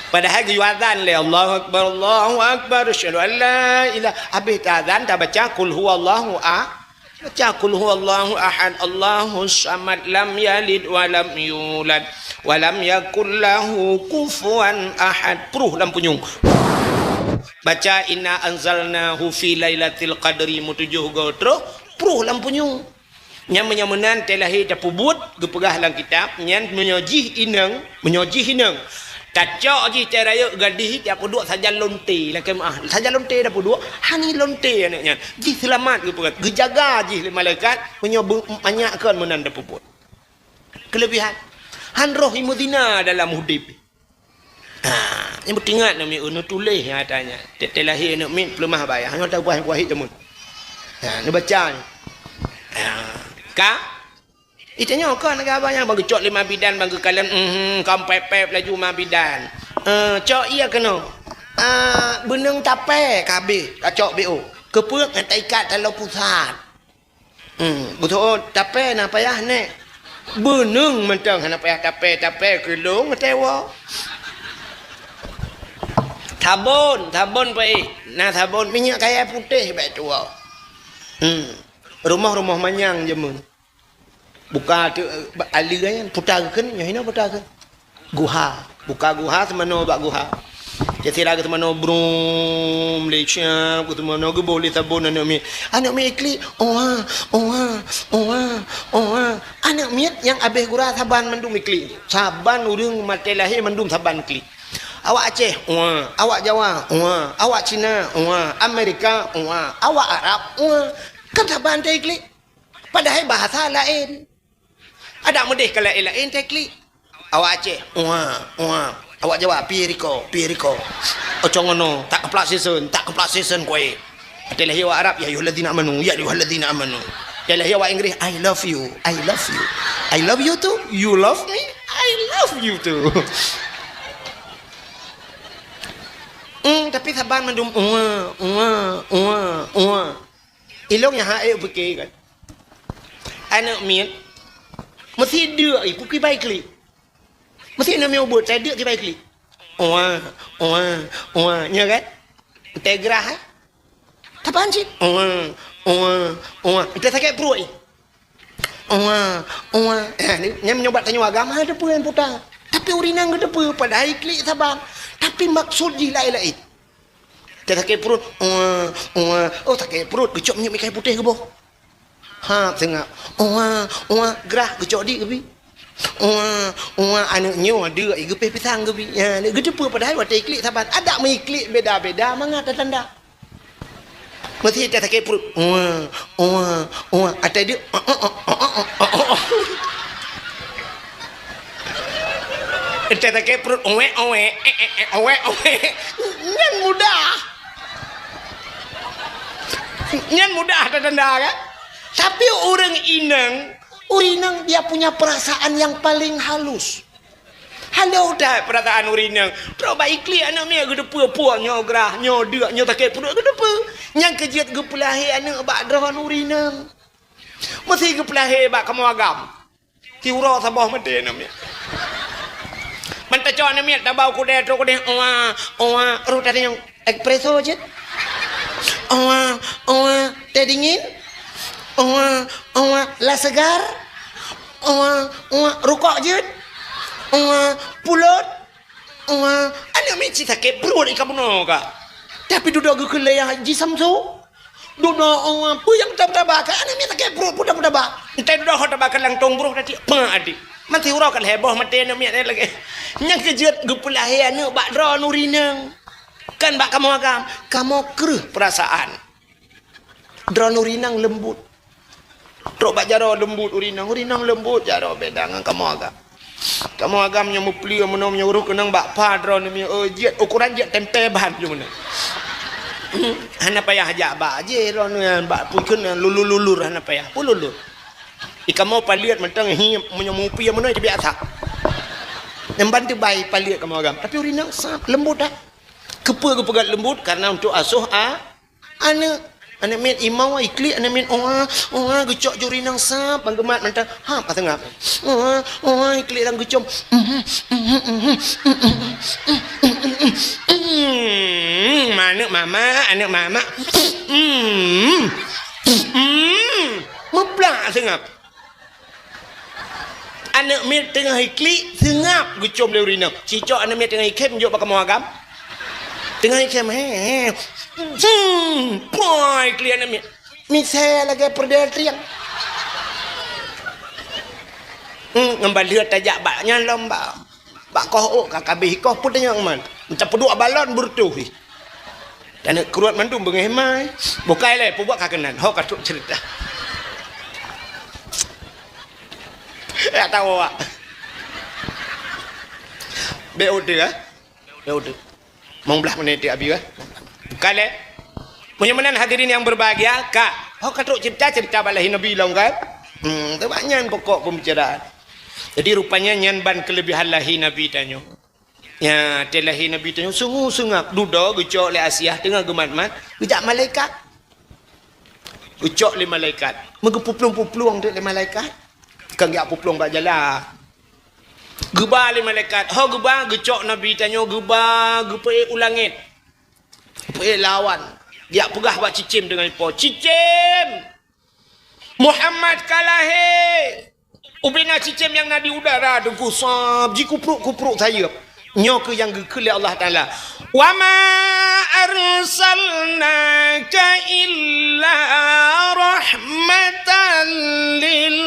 Padahai geuyue azan lé, "Allahu Akbar, Allahu Akbar, asyhadu an la ilaha," habéh teuazan tabaca, "Qul huwallahu a-," baca, "Qul huwallahu ahad, Allahus samad, lam yalid wa lam yulad, wa lam yakul lahu kufuwan ahad." Pruh lam punyueng. Baca, "Inna anzalnahu fi lailatil qadri," meutujoh goe troh, pruh lam punyueng. Nyan meunyoe meunan teuh lahé tapeubuet, geupeugah lam kitab, nyan meunyoe jih inong, meunyoe jih inong, tacok jih teuh rayeuk gadih, tapeuduek sajan lonte, lakée meu'ah, sajan lonte tapeuduek, hani lonte aneuk nyan. Jih seulamat geupeugah, geujaga jih lé malaikat, meunyoe beu-, manyak kon meunan tapeubuet. Keulebihan, han roh i meuzina dalam udeb. Ha, nyang beuteuingat aneuk miet, neutuléh nyang ata nyan. Tiep-tiep lahé aneuk miet peuleumah bak ayah. Nyoe takuah-kuah jameun. Ha, neubaca nyoe. Ha, ka? Itanyoe kon lagèe abang nyan, bang geucok lé ma bidan, bang geukalon, mhm, kon pèp-pèp laju ma bidan. Eh, cok ie keunoe. Ah, beuneueng tapè ka habéh, ka cok B O. Keupeue ngon taikat taloe pusat. Hmm, beutôi tapè na payah nèk. Beuneueng mantong hana payah tapè, tapè keu lôn watèe woe. Sabon, sabon peuék. Na sabon minyeuk kayèe putéh bèk tuwoe. Hmm. Rumoh-rumoh manyang jameun. Buka teuk, eh, ba-, aleue nyan, puta kheun, nyoe hinoe puta kheun. Guha. Buka guha, seumanoe bak guha. Cit sira geuseumanoe brum, lé siap, geuseumanoe geuboh lé sabon aneuk miet. Aneuk miet iklik, oha, oha, oha, oha. Aneuk miet nyang abéh gura saban mandum iklik. Saban ureueng maté lahé mandum saban iklik. Awak Aceh, oha. Awak Jawa, oha. Awak Cina, oha. Amerika, oha. Awak Arab, oha. Kan saban teu iklik. Padahai bahasa laén. Adak meudeh ka laén-laén teu iklik. Awak Aceh, "Wa, wa." Awak Jawa, "Pi riko, pi riko." Ocong ngono, tak keuplak sisen, tak keuplak sisen kué. Watèe lahé awak Arab, "Ya ayyuhalladzina amanu, ya ayyuhalladzina amanu." Watèe lahé awak Inggris, "I love you, I love you." "I love you too? You love me? I love you too." Hmm, tapi saban mandum, "Wa, wa, wa, wa." Ilong nyang hana ék pike kan. Aneuk miet, meusti deuk, eh, pike bai klik. Meusti aneuk miet ubit, sai deuk kibai klik. Oa, oa, oa, nyo kan? Teugrah, eh? Tapan cit? Oa, oa, oa. Ita sakét pruet, eh? Oa, oa. Eh, ni, nyan meunyoe bak tanyoe agam, hana teupeue nyang puta. Tapi ureueng inong geuteupeue, padahai klik saban. Tapi maksud jih laén-laén. Teu sakét pruet, oa, oa. Oh, sakét pruet, geucok minyeuk meukai putéh geuboh. Ha, seungab. Oa, oa, grah geucok di geubi. Oa, oa, aneuk nyoe deuk i geupéh pisang geubi. Ya, geuteupeue padahai watèe iklik saban. Adak meuiklik beda-beda mangat tanda. Meusti teu sakét pruet. Oa, oa, oa. Atai deuk. Teu sakét pruet. Oe, oe. Eh, eh, eh, oe, oe. Nyan mudah. Nyan mudah tatanda kan? Tapi ureueng inong, ureueng inong dia punya perasaan yang paling halus. Halus that perasaan ureueng inong. Trok bak iklik aneuk miet geuteupeue, puih nyoe grah, nyoe deuk, nyoe sakét pruet geuteupeue. Nyang keu jeuet geupeulahé aneuk bak droe ureueng inong. Meusti geupeulahé bak kamoe agam. Siuroe saboh maté aneuk miet. Ban tacok aneuk miet tabau keudè, trok keudè, oa, oa, roh tadi nyang espresso jeuet. Oa, oa, teh dingin. Oa, oa, la segar. Oa, oa, rukok jeuet. Oa, pulot. Oa, aneuk miet cit sakét pruet i ka bunoe ka. Tapi dudoe geukeulée Haji Samsu. Dudoe, oh, peue nyang taba-taba keu aneuk miet sakét pruet, peue taba-taba. Entah dudoe ho taba keu lantong broh tadi. Pah adik. Mantong uroe ka lhèe boh maté aneuk miet nyan lagèe. Nyang keu jeuet geupeulahé aneuk bak droeneuh ureueng inong. Kan bak kamoe agam, kamoe kreueh peurasaan. Droeneuh ureueng inong leumbot. Trok bak jaroe leumbot ureueng inong, ureueng inong leumbot jaroe beda ngon kamoe agam. Kamoe agam nyoe meupleue meunoe meunyoe uroe keunong bak pha droeneuh miet, oh, jeuet ukuran jeuet tempe ban jeuet meunoe. Hmm, hana payah jak bak jih droeneuh nyan bak pukon nyan lulur-lulur hana payah. Peue lulur? I kamoe paleuet mantong hi meunyoe meupleue meunoe teubiasa. Nyang ban teubai paleuet kamoe agam. Tapi ureueng inong sab leumbot dak. Keupeue geupeugah leumbot? Karena untuk asoh a Aneuk, aneuk miet imau iklik aneuk miet oa, oa geucok juri nang sab bang geumat mantong. Ha, paseungab. Oa, oa iklik lam geucom. Hmm, aneuk mama, aneuk mama. Hmm. Hmm. Muplak seungab. Aneuk miet teungoh iklik, seungab geucom lé ureueng inong. Cicok aneuk miet teungoh ikhem jok bak kamoe agam. Teungoh ikhem, he, he. Hmm, poi iklik aneuk miet. Misé lagèe peureudèe trieng. Hmm, ngon baleuet tajak bak nyan lom bak. Bak koh ôk ka kabéh ikoh peuet nyang man. Tapeuduek balon beureutoh jih. Taneuk kruet mandum beungéh mai. Bukai lé, peubuet ka keunan. Ho ka trok ceurita. Ya tahu awak. Bèk ode, eh? Bèk ode. Mong blah menit dia abi, eh? Bukai lé. Meunyoe meunan hadirin yang berbahagia, ka. Ho ka trok ceurita, ceurita bak lahé Nabi lom kan? Hmm, teuma nyan pokok pembicaraan. Jadi rupanya nyan ban kelebihan lahé Nabi tanyoe. Nya, watèe lahé Nabi tanyoe sungu-sungab, dudoe geucok lé Asiah teungoh geumat-mat, geujak malaikat. Geucok lé malaikat. Meugeupuplueng-puplueng teuk lé malaikat. Kon geujak puplueng bak jalan. Geuba lé malaikat. Ho geuba, geucok Nabi tanyoe geuba, geupeuék u langét. Geupeuék lawan. Geujak peugah bak cicém deungon ipo. Cicém! Muhammad ka lahé! Ubena cicém nyang na di udara teungku sab jikuprok-kuprok sayeuep. Nyoe keuh nyang geukheun lé Allah Taala, "Wa ma arsalnaka illa rahmatan lil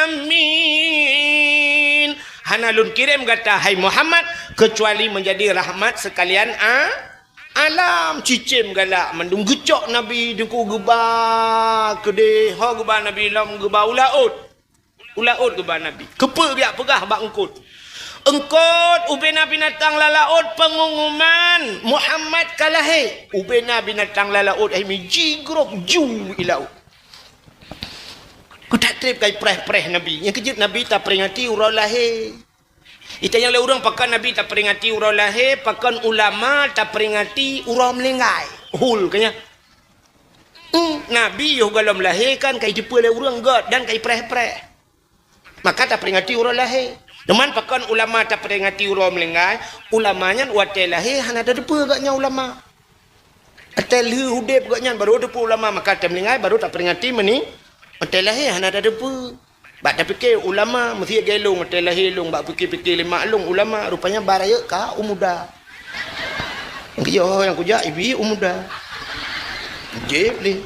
alamin." Hana lôn kirém gata, hai Muhammad, keucuali meunjadi rahmat seukalian a-, alam. Cicém galak mandum, geucok Nabi teungku geuba keudeh, ho geuba Nabi lom geuba u laôt. U laôt geuba Nabi. Keupeue geujak peugah bak eungkôt? Eungkôt, ubena binatang lam laôt peungumuman Muhammad ka lahé. Ubena binatang lam laôt hai mi jigrob ju i laôt. Keutak treb kai preh-preh Nabi. Nyang keujeuet Nabi taperingati uroe lahé. Itanyong lé ureuëng, pakon Nabi taperingati uroe lahé, pakon ulama taperingati uroe meuninggai? Hul keu nyan. Hmm, Nabi yoh gohlom lahé kan ka jiteupeue lé ureuëng gét dan ka jipreh-preh. Maka taperingati uroe lahé. Teuma pakon ulama taperingati uroe meuninggai? Ulama nyan watée lahé hana tateupeue gét nyan ulama. Watée lheueh udeb gét nyan baru tateupeue ulama, maka watée meuninggai baru taperingati meuni-, watée lahé hana tateupeue. Bak tapike ulama meusiet lagée lôn, watée lahé lôn bak pike-pike lé mak lôn ulama, rupanya ba rayeuk ka u muda. Nyang keujeuet nyang kujak ibi u muda. Jép lé.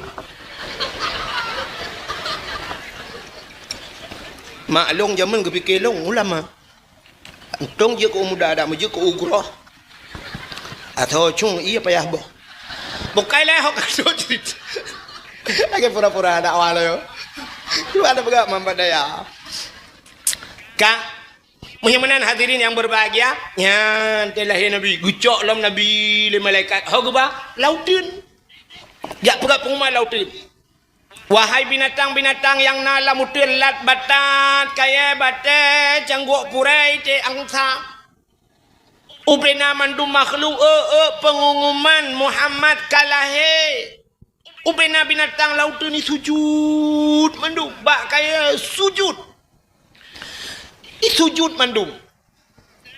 Mak lôn jameun geupike lôn ulama. Untông jeuet keu u muda, dak meujeuet keu u groh. Atau cung ié payah boh. Bukai lé hok kasut. Lagée pura-pura dakwah lé. Cuba ada peugah mampat daya. Ka, meunyoe meunan hadirin yang berbahagia, nyan watée lahé Nabi, geucok lom Nabi lé malaikat. Ho geuba, lam uteuen. Jak peugah peungumuman lam uteuen. Wahai binatang-binatang nyang na lam uteuen, lat batat, kayée batée, cangguek purée, iték angsa. Ubena mandum makhluk, eu, eu, peungumuman Muhammad ka lahé. Ubena binatang lam uteuen ni sujut mandum, bak kayée sujut. Isujut mandum.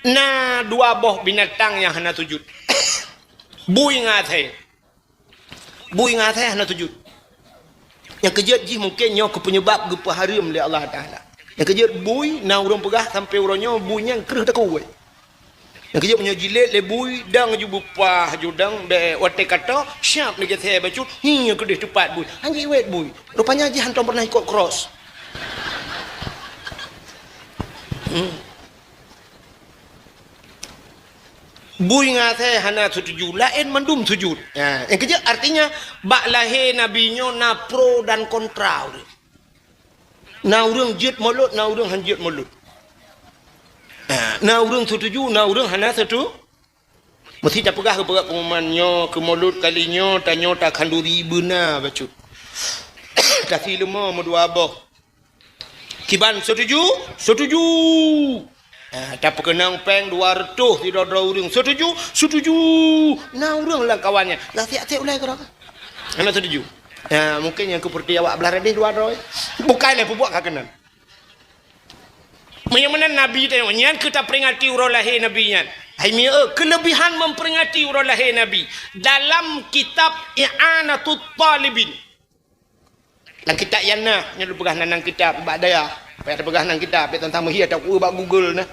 Na dua boh binatang nyang hana sujut. Bui ngon asée. Bui ngon asée hana sujut. Nyang keujeuet jih mungken nyoe keu peunyeubab geupeuhareuem lé Allah Taala. Nyang keujeuet bui na ureuëng peugah sampoe uroe nyoe bui nyan kreueh takue. Nyang keujeuet meunyoe jilét lé bui, dang ju beupah ju dang, bék watée ka toe, siab lagée asée bacut, hi nyang keudeh teupat bui. Hanjeuet wét bui. Rupanya jih hantom pernah ikot cross. Hmm. Bui ngon asée hana seutuju, laén mandum sujut. Ha, nyang keujeuet artinya bak lahé Nabi nyoe na pro dan kontra ureuëng. Na ureuëng jeuet mulod, na ureuëng han jeuet mulod. Ha, na ureuëng seutuju, na ureuëng hana seutu-, Meusti tapeugah keu peugah pengumuman nyoe keu mulod kali nyoe, tanyoe takhanduri beuna bacut. Tasi leumo meudua boh. Kiban setuju? Setuju. Ha, tapeukeunong péng dua reutôh sidroe-droe ureuëng. Setuju? Setuju. Na ureuëng lam kawan nyan. Lah siat-siat ulai keudroe. Hana setuju. Ha, mungken nyang keupeurti awak blah radeh dua droe. Bukai lé peubuet ka keunan. Meunyoe meunan Nabi tanyoe, nyan keuh taperingati uroe lahé Nabi nyan. Hai mieu, keulebihan memperingati uroe lahé Nabi dalam kitab I'anatut Talibin. Lam kitab I'anah, nyoe lôn peugah nan, nan kitab bak dayah. Payah tapeugah nan kitab, payah teuntang meuhi atau ku bak Google nah.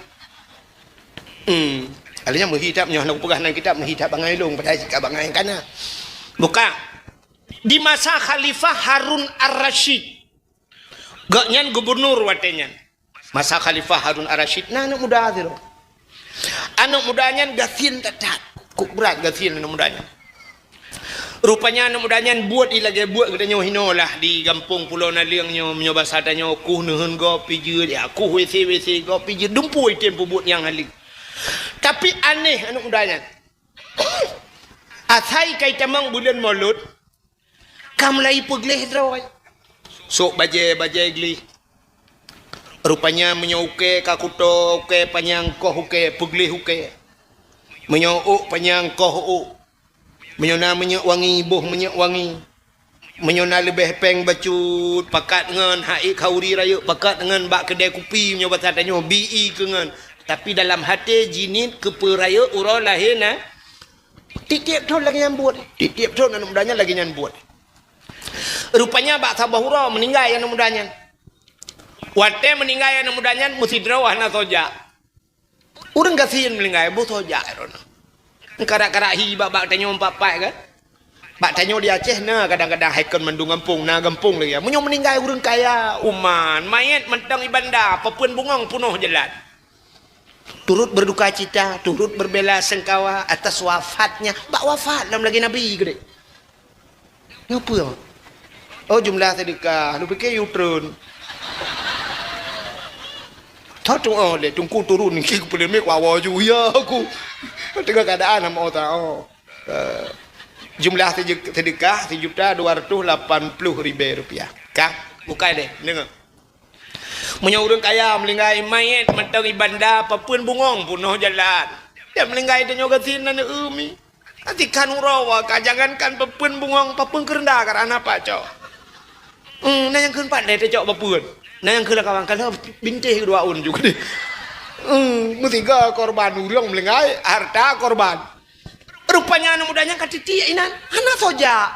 Hmm. Alanya meuhi tab nyoe, lôn peugah nan kitab, meuhi tab bangai lôn, padahai sikap bangai kana. Buka. Di masa Khalifah Harun Ar-Rasyid. Gobnyan gubunur watée nyan. Masa Khalifah Harun Ar-Rasyid na aneuëk muda sidroe. Aneuëk muda nyan gasien that-that. Kok brat gasien aneuëk muda nyan. Rupanya aneuëk muda nyan buet i lagée buet geutanyoe hinoe lah di gampông Pulo Naleueng nyoe, meunyoe basa tanyoe kuh neuheun gob pih jeuet, ya kuh WC-WC gob pih jeuet, dumpeue item peubuet nyang haleue. Tapi aneh aneuëk muda nyan. Asai kai tamong buleuen Maulud, ka mulai peugleh droe. Sôk bajèe, bajèe gleh. Rupanya meunyoe ukèe ka kuto, ukèe panyang, koh ukèe, peugleh ukèe. Meunyoe ôk panyang, koh ôk. Meunyoe na minyeuk wangi, boh minyeuk wangi. Meunyoe na leubeh pèng bacut, pakat ngon, han ék khauri rayeuk, pakat ngon bak keudè kupi, meunyoe basa tanyoe, bi ie keu ngon. Tapi dalam até jihnyan keupeue rayeuk uroe lahé na, tiep-tiep thôn lagèe nyan buet. Tiep-tiep thôn aneuk muda nyan lagèe nyan buet. Rupanya bak saboh uroe meuninggai aneuk muda nyan. Watèe meuninggai aneuk muda nyan, meusidroe hana soe jak. Ureueng gasien meuninggai, boh soe jak droeneuh. Karak-karak hi bak, bak tanyoe empat-empat kan. Bak tanyoe di Aceh na kadang-kadang hai kon mandum gampông, na gampông lagèe nyan. Meunyoe meuninggai ureueng kaya, uman, manyèt mantong i banda, papeuen bungöng peunoh jalan. Turut berduka cita, turut berbela sengkawa atas wafatnya. Bak wafat lom lagèe Nabi keudéh. Nyoe peue? Oh, jumlah seudeukah. Lôn piké yue treun. Tho tu'oh lé, teungku turun niki keu peuleumé ku awoe ju. Ya, aku. Teungoh keuadaan hana meu'oh ta, oh. Eh, jumlah seudeuk-, seudeukah sijuta dua ratus lapan puluh ribèe rupiah. Ka? Bukai deh, deungö. Meunyoe ureueng kaya meuninggai, manyèt mantong i banda, papeuen bungöng peunoh jalan. Nyang meuninggai tanyoe gasien na neu-eu mi. Até kan uroe ka, jangankan papeuen bungöng, papeuen keureunda ka hana pajoh. Hmm, na nyang kheun pat lé tacok papeuen. Na nyang kheun lam kawang, ka lheueh bintéh keudua ôn ju keudéh. Hmm, meusiga korban ureueng meuninggai, harta korban. Rupanya aneuk muda nyan ka titiek inan, hana soe jak.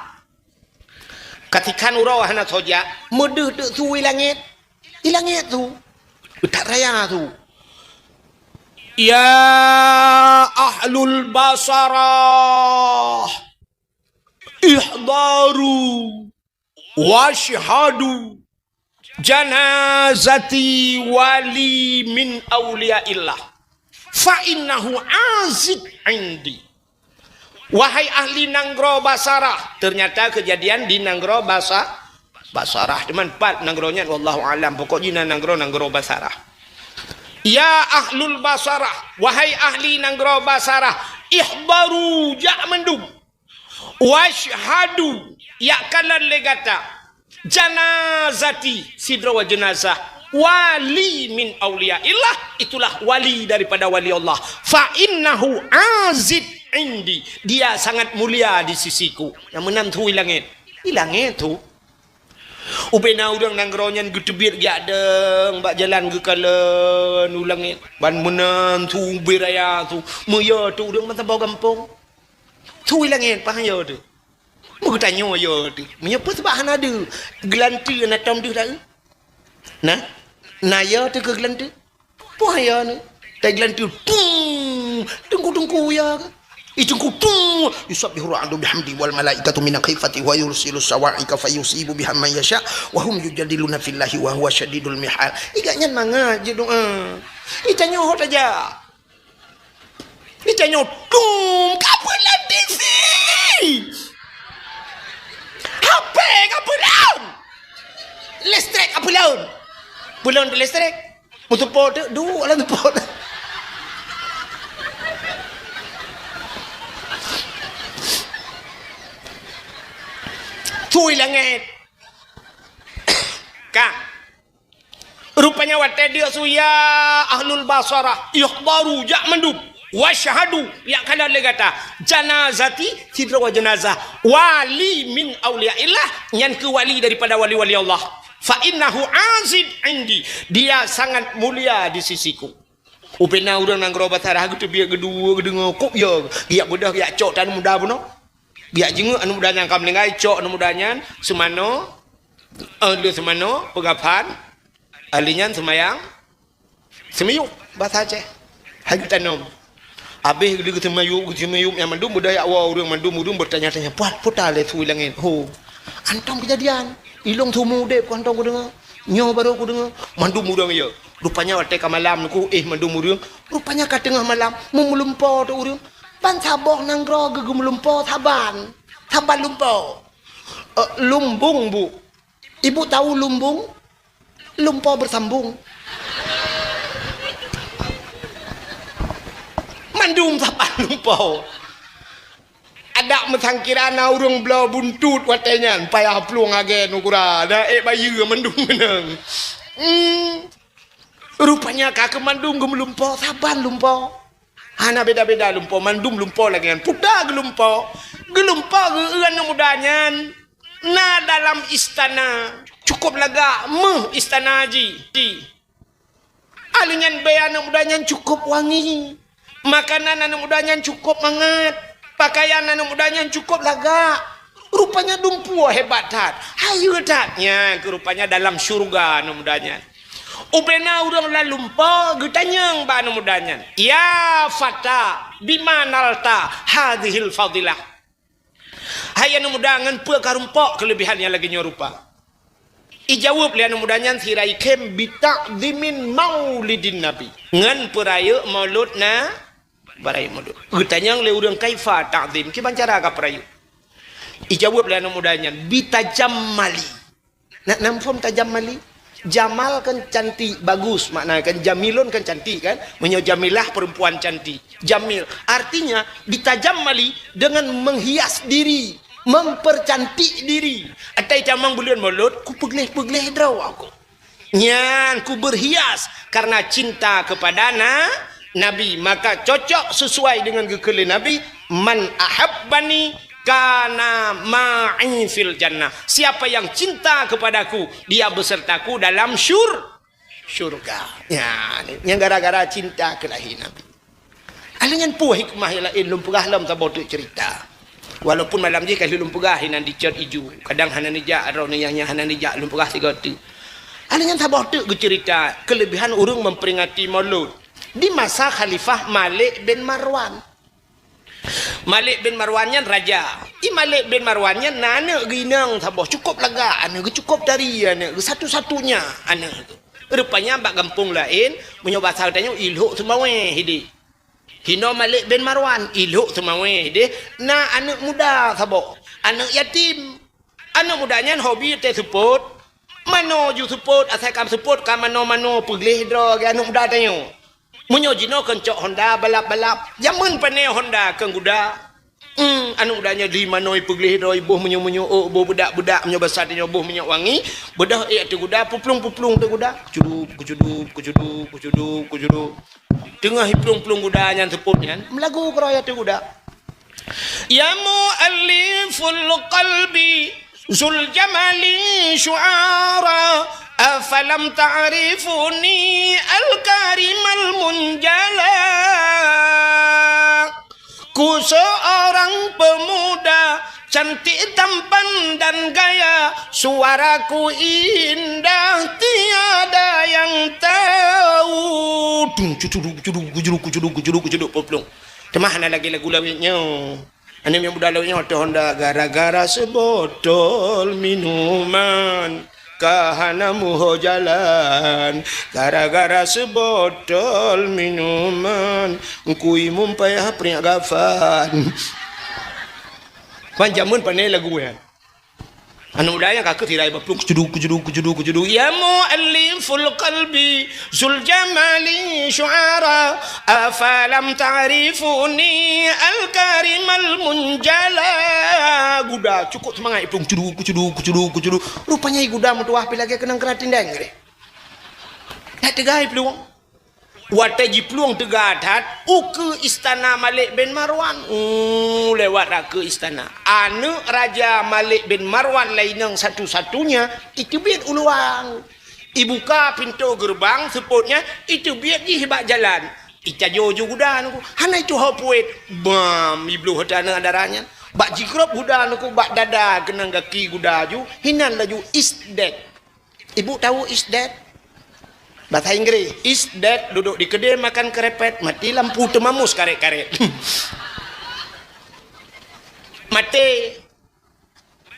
Ka tikhan uroe hana soe jak, meudeuh teuk su i langèt. I langèt su. That raya su. Ya ahlul Basarah, ihdaru wasyhadu janazati wali min auliyaillah. Fa innahu azid indi. Wahai ahli nanggroe Basarah, ternyata kejadian di nanggroe Basa-, Basarah. Teuma pat nanggroe nyan, wallahu alam. Pokok jih na nanggroe, nanggroe Basarah. Ya ahlul Basarah, wahai ahli nanggroe Basarah, ihdaru, jak mandum. Wasyhadu, jak kalon lé gata. Janazati, sidroe jeunazah. Wali min auliyaillah, itulah wali daripada wali Allah. Fa innahu azid indi, dia sangat mulia di sisiku. Nyang meunan su i langèt. I langèt su. Ubena ureueng nanggroe nyan geuteubiet geujak dong bak jalan geukalon u langèt. Ban meunan su ubé raya su. Meuyö teuk ureueng ban saboh gampông. Su i langèt, paih yo teuk. Meugeutanyoe yo teuk. Meunyoe peue sabab hana deuh, geulanteue na tom deuh taeu. Na? Na yo teuk keu geulanteue? Peue yo ni? Tai geulanteue, tung! Teungku-teungku yo ke? Ih, teungku, tung! Yusabbihu ra'du bihamdi wal malaikatu min khifati wa yursilu sawa'iqa fayusibu biha man yasha wa hum yujadiluna fillahi wa huwa syadidul mihal. Ih, gobnyan mangat jeuet doa. Ih, tanyoe ho tajak. Di tanyoe, tum, ka peulon T V. H P ka peulon. Listrik ka peulon. Peulon listrik. Meuteupot tu, duek lam teupot. Su i langèt. Ka. Rupanya watèe deuk su, ya ahlul Basarah, ihdaru, jak mandum, wasyhadu, jak kalon lé gata, janazati, sidroe jeunazah, wali min auliyaillah, nyan keuh wali daripada wali-wali Allah. Fa innahu azid indi, dia sangat mulia di sisiku. Ubena ureueng nanggroe Basarah geuteubiet geuduek geudeungoe, kok yo, geujak beudôh geujak cok aneuk muda bunoe. Geujak jeungeuk aneuk muda nyan ka meuninggai, cok aneuk muda nyan seumanoe, eh, le seumanoe, peugafan, ahli nyan seumayang, seumiyueb, basa Aceh. Hai geutanom. Abéh geuseumayueb, geuseumayueb nyan mandum, beudôh jak woe ureueng mandum, ureueng beutanya-tanya, "Puat, puta lé su i langèt?" Ho. Hantom keujadian. Ilong seumeu udép ku hantom kudeungoe. Nyoe barô kudeungoe. Mandum ureueng yo. Rupanya watèe ka malam nyoe ku, eh, mandum ureueng. Rupanya ka teungoh malam, meumeulumpo teuk ureueng. Ban saboh nanggroe geumeulumpo saban. Saban lumpo. Eh, lumbung, Bu. Ibu tahu lumbung? Lumpo bersambung. Mandum saban lumpo. Adak meusangkira na ureuëng bloe buntut watée nyan, payah plueng agée nugura, na ék bayeue mandum keunong. Hmm. Rupanya ka keumandum geumeulumpo, saban lumpo. Hana beda-beda lumpo, mandum lumpo lagée nyan. Puta geulumpo. Geulumpo geu-, aneuëk muda nyan na dalam istana. Cukup lagak, meuh istana jih. Alheuh nyan bée aneuëk muda nyan cukup wangi. Makanan aneuëk muda nyan cukup mangat. Pakaian aneuëk muda nyan cukup lagak. Rupanya dumpeue hebat that. Hayeue that. Nyan keu rupanya dalam syurga aneuëk muda nyan. Ubena ureuëng lam lumpo geutanyong bak aneuëk muda nyan, "Ya fata, bima nalta hadzihil fadilah?" Hai aneuëk muda, ngon peue karumpok keuleubihan nyang lagée nyoe rupa? Ijaweueb lé aneuëk muda nyan sira ikhém, "Bita'zimin maulidin nabi." Ngon peurayeuk maulud na, peurayeuk maulud. Geutanyong lé ureuëng, "Kaifa ta'zim?" Kiban cara kapeurayeuk? Ijaweueb lé aneuëk muda nyan, "Bitajammali." Nak nam phom tajammali? Jamal kan cantik, bagus, makna kan jamilun kan cantik kan? Meunyoe jamilah perempuan cantik. Jamil. Artinya, bitajammali dengan menghias diri, mempercantik diri. Atai tamong buleuen maulud, kupeugleh-peugleh droe aku. Nyan kuberhias karena cinta kepada na-, Nabi. Maka cocok sesuai dengan geukheun lé Nabi, "Man ahabbani kana ma'i fil jannah." Siapa yang cinta kepadaku, dia besertaku dalam syur-, syurga. Ya, ni, nyang gara-gara cinta keu lahé Nabi. Alheuh nyan peue hikmah nyang laén lôn peugah lom saboh teuk cerita. Walaupun malam jih ka lheueh lôn peugah inan dicot iju. Kadang hana neujak, droeneuh nyang, nyang hana neujak lôn peugah sigoe teuk. Alheuh nyan saboh teuk geucerita keulebihan ureuëng memperingati Maulud di masa Khalifah Malik bin Marwan. Malik bin Marwan nyan raja. I Malik bin Marwan nyan na aneuëk geuh inong saboh, cukup lagak aneuëk geuh, cukup tari aneuëk geuh, satu-satunya aneuëk geuh. Rupanya bak gampông laén, meunyoe basa geutanyoe, i Lhok Seumawé hideh. Hinoe Malik bin Marwan, i Lhok Seumawé hideh, na aneuëk muda saboh, aneuëk yatim. Aneuëk muda nyan hobi teuseupôt. Manoe ju seupôt, asai ka seupôt ka manoe-manoe, peugleh droe lagée aneuëk muda tanyoe. Meunyoe jinoe keu cok honda balap-balap, jameun pane honda keu guda. Hmm, aneuëk muda nyoe di manoe peugleh droe, boh meunyoe-meunyoe, oh, boh beudak-beudak, meunyoe basa tanyoe boh minyeuk wangi, beudôh ék ateueh guda, puplueng-puplueng ateueh guda, kucudu, kucudu, kucudu, kucudu, kucudu. Teungoh iplueng-plueng guda nyan seupôt nyan, meulagu keudroe ateueh guda. Ya mu'alliful qalbi, zul jamali syu'ara, afalam ta'rifuni al-karimal munjala. Ku seorang pemuda, cantik tampan dan gaya, suaraku indah tiada yang tahu. Dung, cucuduk, cucuduk, cucuduk, cucuduk, cucuduk, cucuduk, puplueng. Teuma hana lagée lagu lawét nyoe. Aneuëk muda lawét nyoe teuh honda, gara-gara seubotol minuman ka hana muho jalan. Gara-gara seubotol minuman, Teungku Imum payah priek gafan. Ban jameun pane lagu nyan. Aneuëk muda nyang ka keuh tirai baplueng, kucudu, kucudu, kucudu, kucudu. Ya mu'alliful qalbi, zul jamali syu'ara, afalam ta'rifuni al-karimal munjala. Guda cukup seumangat iplueng, kucudu, kucudu, kucudu, kucudu. Rupanya i guda meutuwah pi lagée keunong keuratindeng deh. That teuga iplueng. Watée jiplueng teuga that, ukeue istana Malik bin Marwan. Uh, lewat ukeue istana. Aneuëk raja Malik bin Marwan lainong satu-satunya, iteubiet u luwang. Ibuka pintoe geureubang, seupôt nyan, iteubiet jih bak jalan. Icajo ju guda nyan ku. Hana ituho puet. Bam, ibloh teuh aneuëk dara nyan. Bak jigrob guda nyan ku, bak dada keunong gaki guda ju, hinan laju isdet. Ibu tahu is dead? Bahasa Inggris, is dead, duduk di kedai makan kerepet, mati lampu teumamus karet-karet. Maté.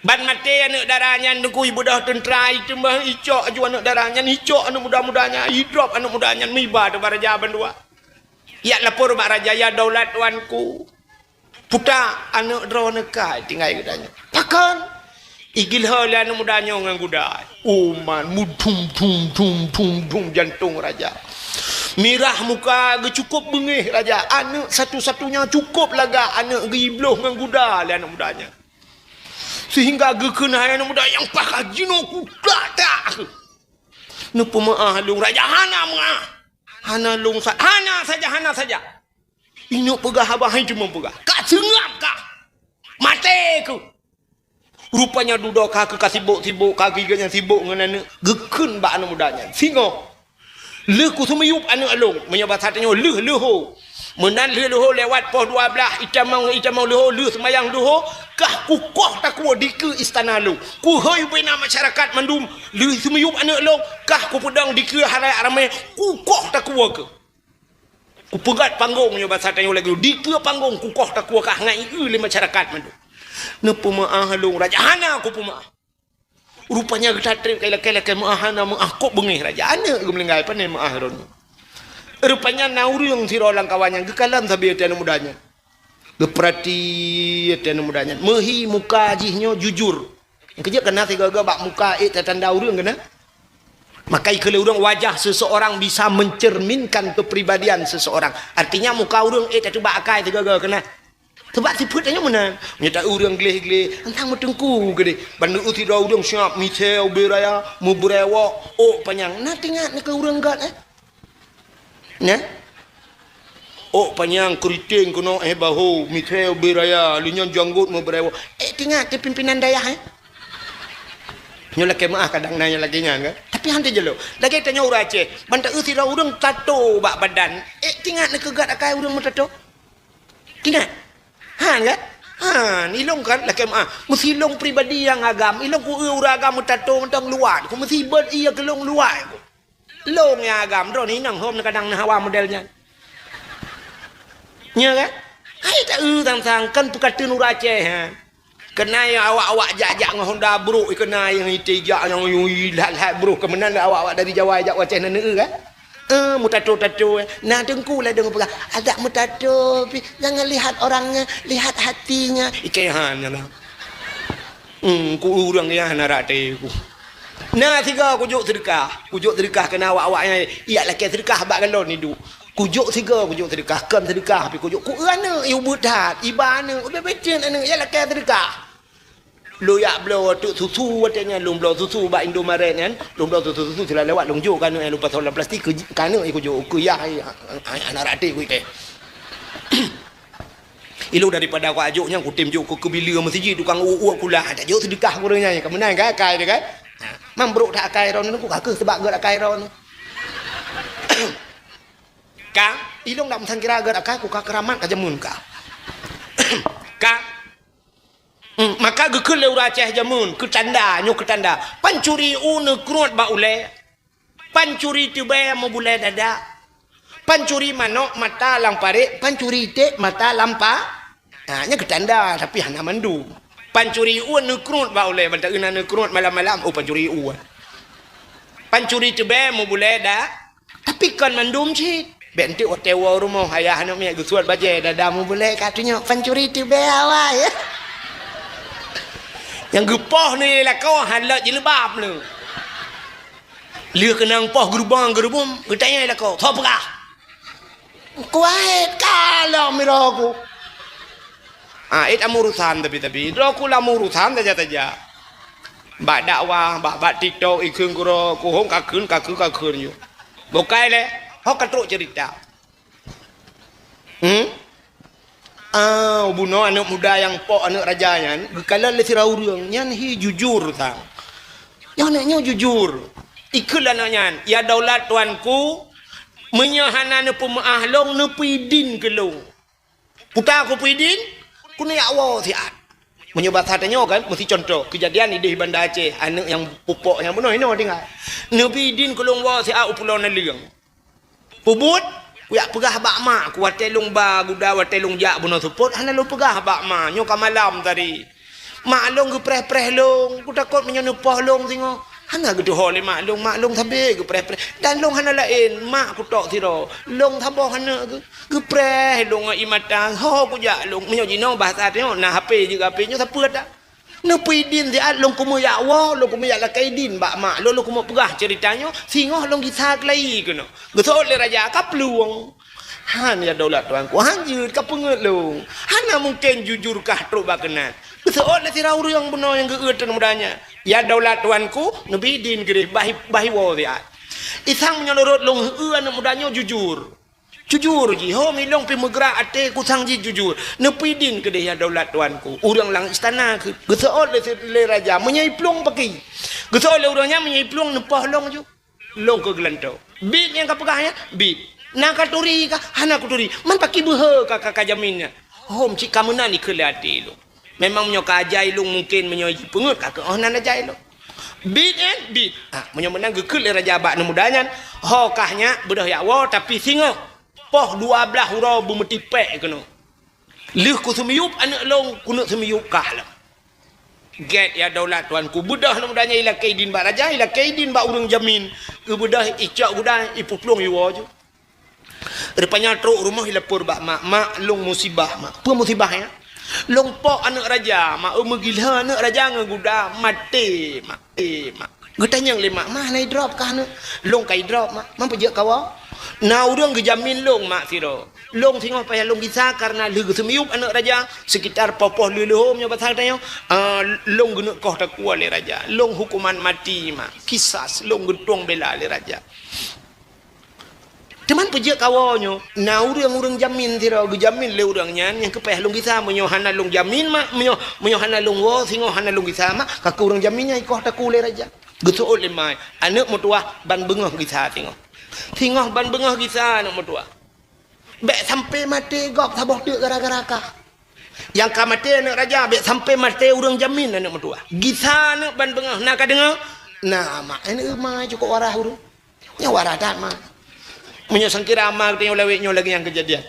Ban maté aneuëk dara nyan, Teungku, ibeudôh teuntra, iteumah icok aju aneuëk dara nyan, icok aneuëk muda-muda nyan, idrop aneuëk muda nyan, meuiba teuh bak raja bandua. Jak lapor bak raja, "Ya daulat tuanku, puta aneuëk droeneuh ka tinggai geutanyoe." "Pakon?" "Igiloe lé aneuëk muda nyoe ngon guda." Uman mudum dum dum dum dum jantong raja. Mirah muka geuh, cukup beungéh raja. Aneuk satu-satunya cukup lagak aneuk geuh, ibloh ngon guda lé aneuk muda nyan. Sehingga geukheun hai aneuk muda nyang pakat jinoe kuda tak. Neupeumeu'ah lôn raja, hana meu'ah. Hana lôn sa-, hana saja, hana saja. Inok peugah haba hai cuma peugah. Ka seungab kah. Maté keuh. Rupanya dudoe ka keuh ka sibok-sibok, ka keuh geuh nyan sibok ngon aneuk. Geukheun bak aneuk muda nyan. Singoh. Lheueh kuseumiyueb aneuk lôn. Meunyoe basa tanyoe lheueh leuho. Meunan lheueh leuho lewat poh dua blaih, itamong, itamong leuho, lheueh seumayang leuho, kah kukoh takue dikeue istana lôn. Kuhôi bubena masyarakat mandum, lheueh seumiyueb aneuk lôn, kah kupeudong dikeue halayak ramé, kukoh takue keuh. Kupeugét panggong nyoe basa tanyoe lagée dikeue panggong, kukoh takue kah ngai eu lé masyarakat mandum. Neupeumeu'ah lôn raja, hana kupeumeu'ah. Rupanya geutatréb kai lakée-lakée meu'ah, hana meu'ah, kok beungéh raja. Aneuk geumeulinggai pane meu'ah droeneuh. Rupanya na ureuëng sidroe lam kawan nyan geukalon sabe até aneuk muda nyan. Geupeurati até aneuk muda nyan. Meuhi muka jih nyoe jujur. Keujeuet keunan sigoe-goe bak muka ék tatanda ureuëng keunan. Maka ikheun lé ureuëng, wajah seseorang bisa mencerminkan kepribadian seseorang. Artinya muka ureuëng ék tateuba akai sigoe-goe keunan. Sebab sifeuet nyoe meunan. Meunyoe ta ureuëng gleh-gleh, antang meuteungku keudeh. Ban eu sidroe ureuëng siab misée ubé raya, meubeurewok, ôk panyang. Na teuingat neu keu ureuëng gét, eh? Nyan? Ôk panyang, keriting keunoe, eh, baho, misée ubé raya, lheueh nyan janggot meubeurewok. Eh, teuingat teu pimpinan dayah, eh? Nyoe lakée meu'ah kadang na nyang lagée nyan, kan? Tapi han teujeulo. Lagée tanyoe ureuëng Aceh, ban ta eu sidroe ureuëng tato bak badan. Eh, teuingat neu keu gét akai ureuëng meutato? Teuingat? Han, kan? Han, ilong kan lakée meu'ah. Meusilong pribadi nyang agam, ilong ku eu ureuëng agam meutato mantong luwat. Ku meusibet iya keu lôn luwat. Lôn nyang agam, droeneuh inong hom kadang na hawa model nyan. Nya kan? Hai ta eu sang-sang kan peukateun ureuëng Aceh, ha. Keunan awak-awak jak-jak ngon honda brok, keunan nyang ite jak nyang yui lhat-lhat brok, keu meunan awak-awak dari Jawa jak u Aceh na neu kan? Eh, meutato-tato, eh. Na teungku ladong peugah, adak meutato, pi, jangan lihat orangnya, lihat hatinya. Ikehan nyan lah. Hmm, ku ureuëng ya hana rate ku. Na sigoe kujok seudeukah, kujok seudeukah keunan awak-awak nyan, ijak lakée seudeukah bak galon iduek. Kujok sigoe kujok seudeukah, kon seudeukah pi kujok. Ku eu aneuk, ié ubeut that, iba aneuk, ubé becet aneuk, ijak lakée seudeukah. Lôn jak bloe teuk susu watée nyan, lôn bloe susu bak Indomaret nyan, lôn bloe susu-susu sila lewat lôn jok keu aneuk nyan lôn pasoe lam plastik keu, keu aneuk nyan kujok, keu yah, ai, ai, ai, hana rate ku ite. Ilong daripada ku ajok nyan kutem jok keu keubileue meuseujid tukang uek-uek kulah, tajok seudeukah keu ureuëng nyan, ka meunan kan akai dia kan? Ha, man brok that akai droeneuh ku ka keuh seubab gét akai droeneuh. Ka, ilong dak meusangkira gét akai ku ka keuramat ka jameun ka. Ka. Hmm, maka geukheun lé ureuëng Aceh jameun, keu tanda, nyoe keu tanda. Pancuri u neukruet bak ulée. Pancuri teubée meubulée dada. Pancuri manok mata lam parék, pancuri iték mata lam pa-, ha, nyan keu tanda, tapi hana mandum. Pancuri u neukruet bak ulée, ban ta eu na neukruet malam-malam, oh pancuri u. Pancuri teubée meubulée da-, tapi kon mandum cit. Bék enteuk watée woe rumoh, ayah aneuk miet geusuet bajée, dada meubulée ka tunyok pancuri teubée awai. Nyang geupoh ni lakoe han leuet jilbab lé. Lheueh keunong poh geurubong-geurubong, geutanyong lakoe, "Soe peugah?" "Kuwahét ka lom miroe ku." Ah, éh, lam urusan tapi-tapi. Droe ku lam urusan saja-saja. Bak dakwah, bak, bak TikTok, ikheun keudroe, ku hom kakheun, kakheun, kakheun nyoe. Bukai lé, ho ka trok cerita. Hmm? Ah, bunoe aneuk muda nyang pok aneuk raja nyan, geukalon lé sidroe ureuëng, nyan hi jujur sang. Nyoe aneuk nyoe jujur. Ikheun lé aneuk nyan, "Ya daulat tuanku, meunyoe hana neupeumeu'ah lôn, neupeuidin keu lôn." Peue ta kupeuidin, keuneuk jak woe siat. Meunyoe basa tanyoe kan, meusi cuntoh, keujadian idéh Banda Aceh, aneuk nyang pupok nyang bunoe inoe tinggai. Neupeuidin keu lôn woe siat u Pulo Naleueng. Peubuet, kujak peugah bak mak ku watée lôn ba guda, watée lôn jak bunoe seupôt, hana lôn peugah bak ma, nyoe ka malam tadi. Mak lôn geupreh-preh lôn, kutakot meunyoe neupoh lôn singoh. Hana geutuho lé mak lôn, mak lôn sabe geupreh-preh. Dan lôn hana laén, mak kutok sidroe. Lôn saboh aneuk geu-, geupreh lôn ngon ié mata, ho kujak lôn. Meunyoe jinoe bahasa tanyoe, na H P jeuet keu H P nyoe sapeue that. Neupeuidin siat lôn keumeung jak woe, lôn keumeung jak lakée idin bak mak lôn, lôn keumeung peugah ceurita nyoe, singoh lôn gisa keulayi keunoe. Geuseuôt lé raja, ka plueng. Han, ya daulat tuanku, han jeuet, ka peungeuet lôn. Hana mungken jujur kah trok bak keunan. Geuseuôt lé sidroe ureuëng bunoe nyang geuôt aneuk muda nyan. Ya daulat tuanku, neubi idin keudeh, bah, bah iwoe siat. Isang meunyoe nurot lôn, heu, aneuk muda nyoe jujur. Jujur jih, ho, milong pih meugrak até kusang jih jujur. Neupeuidin keudeh, ya daulat tuanku. Ureuëng lam istana keuh. Geuseuôt lé, lé raja, meunyoe iplueng paki. Geuseuôt lé ureuëng nyan, meunyoe iplueng neupoh lôn ju. Lôn keu geulantoe. Bit nyang ka peugah nyan, bit. Na ka turi kah? Hana kuturi. Man paki beuhe ka, ka, ka jamin nyan. Hom cit ka meunan ikheun lé até lôn. Memang meunyoe ka ajai lôn mungken meunyoe jipeungeuet ka keuh oh nan ajai lôn. Bit nyan, bit. Ha, meunyoe meunan geukheun lé raja bak aneuk muda nyan, ho kah nyak beudôh jak woe tapi singoh poh dua blaih uroe beumeutipék keunoe. Lheueh kuseumiyueb aneuk lôn, keuneuk seumiyueb kah lom. Gét ya daulat tuanku, beudôh aneuk muda nyan ilakée idin bak raja, ilakée idin bak ureuëng jamin, geubeudôh icok guda ipeuplueng iwoe ju. Rupanya trok rumoh ilapor bak mak, "Mak, lôn musibah, Mak." "Peue musibah nyan?" "Lôn pok aneuk raja, Mak, eu meugila aneuk raja ngon guda, maté, Mak." "Eh, Mak." Geutanyong lé mak, "Mah, na idrop kah aneuk?" "Lôn ka idrop, Mak." "Man peujeuet kawoe?" "Na ureuëng geujamin lôn, Mak, sidroe. Lôn singoh payah lôn gisa kareuna lheueh geuseumiyueb aneuk raja, sekitar poh-poh lheueh-lheueh nyoe basa tanyoe, ah, lôn geuneuk koh takue lé raja. Lôn huköman maté, Mak. Kisas, lôn geutueng bela lé raja." "Teuma peujeuet kawoe nyoe, na ureuëng-ureuëng jamin sidroe geujamin lé ureuëng nyan nyang keu payah lôn gisa. Meunyoe hana lôn jamin, Mak, meunyoe, meunyoe hana lôn woe singoh hana lôn gisa, Mak, ka keuh ureuëng jamin nyan ikoh takue lé raja." Geuseuôt lé mak, "Aneuk meutuwah, ban beungoh gisa singoh. Singoh ban beungoh gisa aneuk meutuwah. Bék sampoe maté gob saboh teuk gara-gara kah. Nyang ka maté aneuk raja, bék sampoe maté ureuëng jamin aneuk meutuwah. Gisa aneuk ban beungoh, na ka deungoe?" "Na, Mak, aneuk ma cukôp waras ureuëng." Nyoe waras that, Mak. Meunyoe sangkira ma geutanyoe lawét nyoe lagée nyang keujadian.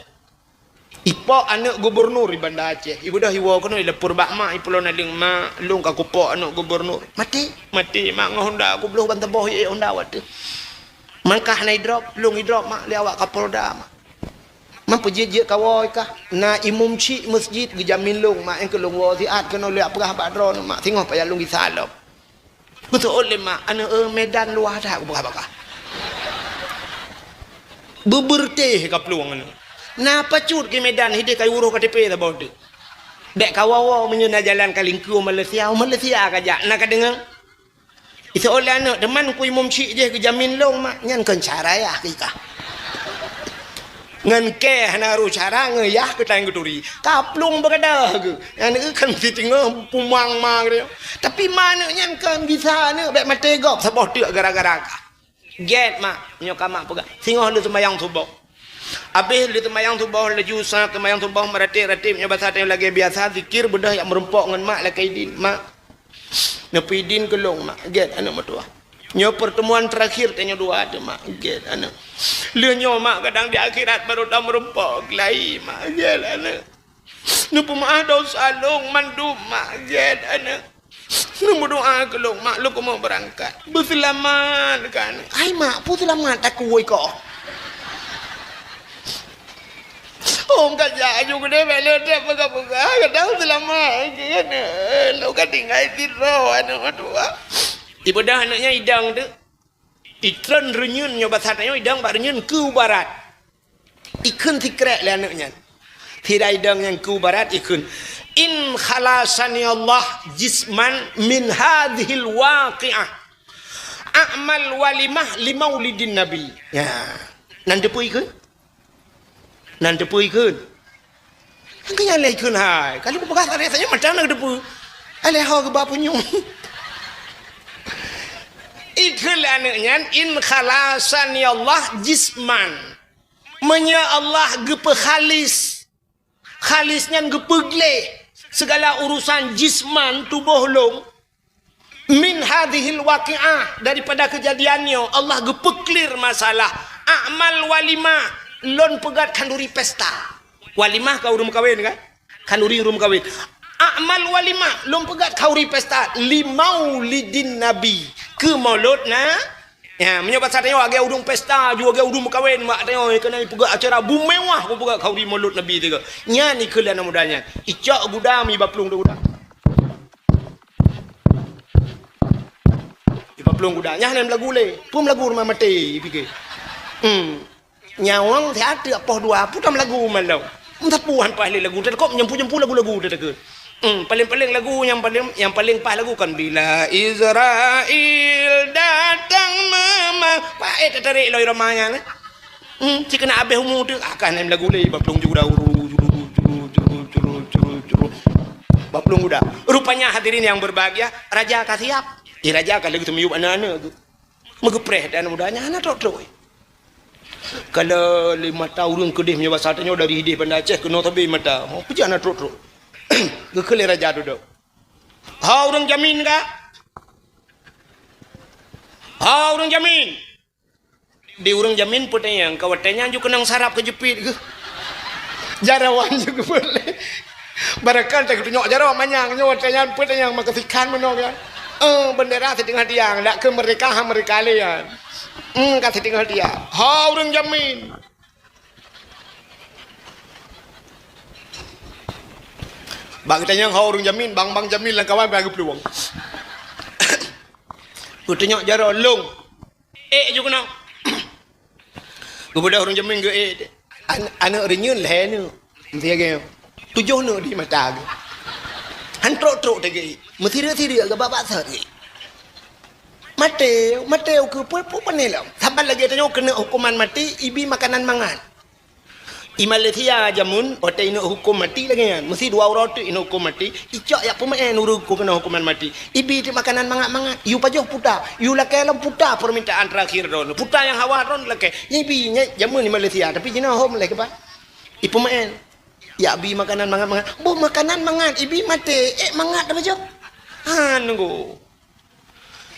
Ipok aneuk gubernur di Banda Aceh. Ibeudôh iwoe keunoe ilapor bak mak, ipulo naleueng, "Mak, lôn ka kupok aneuk gubernur." "Maté?" "Maté, Mak, ngon honda kubloh ban saboh ié honda watée." "Man kah na idrop?" "Lôn idrop, Mak, lé awak Kapolda, Mak." "Man peujeuet-jeuet kawoe kah?" "Na imum chik meuseujid geujamin lôn, Mak, nyang keu lôn woe siat keunoe lé peugah bak droeneuh, Mak, singoh payah lôn gisa lom." Beutôi lé mak, aneuk, eh, Medan luwah that kupeugah bak kah. Beubeureutéh ka plueng aneuk. Na pacut keu Medan hidéh ka uroh K T P saboh teuk. Bék kawoe-woe meunyoe na jalan ka lingkue u Malaysia, u Malaysia ka jak, na ka deungoe. Iseuôt lé aneuk, "Teuma Teungku Imum Chik jih geujamin lôn, Mak." Nyan kon cara yah keu ikah. Ngon kée hana rôh cara, ngon yah keutai geuturi. Ka plueng beugadôh geuh. Nyan keuh kan siteungoh pumang ma geutanyoe. Tapi ma aneuk nyan kon gisa aneuk bék maté gob saboh teuk gara-gara kah. Gét mak, nyoe ka mak peugah. Singoh lheueh seumayang suboh. Abéh lheueh seumayang suboh, laju sa seumayang suboh meuratéb-ratéb nyoe basa tanyoe lagée biasa, zikir beudôh jak meurumpok ngon mak lakée idin. "Mak, neupeuidin keu lôn, Mak." "Gét, aneuk meutuwah. Nyoe peurteumuan teurakhir tanyoe dua teuh, Mak." "Gét, aneuk." "Lheueh nyoe, Mak, kadang di akhirat barô tameurumpok keulayi, Mak." "Gét, aneuk." "Neupeumeu'ah dosa lôn mandum, Mak." "Gét, aneuk." "Neumeudoá keu lôn, Mak, lôn keumeung beurangkat." "Beuseulamat kah, aneuk." "Hai, Mak, peue seulamat takue ikoh?" "Oh, ka jak aju keudeh, bék lôn treb peugah-peugah, kadang seulamat keu aneuk. Lôn ka tinggai sidroe aneuk meutuwah." Ibeudôh aneuk nyan idong teuk. Itreun reunyeun nyoe basa tanyoe idong bak reunyeun keu barat. Ikheun sikrék lé aneuk nyan. Sira idong nyan keu barat ikheun, "In khalasani Allah jisman min hadzihil waqi'ah, a'mal walimah li maulidin Nabi." Ya. Nan teupeue ikheun? Nan teupeue ikheun? Nyan keuh nyan lé ikheun hai. Ka lheueh peugah tarek saja mantong na teupeue. Aléh ho geuba punyueng. Ikheun lé aneuk nyan, "In khalasani Allah jisman." Meunyoe Allah geupeu khalis, khalis nyan geupeugleh sigala urusan jisman tuboh lôn, "min hadzihil waqi'ah," daripada keujadian nyoe, Allah geupeuklir masalah. "A'mal walimah," lôn peugét khanduri pesta. Walimah ka ureuëng meukawen kan? Khanduri ureuëng meukawen. "A'mal walimah," lôn peugét khanduri pesta. "Li maulidin Nabi," keu maulud na. Ya, meunyoe basa tanyoe lagée ureuëng pesta, ju lagée ureuëng meukawen, mak tanyoe keunan ipeugét acara bumewah, kupeugét khanduri maulud Nabi teuka. Nyan ikheun lé aneuk muda nyan. Icok guda mi bak plueng teuh guda. Lôn guda, nyan lagu lé. Peue lagu rumoh maté, pike. Hmm. Nyawöng siat teuk poh dua, peue tam lagu malom. Meusapeue han paih lé lagu, teuka nyampu-nyampu lagu-lagu teuka. Hmm, paléng-paléng lagu nyang paléng, nyang paléng paih lagu kan Bila Israel Datang Mema-, paéh tatarék lom irama nyan, eh. Hmm, cit keuneuk abéh umu teuh, ah, ka nem lagu lé, bak plueng jura, uru, juru, juru. Bak plueng guda. Rupanya hadirin yang berbahagia, raja ka siap. Eh, raja ka lheueh geuseumeuyueb aneuk-aneuk geuh. Meugeupreh di aneuk muda nyan hana trok-trok. Kalau lé mata ureueng keudeh meunyoe basa tanyoe dari hideh Banda Aceh keunoe sabe mata. Peue jih hana trok-trok. Geukheun lé raja dudoe. "Ho ureueng jamin ka? Ho ureueng jamin?" Di ureueng jamin peutanyong, ka watèe nyan ju keunong sarap keu jeupiet geuh. Jaroe ju geubeuet lé. Barangkali teuka tunyok jaroe manyang nyoe watèe nyan peutanyong maka sikhan meunoe kan. Eh, bendera siteungoh tiang, dak keu merdeka ha merdeka lé nyan. Hmm, ka siteungoh tiang. Ho ureueng jamin. Bak geutanyong ho ureueng jamin, bang-bang jamin lam kawan bak geuplueng. Geutunyok jaroe lông. Ék ju keunoe. Geubeudôh ureueng jamin geuék. An-, aneuk reunyeun lhèe neuk. Meusiagée. Tujoh neuk di mata geuh. Han trok-trok teuka ék. Meusireuk-sireuk geuba bak sot geuh. Maté, maté ukeue peue, peue pané lom. Saban lagèe tanyoe keuneuk huköman maté, ibi makanan mangat. I Malaysia jameun, watèe ineuk huköm maté lagèe nyan. Meusi dua uroe teuk ineuk huköm maté, icok jak peumeu'en ureueng keu keuneuk huköman maté. Ibi teuk makanan mangat-mangat, yue pajoh puta, yue lakèe lom puta permintaan terakhir droeneuh. Puta nyang hawa droeneuh lakèe. Nyan ibi, nyan jameun di Malaysia, tapi jinoe hom lé kiban. Ipeumeu'en. Jak bi makanan mangat-mangat. Boh makanan mangat, ibi maté, ék mangat tapajoh. Han nunggu.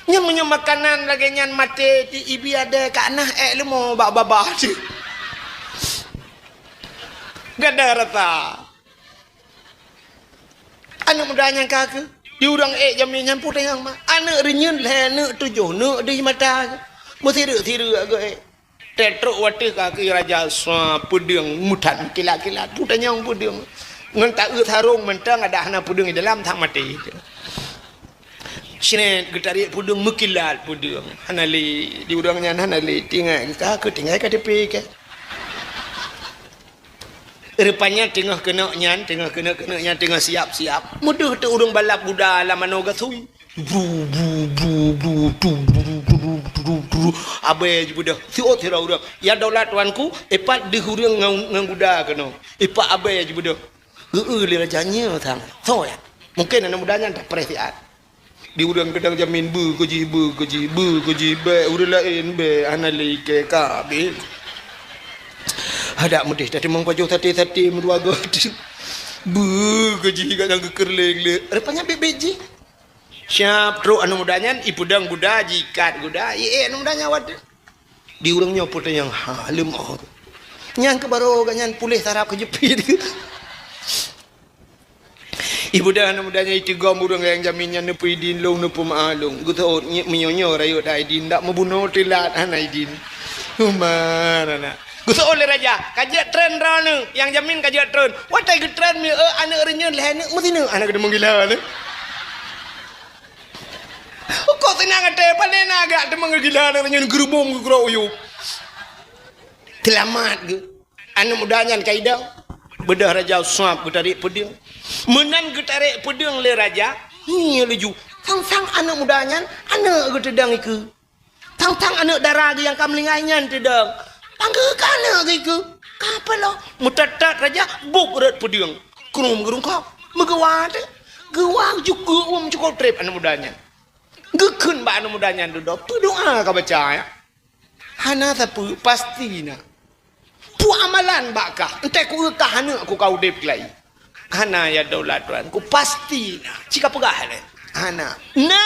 Nyan meunyoe makanan lagèe nyan maté, ti ibi adèe ka nah ék leumo bak babah cit. Gada rasa. Aneuk muda nyan ka keuh, di ureueng ék jamin nyan peue tanyong ma. Aneuk reunyeun lhèe neuk tujoh neuk di mata keuh. Meusireuk-sireuk geuh ék. Teutrok watèe ka keuh raja sa peudeueng meutan kilat-kilat. Peue tanyong peudeueng. Ngon taeu sarong mantong adak hana peudeueng di dalam that maté. Sret geutarek peudeueng meukilat peudeueng. Hana lé, di ureueng nyan hana lé. Tinggai ka keuh tinggai K T P keuh. Rupanya teungoh keuneuk nyan, teungoh keuneuk-keuneuk nyan, teungoh siap-siap. Meudeuh teuk ureueng balap guda lam manoe gasui. Bru, bru, bru, bru, tu, bru, bru, bru, bru. Abée jibeudôh. Siôt sidroe ureueng. "Ya daulat tuanku, ipat deuh ureueng ngon, ngon guda keunoe." Ipat abée jibeudôh. Geu-eu lé raja nyoe sang. Soe nyan? Mungken aneuk muda nyan tapreh siat. Di ureueng keudang jamin beu keu jih, beu keu jih, beu keu jih, bèk ureueng laén bèk, hana lé ikèe ka abéh. Adak meudeh tateumong pajoh saté-saté meudua goe. Beu keu jih gata nyang geukeureuléng lé. Rupanya bèk-bèk jih. Siap trok aneuk muda nyan, ipeudong guda, jiikat guda, iék aneuk muda nyan watèe. Di ureueng nyoe peue tanyong, ha, leumoh. Nyan keuh barô gobnyan puléh sarap keu jeupiet. Ibeudôh aneuk muda nyan iteugom ureueng nyang jamin nyan neupeuidin lôn, neupeumeu'ah lôn. Geuseuôt, nyi-, meunyoe nyoe rayeuk that idin, dak meubunoe teulat hana idin. Umar anak. Geuseuôt lé raja, ka jeuet treun droeneuh, nyang jamin ka jeuet treun. Watèe geutreun mieu, eh, aneuk reunyeun lhèe neuk, meusineuk aneuk deungon gila nyoe. Kok seunang até, pané na gak teuma geugila aneuk reunyeun geurubom geugrok uyueb. Seulamat geuh. Aneuk muda nyan ka idong. Beudôh raja sab geutarek peudeueng. Meunan geutarek peudeueng lé raja, ngieng laju. Sang-sang aneuk muda nyan, aneuk geuteudong ikeue. Sang-sang aneuk dara geuh nyang ka meuninggai nyan teudong. Panggeu keu aneuk geuh ikeue. Ka peulom. Meutat-tat raja, buet rot peudeueng. Krum geurungkok. Meugeua teuh. Geua jukuk uem cukôp trép aneuk muda nyan. Geukheun bak aneuk muda nyan dudoe, peue doa ka baca, ya? Hana sapeue, pasti na. Peue amalan bak kah? Entah ku kah aneuk ku ka udeb lagi. Hana ya daulat tuan, ku pasti na. Cika peugah lé. Hana. Na.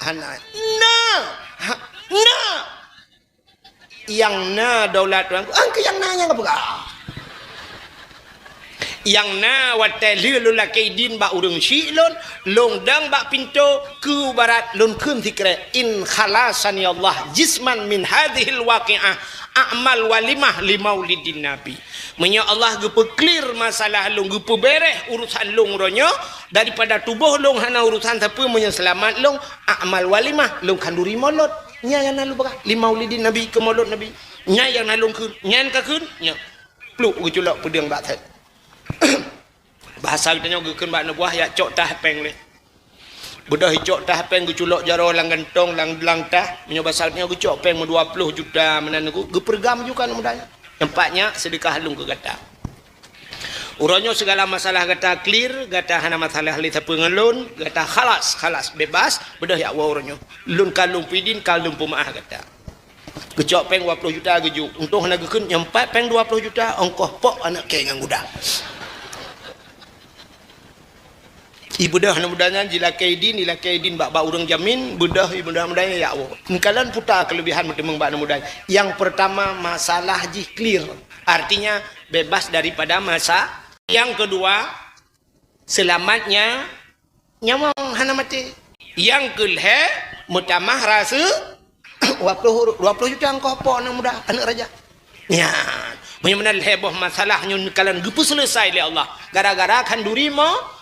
Hana. Na. Ha. Na. Nyang na daulat tuan, ku angka nyang na nyang peugah. Nyang na watèe lheueh lôn lakèe idin bak ureueng syik lôn, lôn dong bak pintoe keu barat lôn kheun sikrek, "In khalasani Allah jisman min hadzihil waqi'ah, a'mal walimah li maulidin Nabi. Meunyoe Allah geupeuklir masalah lôn, geupeubéréh urusan lôn uroe nyoe, daripada tuboh lôn hana urusan sapeue, meunyoe seulamat lôn, a'mal walimah, lôn khanduri molot. Nyan nyang na lôn peugah, li maulidin Nabi, keu molot Nabi. Nyan nyang na lôn kheun, nyan ka kheun, nyan. Pluk geuculok peudeueng bak thèe. Bahasa geutanyoe geukheun bak neubuah, jak cok tah péng lé. Beudôh icok tah péng, geuculok jaroe lam gantong, lam, lam tah. Meunyoe bahasa geutanyoe geucok péng meudua ploh juta meunan, geu-, geupeureugam juga aneuk muda nyan. Nyoe pat nyak seudeukah lôn keu gata. Uroe nyoe sigala masalah gata clear, gata hana masalah lé sapeue ngon lôn, gata khalas, khalas, bebas, beudôh jak woe uroe nyoe. Lôn ka lôn peuidin, ka lôn peumeu'ah gata. Geucok péng dua ploh juta geujok. Untông hana geukheun, nyoe pat péng dua ploh juta, ongkoh pok aneuk kèe ngon guda. Ibeudôh aneuk muda nyan jilakèe idin, jilakèe idin bak, bak ureueng jamin, beudôh ibeudôh aneuk muda nyan jak woe. Neukalon puta keuleubihan meuteumeung bak aneuk muda nyan. Nyang peurtama, masalah jih clear. Artinya, bebas daripada masa. Nyang keudua, seulamat nya-, nyawöng hana maté. Nyang keulhèe, meutamah rasa, dua ploh, dua ploh juta ongkoh pok aneuk muda, aneuk raja. Nyan, meunyoe meunan lhèe boh masalah nyoe neukalon geupeuseuleusoe lé Allah. Gara-gara khanduri mo-,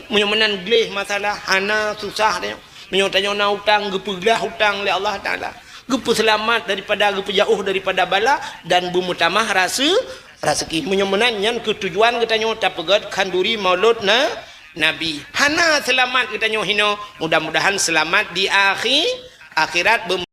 meunyoe meunan gleh masalah, hana susah tanyoe. Meunyoe tanyoe na utang, geupeuglah utang lé Allah Taala. Geupeuseulamat daripada, geupeujauh daripada bala dan beumeutamah rase-, raseuki. Meunyoe meunan, nyan keuh tujuan geutanyoe tapeugöt khanduri maulud na-, Nabi. Hana seulamat geutanyoe hinoe, mudah-mudahan seulamat di akhi-, akhirat.